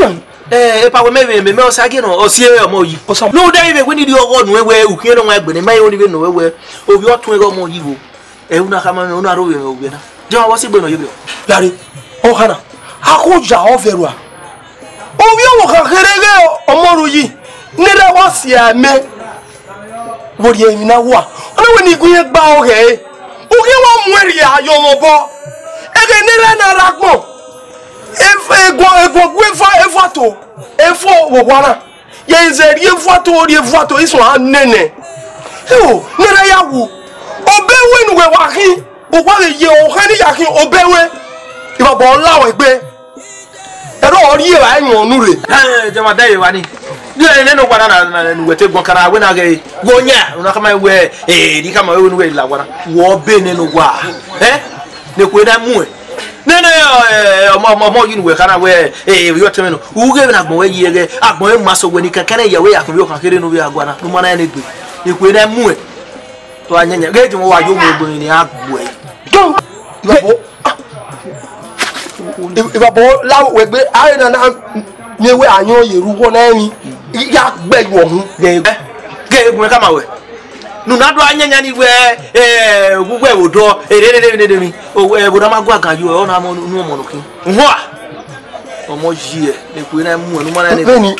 Eh, epa wẹ mẹ vbe mẹ, mẹ ọ sa gie nọ, ọ si ẹre ọmọ yi. Ọ sa. Ne u da vbe wẹ ne I rhie ọghọ nuẹn wẹ, u khian ne ọmwa egbe ne ma, I ho ni vbe nọ wẹ, wẹ, ovbi ọtuẹn ghe ọmọ yi vbo. Ẹ, u na khama mwẹ, u na rho vbe mwẹ ovbi na. Jẹ wa wọ si egbe nọ ye vbe. Lare, ọ khana, a kho ya ọ vẹ rua. Ovbi ọmọ kha kherhe ghe ọmọ ru yi, ne erha wa si amẹ. Vbe orhiọn emwi na wa, ọ na wẹ ne I gu irẹn gba ọghẹ ẹre. U khian wa mu ẹre rhie ayọ mwẹ obọ. Ẹghẹ ne erha na rre agbọn. Ev-, eguọ, eguọ gu eva, eva to, evo vbe owa na. Ye zẹ rhie vuato, rhie vuato, isun a nene. Eo, ne erha ya wu. Obẹ wẹ ne uwẹ wa khin, uwa vbe ye ohẹn ni ya khin obẹ wẹ. Ivbabọ la wẹ gbe. Ẹro ọ rhie evba ẹyuọn unu rre. Ẹ, jẹ ma da evba ni. Ni ẹ nene owa na, na, na, ne uwẹ te guan kana, wẹ na ghẹ, wẹ oyan, una khama wẹ, eh, ni khama wẹ ne uwẹ la owa na. Wọ be nene owa. Eh? Ne kue na mu ẹ. Nene, eh, ọmọ, ọmọ, ọmọ yi ne uwẹ kana wẹ, eh, yọ tẹmwẹ nọ. U ghe vbe ne agbọn wẹ yi ẹghẹ, agbọn wẹ ma sẹ wẹ ni kẹkẹrẹ ya wẹ ya khin vbe ọkhan kherhe ne ovbi agua na. Ne u ma na nẹ egbe. Ne kue na mu ẹ. Te a yẹnyẹn, ghẹ jẹ wa yo mu egbe ni a gbuẹ. Ivbabọ, ah, Ivbabọ la wẹ gbe, a re na na miẹn wẹ a yọn ye ru wọ na emwi, ya gbe yu ọhun. Ghe, ghe egun kama wẹ. Ne u na do a yanyan ni wẹ, eh, uwu wẹ vbe odọ, ererere ne emwi. O, eh, vbe odọ ma gu agan yo, ọ na mọ nu ọmọ nọ khin. Uhua! Ọmọ yi ẹ, ne kue na mu ẹ, ne u ma na nẹ. Vbene ni,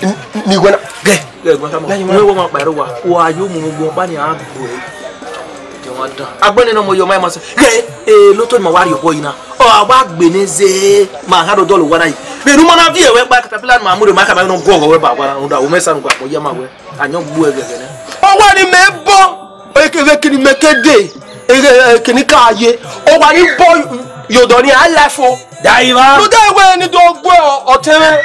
ni wẹ na. Ghe, ghe egun kama. Wẹ wọ ma kpa ẹre wa. Wa yo mu mu gbọn, ba ni a gbuẹ. Agbọn nene ọmọ ye ọma ima sẹ. Ghe, eh, lotto ni ma wa rhie obọ yi na. Ọ, a wa gbe ne ze, ma gha do dọlọ owa na yi. Vbene u ma na viẹ wẹ gba caterpillar ni ma mu rre, ma ka ma nọ guọghọ wẹ ba owa na, rhunmwuda, u mẹ sa nu gba kpọ ya ma wẹ. A yọn gbu ẹghẹghẹ nẹ. Owa ni mẹ bọ, ekevbe kini mẹ ke de, ekini ka ye. Owa ni bọ ye odọ ni, a life o. Daiva. Rhunmwuda wẹ ne I do gu ọtẹn mwẹ.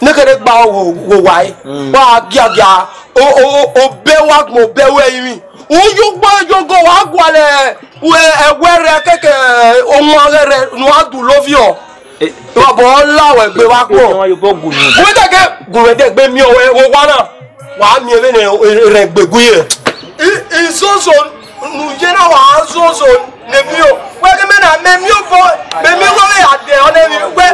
Ne kherhe gba wo, wo wa e. Mm. Wa giagia, o, o, o, obẹ wa gbọn obẹ wẹ rinmwi. U yo ugbo yo go wa gualọ wẹ ẹwẹ rẹ kẹkẹ ọmwa ghẹ rẹ ne a du lovbiọ. Eh, wa bọ la wẹ gbe wa kpọ. Wa yo bọ gu nu. Wẹ dẹ gẹ gu wẹ dẹ gbe miẹn wẹ wo wa na. Wa miẹn vbene rẹ gbe gu ye. I, izozo nu ye na wa zozo ne miẹn o. Wẹ ghe mẹ na mẹ miẹn obọ, mẹ miẹn obọ vbe a dẹ ọ nẹ vbe wẹ.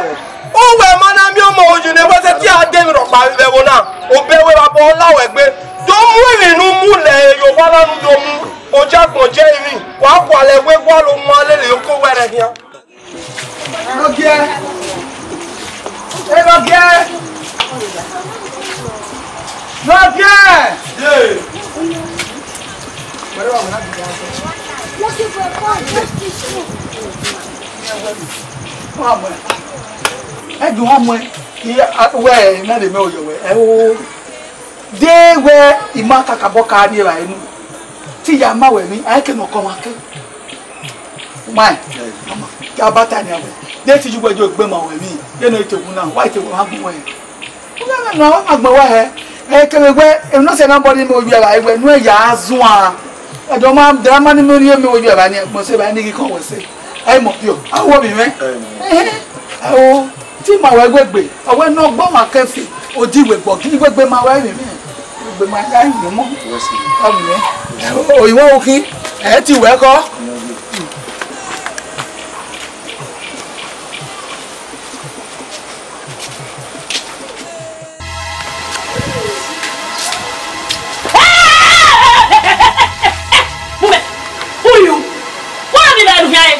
Uwẹ ma na miẹn ọmọ oyi ne wẹ sẹtin a dẹ emwi rhọkpa vbe ẹvbo na. Obẹ wẹ vbe abọ la wẹ gbe. Do mu emwi ne u mu lẹ Yowa na nu do mu. Ojagbọn jẹ emwi. Wa gualọ wẹ gualọ omuan lele oko wẹ rẹ khian. Nọgiẹ. Ẹ Nọgiẹ. Nọgiẹ. Ẹ dùn ọmọ ẹ. Wẹ na de mẹ oyọ wẹ, ẹ o. De wẹ ima kakabọ ka rri evbare nu. Te I ya ma wẹ emwi, a i ke ne ọ kọ ọmwa ke. Umaẹn, ya ba ta nian wẹ. De te I ye uwẹ yo gbe ma wẹ emwi, ye ne ọ i te wu na, wa i te wẹ mwa gu wẹ. Uwẹ mwẹ nọ, a gbẹn wẹ hẹ. Ẹ kevbe wẹ, emwi ne ọ sẹ na bọ ne imẹ oyọ evbare wẹ, nuẹn ya zuan. Ẹdọ ma, de ma ne imẹ rhie mẹ oyọ evbare ni, ẹgbọn sẹ evbare ni ghi kọn wẹ sẹ. Ẹ i mọ biọ, a wọ vbe mwẹ. Ẹhẹn, ẹ o, te ima wẹ wẹ egbe, ọ wẹ ne ọ gbe ọmwa kẹfin, odi wẹ gbọ, gi wẹ egbe ma wẹ vbe mwẹ. Egbe ma ya yi mọ. Ọ vbe mwẹ. Oyiwẹ okhin, ẹ ti wẹ kọ. Uri u, wẹ ọnii na ru khian re?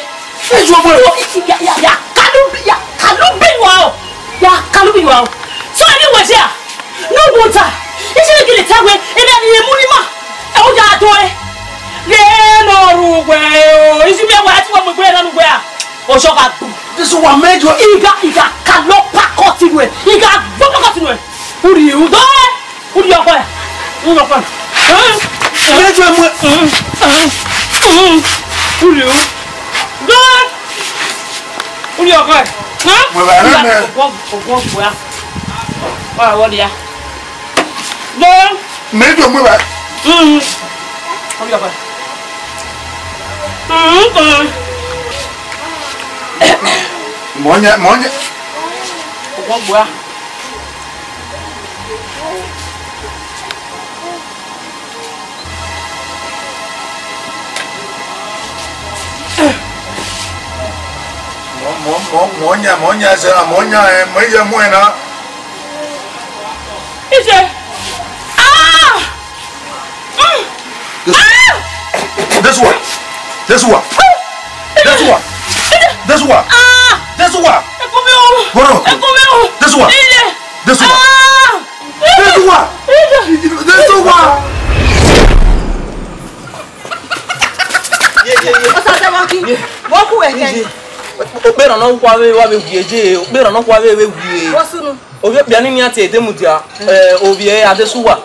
Eju ọmọ rẹ. Ya, ya, ya kalu, ya kalu bi wa o. Ya kalu bi wa o. So, ẹmwẹ wẹ dia? Ne uwẹ ta, isi ne gele ta wẹ, ẹmwẹ ni emu ni ma. Ẹ, u ya do ẹ. Ghẹ ne ọ ru wẹ o. Isi miẹn wẹ a ti wẹ mu egbe na nu wẹ a. Oshọ gha gbu. This one made you. Iga, iga, kalọ pakọti nuẹ. Iga gbọ pakọti nuẹ. Uri u do ẹ. Uri ọkọ ẹ. Uri ọkọ ẹ. Made you mu. Uri u. Do ẹ. Uri ọkọ ẹ. Wẹ ba rẹ mẹ. Ọgbọ, ọgbọ gbua. Wa wọ dia. Do ẹ. Mẹ do mu ba. Mm. Orí ọkọ. Mm, mm. Mọ nya, mọ nya. Ọgbọ gbua. Mọ, mọ, mọ, mọ nya, mọ nya, sẹ na, mọ nya, ẹ, mọ iye mu ẹ na. Ije. Ah! Mm. This, ah! This one. This one. This one. This one. Ah! This one. Ẹ kú mi o. Bro. Ẹ kú mi o. This one. Ije. This one. Ah! This one. Ije. This one. Ye, ye, ye. Ọsọsẹ wọn kí. Ye. Wọ́n kú ẹ̀kẹ́. Ye. Okpera nọ wa vbe, wa vbe wu eje, okpera nọ wa vbe, vbe wu e. Wọ́n sunu. Ovbi okpia ni nian tie Idemudia, eh, ovbi ẹre Adesuwa.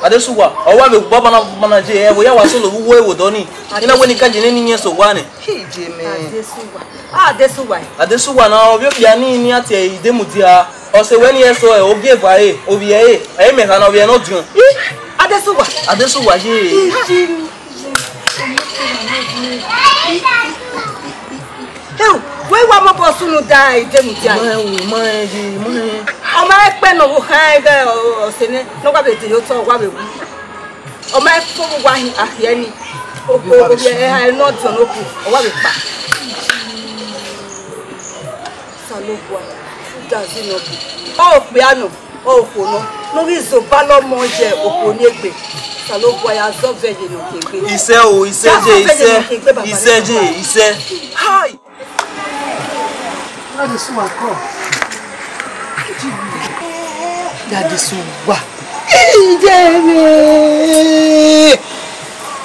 Adesuwa, ọ wa vbe gba ọbana, ọbana je, ẹvbo ya wa solo vbe uwu ewo dọ ni. Ina wẹ ne I ka je nene iyẹn sẹ owa nẹ. Ije mẹ. Adesuwa. Adesuwa. Adesuwa na, ovbi okpia ni nian tie Idemudia. Ọ sẹ wẹ ne I sẹ ọe, ogieva ẹre, ovbi ẹre, ẹ i mẹ kha na ovbi ẹre ne ọdiọn. Ih, Adesuwa. Adesuwa ye. Ije mẹ. Heo, wẹ wa mobọ sunu da Idemudia. Ma rẹn o, ma rẹn ye, ma rẹn. Ọ ma rẹn kpẹ ne ọ vbe khan ẹghẹ ọse nẹ, ne ọ wa vbe de ye otọ, ọ wa vbe wu. Ọ ma rẹn fo vbe uwa hin akhiẹ ni. O, o, o, ẹ, ẹ, ẹ, ne ọdiọn ne okun, ọ wa vbe kpa. Osanobua, da zẹ nọ bu. Ọ okpia nọ. Okhuo nọ, ne ọ ghi zẹ obalọ ọmọ ye okhuo ni egbe. Osanobua ya zẹ ọvẹn ye nọ ke egbe. Isẹ o, isẹ je, isẹ, isẹ je, isẹ. Hai! Adesuwa kọ. Adesuwa. Ije mẹ.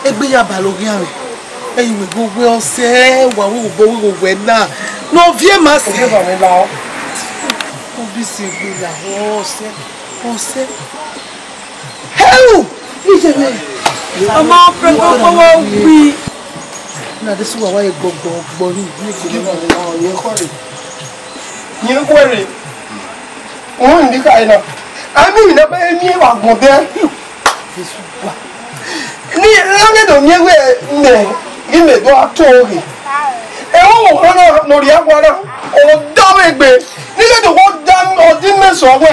Egbe ya balo ghian mwẹ. Ẹyin wẹ ghe wẹ ọsẹ, wa wẹ obọ wẹ wẹ na. Ne ọ viẹ ma sẹ. Obi si egbe ya ọsẹ, ọsẹ. Heu! Ije mẹ. Ọmọ pẹpẹ kọwọ wi. Na de suwa wa ye gbọgbọgbọ ni. Yẹn khuẹrẹ. Wọn ni ka ina. Ami na ba emi wa gbọn dẹ. Ni, iran ghe do miẹn wẹ mẹ, ghi mẹ do a to ghe. Ẹmwẹ ọmọ kan na ne ọ rhie awa na, ọ da mwẹ egbe. Ni ghe do wẹ ọ da, ọ di mẹ sẹ ọwẹ.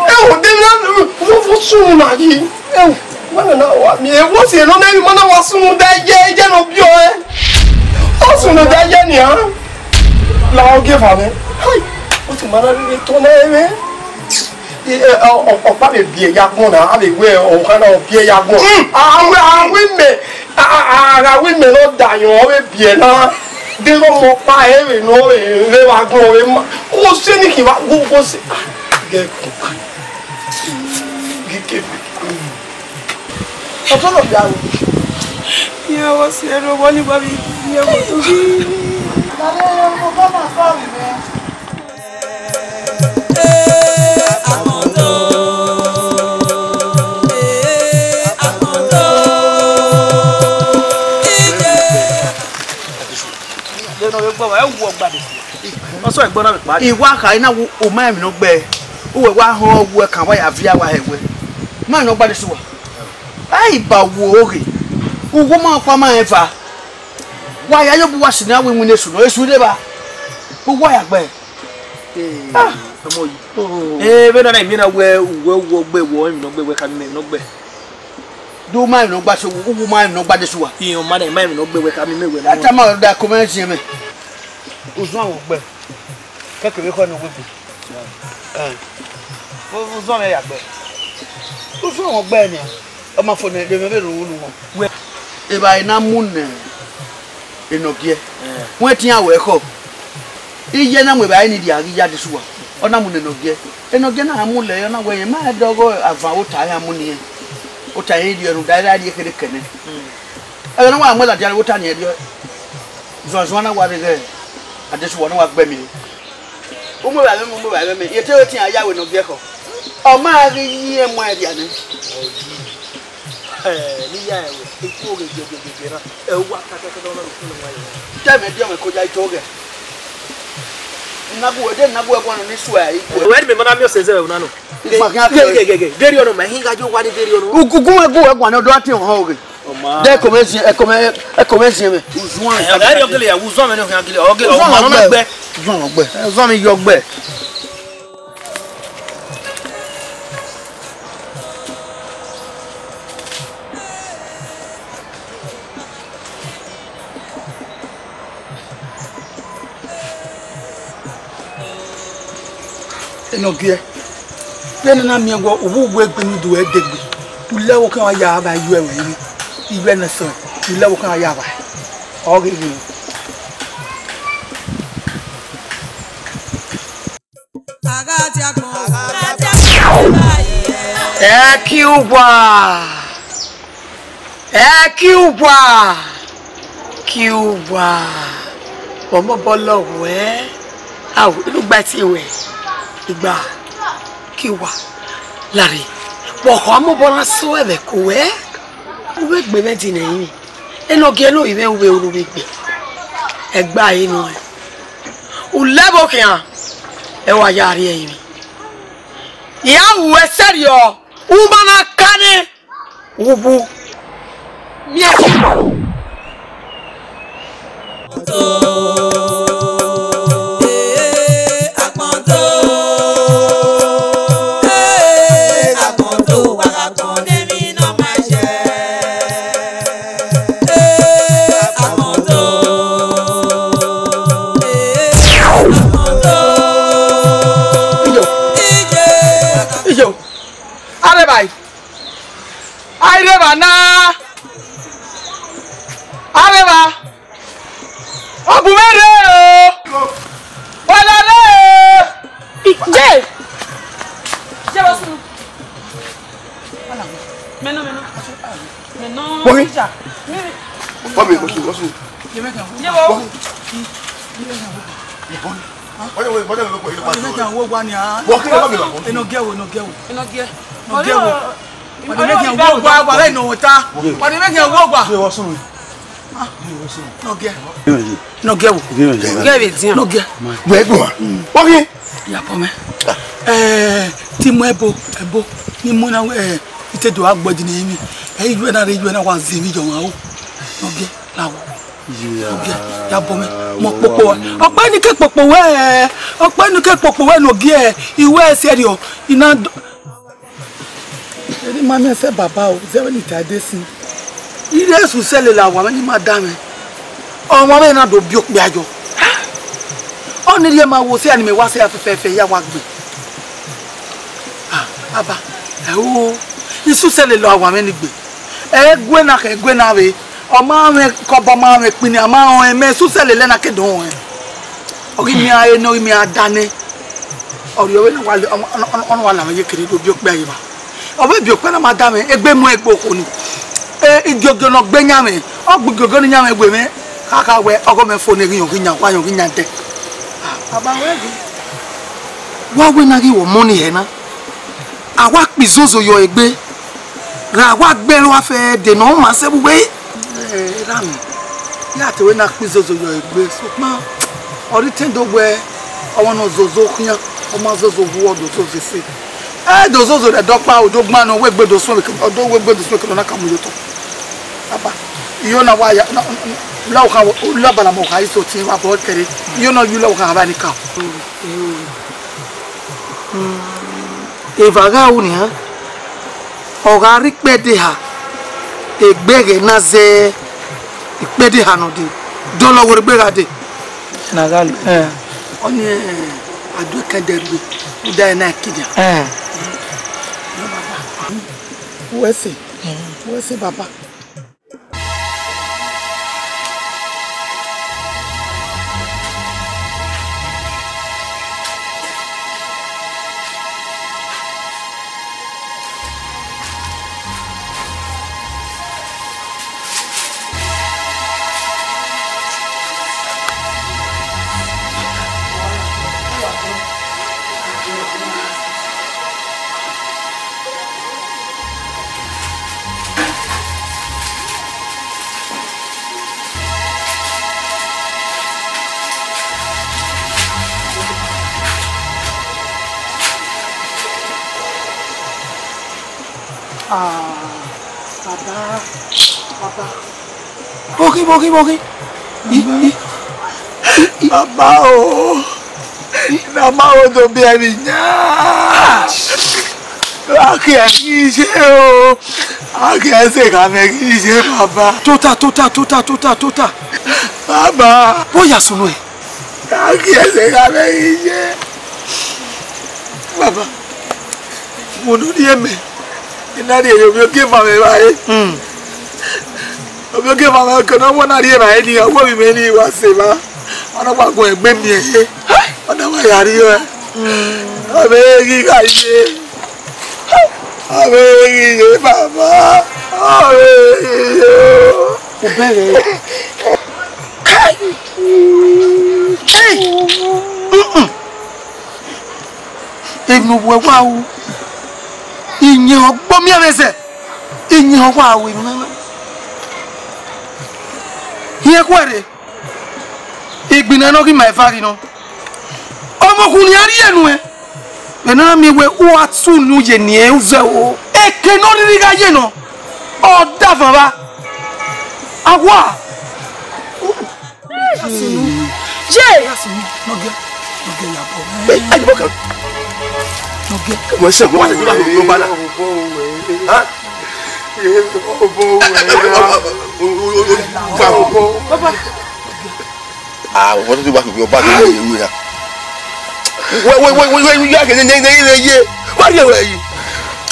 Ẹmwẹ de na, wẹ vbe sunu na yi. Ẹmwẹ, wẹ nana wa mi, ẹmwẹ si nọ nẹ, ma na wa sunu da ye, ye ne ọ biẹ ọe. Ọ sunu da ye nian. La ogieva mwẹ. Hai, ọ si ma na rhie tọ na ẹmwẹ. Ẹ, ẹ, ọ, ọ, ọkpa vbe biẹ ya gbọn na, a vbe wẹ ọkhan na ọ biẹ ya gbọn. Mm. A, a, a, a wẹ imẹ, a, a, a, a gha wẹ imẹ ne ọ da ayọn, ọ vbe biẹ na. Deghẹ ọmọ ọkpa ẹre vbe ne ọ vbe, vbe vba gbọn, ọ vbe ma. Ko se ni khin vba, ko, ko se. Ah, gẹ kun. Gike. Ọtọ lọ bia ru. Iran vbe si ẹre vbọ ni wa vbe biẹ vbe otu. Lare, ọmọ ọkpa na sọ vbe mwẹ. Tọ ẹgbọn na vbe kpa. I wa kha, I na wu, u ma emwi ne ọ gbe. Uwẹ wa họn ọghuẹ kan, wa ya viọ, wa hẹ wẹ. Ma emwi ne ọ gba de sẹ uwa. Ai, ba wo oghe. Uwu ma ọkpa ma eva. Wa ya yo bu wa si na, wa winna esu nọ, esu deba. Uwa ya gbe. Ee, Ah. ọmọ yi. Oh. Ee, vbene na miẹn na wẹ uwẹ uwọ gbe, wẹ emwi ne ọ gbe, wẹ ka miẹn emwi ne ọ gbe. Do ma emwi ne ọ gba sẹ uwu, uwu ma emwi ne ọ gba de sẹ uwa. Iran ma da ma emwi ne ọ gbe, wẹ ka miẹn wẹ. Ata ma da kọmẹ ziẹn mẹ. Uzuan wọ gbe. Kẹkẹ vbe khọ ne uwu gbe. Eh. Uzuan mẹ ya gbe. Uzuan wọ gbe nian. Ọ ma fo ne, de mẹ vbe ro unu wọn. Wẹ, evbare na mu ne Enọgiẹ. Eh. Wẹ tian wẹ khọ. Iye na mu evbare ni dia ghi ya de sẹ uwa. Ọ na mu ne Enọgiẹ. Enọgiẹ na mu lẹ, ọ na wẹ, ma dọghe avan ota iran mu ne irẹn. Ota iran rhie rhunmwuda iran rhie kherhe kẹnẹ. Mm. Ẹghẹ ne wa mu ladian vbe ota ni rhie. Zuanzuan na wa rre ghẹ. Adesuwa na wa gbe mi. Umu evbare mwẹ, umu evbare mwẹ. Ye te wẹ tian ya wẹ Enọgiẹ khọ. Ọ ma ghi yi ẹmwẹ rhia nẹ. Ẹ, ne I ya ẹre, I kue oghe giẹgiẹgiẹ na, ẹ wa kakakaka ọmọ rẹ okhuo ne ọ wa ye. Te mẹ diọn mwẹ ko ya I to ghẹ. Na gu wẹ, de na gu wẹ guan ni suẹ I gu wẹ. Wẹ ni mẹ ma na miẹn ọse zẹ vbe una nọ. Gege, gege, gege, gege. Deri ọnọ, ma hin gha yo wa ni deri ọnọ. Ugu, gu wẹ, gu wẹ guan ni, ọ do atiọn họn oghe. Ọma. De ẹko mwẹ ziẹn, ẹko mwẹ, ẹko mwẹ ziẹn mwẹ. Uzuan. Ẹ, ẹ, ọ gele ya, uzuan mwẹ ni ọ khian gele, ọ gele, Uzuan ọma nọ ọgbẹ. Gbe. Uzuan ọgbẹ. Ẹ, uzuan mwẹ yọ ọgbẹ. Enọgiẹ, vbene na miẹn wẹ uwu uwu egbe ne u do ẹdegbe, u lẹ vbe okhian ya vba iyuẹ ruẹ, iyuẹ ne sẹ, u lẹ vbe okhian ya vba, ọ ghi ghi. Ẹ ki uwa, ẹ ki uwa, ki uwa, ọmọ bọlọ wẹ, ao, inugba tie wẹ, igba, ki uwa, lare, vbe ọkhọ amobọ na so ẹvbo ẹko wẹ, u vbe gbe mwẹ dinẹ rinmwi. Enọgiẹ ne ovbi mwẹ ru vbe ru vbe gbe. Ẹgba ẹre nọ rẹn. U lẹ vbe okhian, ẹ wa ya rrie ẹrinmwi. I a ru ẹsẹrriọ, u ma na ka nẹ, u wu. Miẹn ẹse. Iyo. Iyo. Arẹvba. Arẹvba na. Arẹvba. Ọ bu mwẹ rre o. Ọ la rre o. Ije. Je wa sunu. Mẹ nọ, mẹ nọ. Mẹ nọ. Wọmi. Wọmi, wọmi, wọmi. Ye wo. Enọgiẹ wo, Enọgiẹ wo. Enọgiẹ wo. Ọdẹ mẹ kẹ wo gba, gba bẹ nọ ta. Ọdẹ mẹ kẹ wo gba. Nọgiẹ. Nọgiẹ wo. Nọgiẹ vbe dian. Nọgiẹ. Wẹ gbọ. Oke. Ya bọ mẹ. Eh, ti mu ẹbo, ẹbo. Ni mu na, eh, ite do agbọ di ne mi. Eh, iyuẹ na re, iyuẹ na wa zẹ mi yọ wan o. Nọgiẹ, la wo. Nọgiẹ, ya bọ mẹ. Mọ kpokpo wẹ. Ọkpẹ ni ke kpokpo wẹ. Ọkpẹ ni ke kpokpo wẹ Nọgiẹ. Iwẹ ẹsẹ rriọ. Ina do- Eni ma miẹn sẹ baba o, zẹ vbene I ta dee sin. I re esu sẹ lele awa mwẹ ne ima da mwẹ. Ọmwa mwẹ na do biẹ okpia yọ. Ọnii rhie ma wo sẹ ne imẹ wa sẹ fẹfẹfẹ ya wa gbe. Ah, baba, ẹ o, isu sẹ lele awa mwẹ ni gbe. Ẹ gue na khẹ gue na vbe. Ọ ma mwẹ kọbọ, ọ ma mwẹ kpini, a ma rẹn mẹ, isu sẹ lele na ke do rẹn. Ọ ghi miẹn aro ne, ọ ghi miẹn ada nẹ. Ọ rhie ọvbene ọ wa la mwẹ ye kere do biẹ okpia ye evba. Ọ vbe biẹ okpia na ma da mwẹ, egbe mu egbe okhuo ni. E, igiogio ne ọ gbe yan mwẹ, ọ gbe igiogio ni yan mwẹ we mwẹ, kha kha wẹ, ọghọ mwẹ fo ne ghi yan, ghi yan, wa yan, ghi yan dẹ. Ah, baba wẹ ghi. Wa wẹ na ghi wẹ ọmọ ni hẹ na. A wa kpe izozo yọ egbe. Ra wa gbe ẹre wa fẹ de ne ọ ma sẹ vbe uwẹ. Eh, erha mwẹ, ya te wẹ na kpe izozo yọ egbe, sokpan, ọ rhie itẹn do wẹ, Ọmwa ne ọ zozo khian, ọ ma zozo vbuọ do zozo ese. Ẹ do zozo rẹ dọkpa odogban nọ wegbe do suẹn vbe kẹ, ọ do wegbe do suẹn kẹ nọ na ka mu ye otọ. Baba, iyo na wa ya, na, na, na, la okhan, la bala ma okhan iso tin wa bọ kẹre. Iyo na yu la okhan ba ni ka. Eva gha ru nian, ọ gha rre ikpẹdẹ eha, egbe ẹghẹ na zẹ ikpẹdẹ eha nọ dee, dọlọ werriegbe gha dee. Na gha lu, eh. Ọni, eh, Aduẹkẹndẹ rhie, u da ẹre na ẹki dia. Eh. Uwẹ sẹ, uwẹ sẹ, baba. Ah, baba, baba. Vbọghe, vbọghe, vbọghe. I, i, i, i. Baba o, ne a ma ho do biẹ emwi yan. A khian ghi ye o, a khian sẹ gha mwẹ ghi ye, baba. Tota, tota, tota, tota, tota. Baba. Vbọ ya sunu ẹn? A khian sẹ gha mwẹ ghi ye. Baba, wo ne u rhie mẹ, I na rhie ye ovbi ogieva mwẹ evbare. Hmm. Ovbi ogieva mwẹ, ke ne ọ wẹ na rhie evbare ni, ọ wẹ ovbi mwẹ ni wa sẹ evba. Ọ na wa guẹ egbe miẹn ehe. Ọ na wa ya rrie ọe. Hmm. Ọ vbe ghi gha ye. Ọ vbe ghi ye, baba. Ọ vbe ghi ye o. U bẹghe. Kai! Hey! Mm-mm. Emwi ne uwẹ wa ru, iyẹn ọgbọ miẹn mwẹ zẹ, iyẹn ọ wa ru emwi na na. Hiẹn khuẹrhẹ, igbinna ne ọ ghi ma eva ghi nọ. Ọmọ khu ne a rhie nuẹn, vbe ne a miẹn wẹẹ u gha tu unu ye niẹn uzẹ o. Eke ne ọ rhirhi gha ye nọ, ọ da van vba. A wa. Ye! Nọgiẹ, nọgiẹ ya bọ. Ẹ, ẹ, bọ kan. Nọgiẹ. Wọ́n ṣe wọ́n wá sí ìlú ọba náà. Ha? Ọba. Ah, wọ́n ti wá sí ìlú ọba náà, ìlú ya. Wait, wait, wait, wait, wait, you guys, ne, ne, ne, ne, ye. Wọ́n rí ẹ̀wẹ̀ yìí.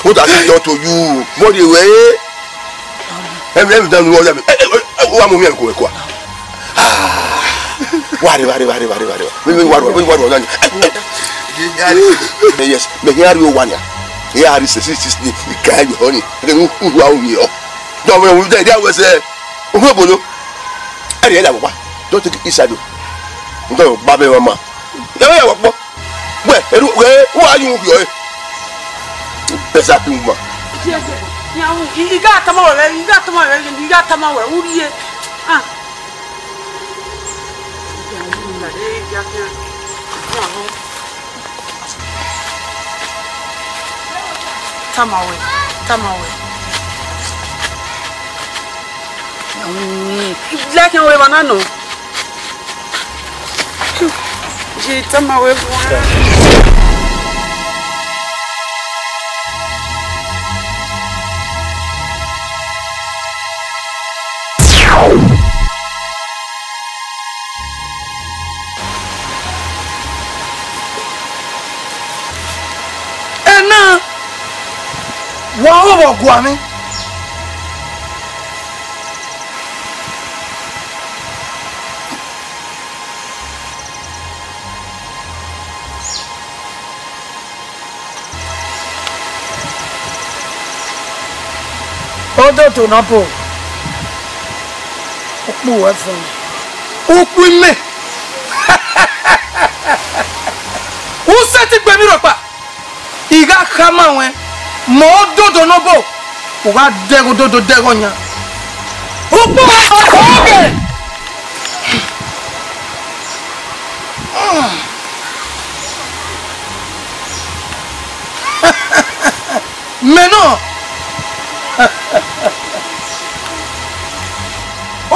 What has it done to you? Wọ́n rí ẹ̀wẹ̀ yìí. Ẹ̀mí, ẹ̀mí dànù wọ́n yà mí. Ẹ, ẹ, ẹ, ẹ, wá mú mi ẹ̀kọ́, ẹ̀kọ́. Ah. Wá rí, wá rí, wá rí, wá rí, wá rí. Mi, mi, wá rí, wá rí, wá rí, wá rí. Ẹ, ẹ. Yes, mẹ kí n rí o wá ní à. Ẹ yà rí six six six ní ìka ẹ̀yọ̀ ni. Ẹ kẹ́ ń wá òun yìí ọ. Dọ̀wọ́ ẹ̀wọ̀n dẹ̀ dẹ̀ wẹ̀ sẹ́. Òun ò bolo. Ẹ rí ẹ̀ dàgbà. Don't take it inside o. N tọ́ yóò bá bẹ́ẹ̀ wá ma. Ẹ wá yà wá pọ̀. Wẹ, eru, wẹ, who are you here? Best acting woman. Yes, yes. Nyawu, i, i ga tama wẹ, i ga tama wẹ, i ga tama wẹ, u rhie. Ah. Tama wẹ, tama wẹ. Like wẹ banana. Ye tama wẹ bua. Ẹna, wa ho vbe ọgua mwẹ. Ododo ne ọ bọ, ukpu ruẹ vọn. Ukpu imẹ. U sẹtin gbe emwi rhọkpa. I gha khama ruẹn, mẹ ododo ne ọ bọ, u gha dẹghe ododo dẹghe ọyan. Ukpu ruẹ vọn. Mẹ nọ.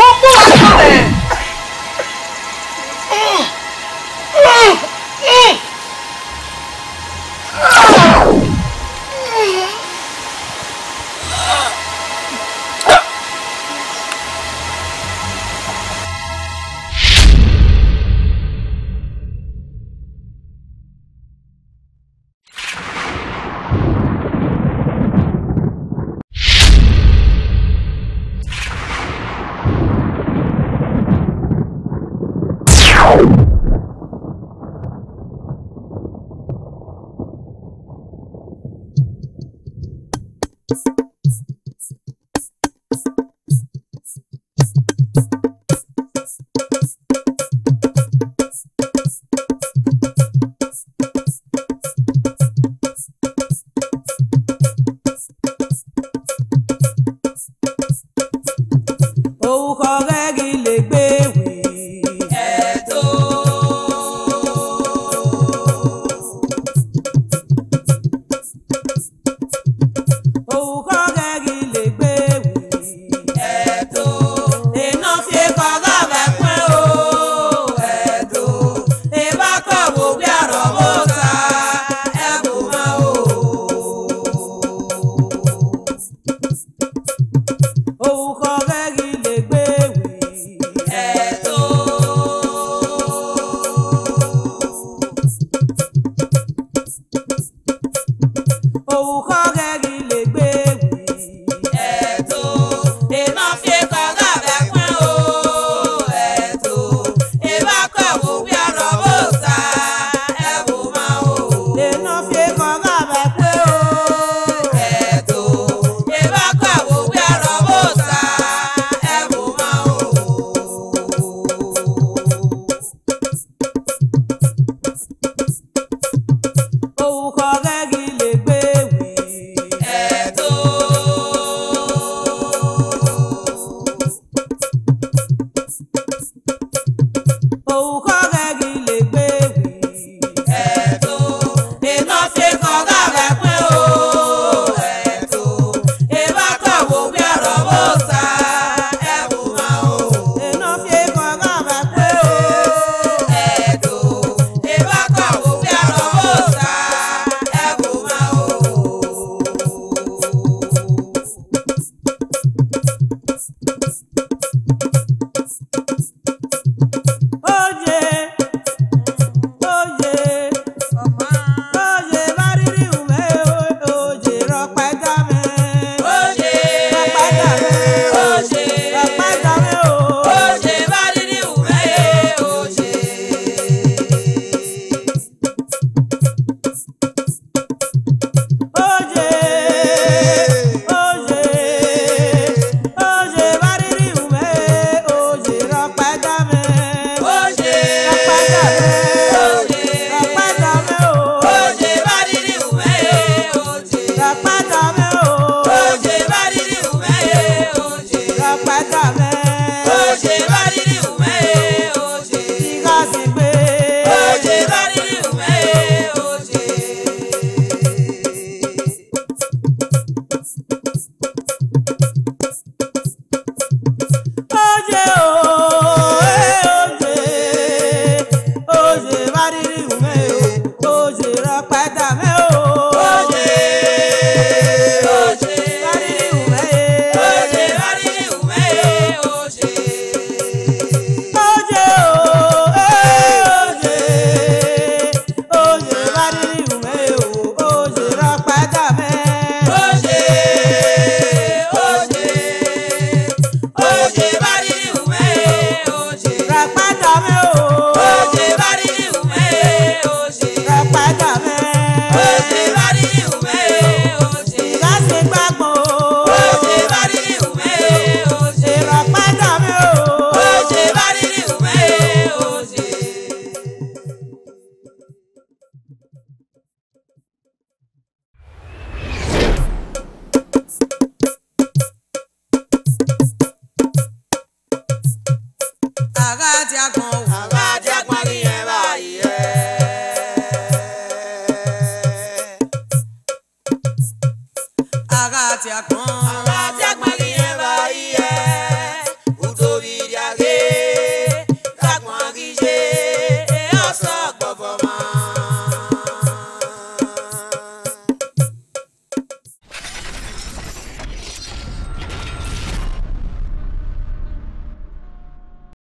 Okpu wa sọnẹ. Orukhọ ghẹ ghi legbe wi. Ẹdo. Orukhọ ghẹ ghi legbe wi. Ẹdo. Enọ fi ekhọe gha vbe ẹkpẹn o. Ẹdo. Evba kọ vbe ovbi arrọvbọta. Ẹvbo ma o. Orukhọ ghẹ ghi legbe wi. Ẹdo. Orukhọ ghẹ ghi legbe wi. Ẹdo. Emwa fi ekhọe gha vbe ẹkpẹn o. Ẹdo. Evba kọ vbe ovbi arrọvbọta. Ẹvbo ma o. Enọ fi ekhọe gha vbe ẹkpẹn o. Ẹdo. Evba kọ vbe ovbi arrọvbọta. Ẹvbo ma o. Orukhọ ghẹ ghi legbe wi. ya gbọn.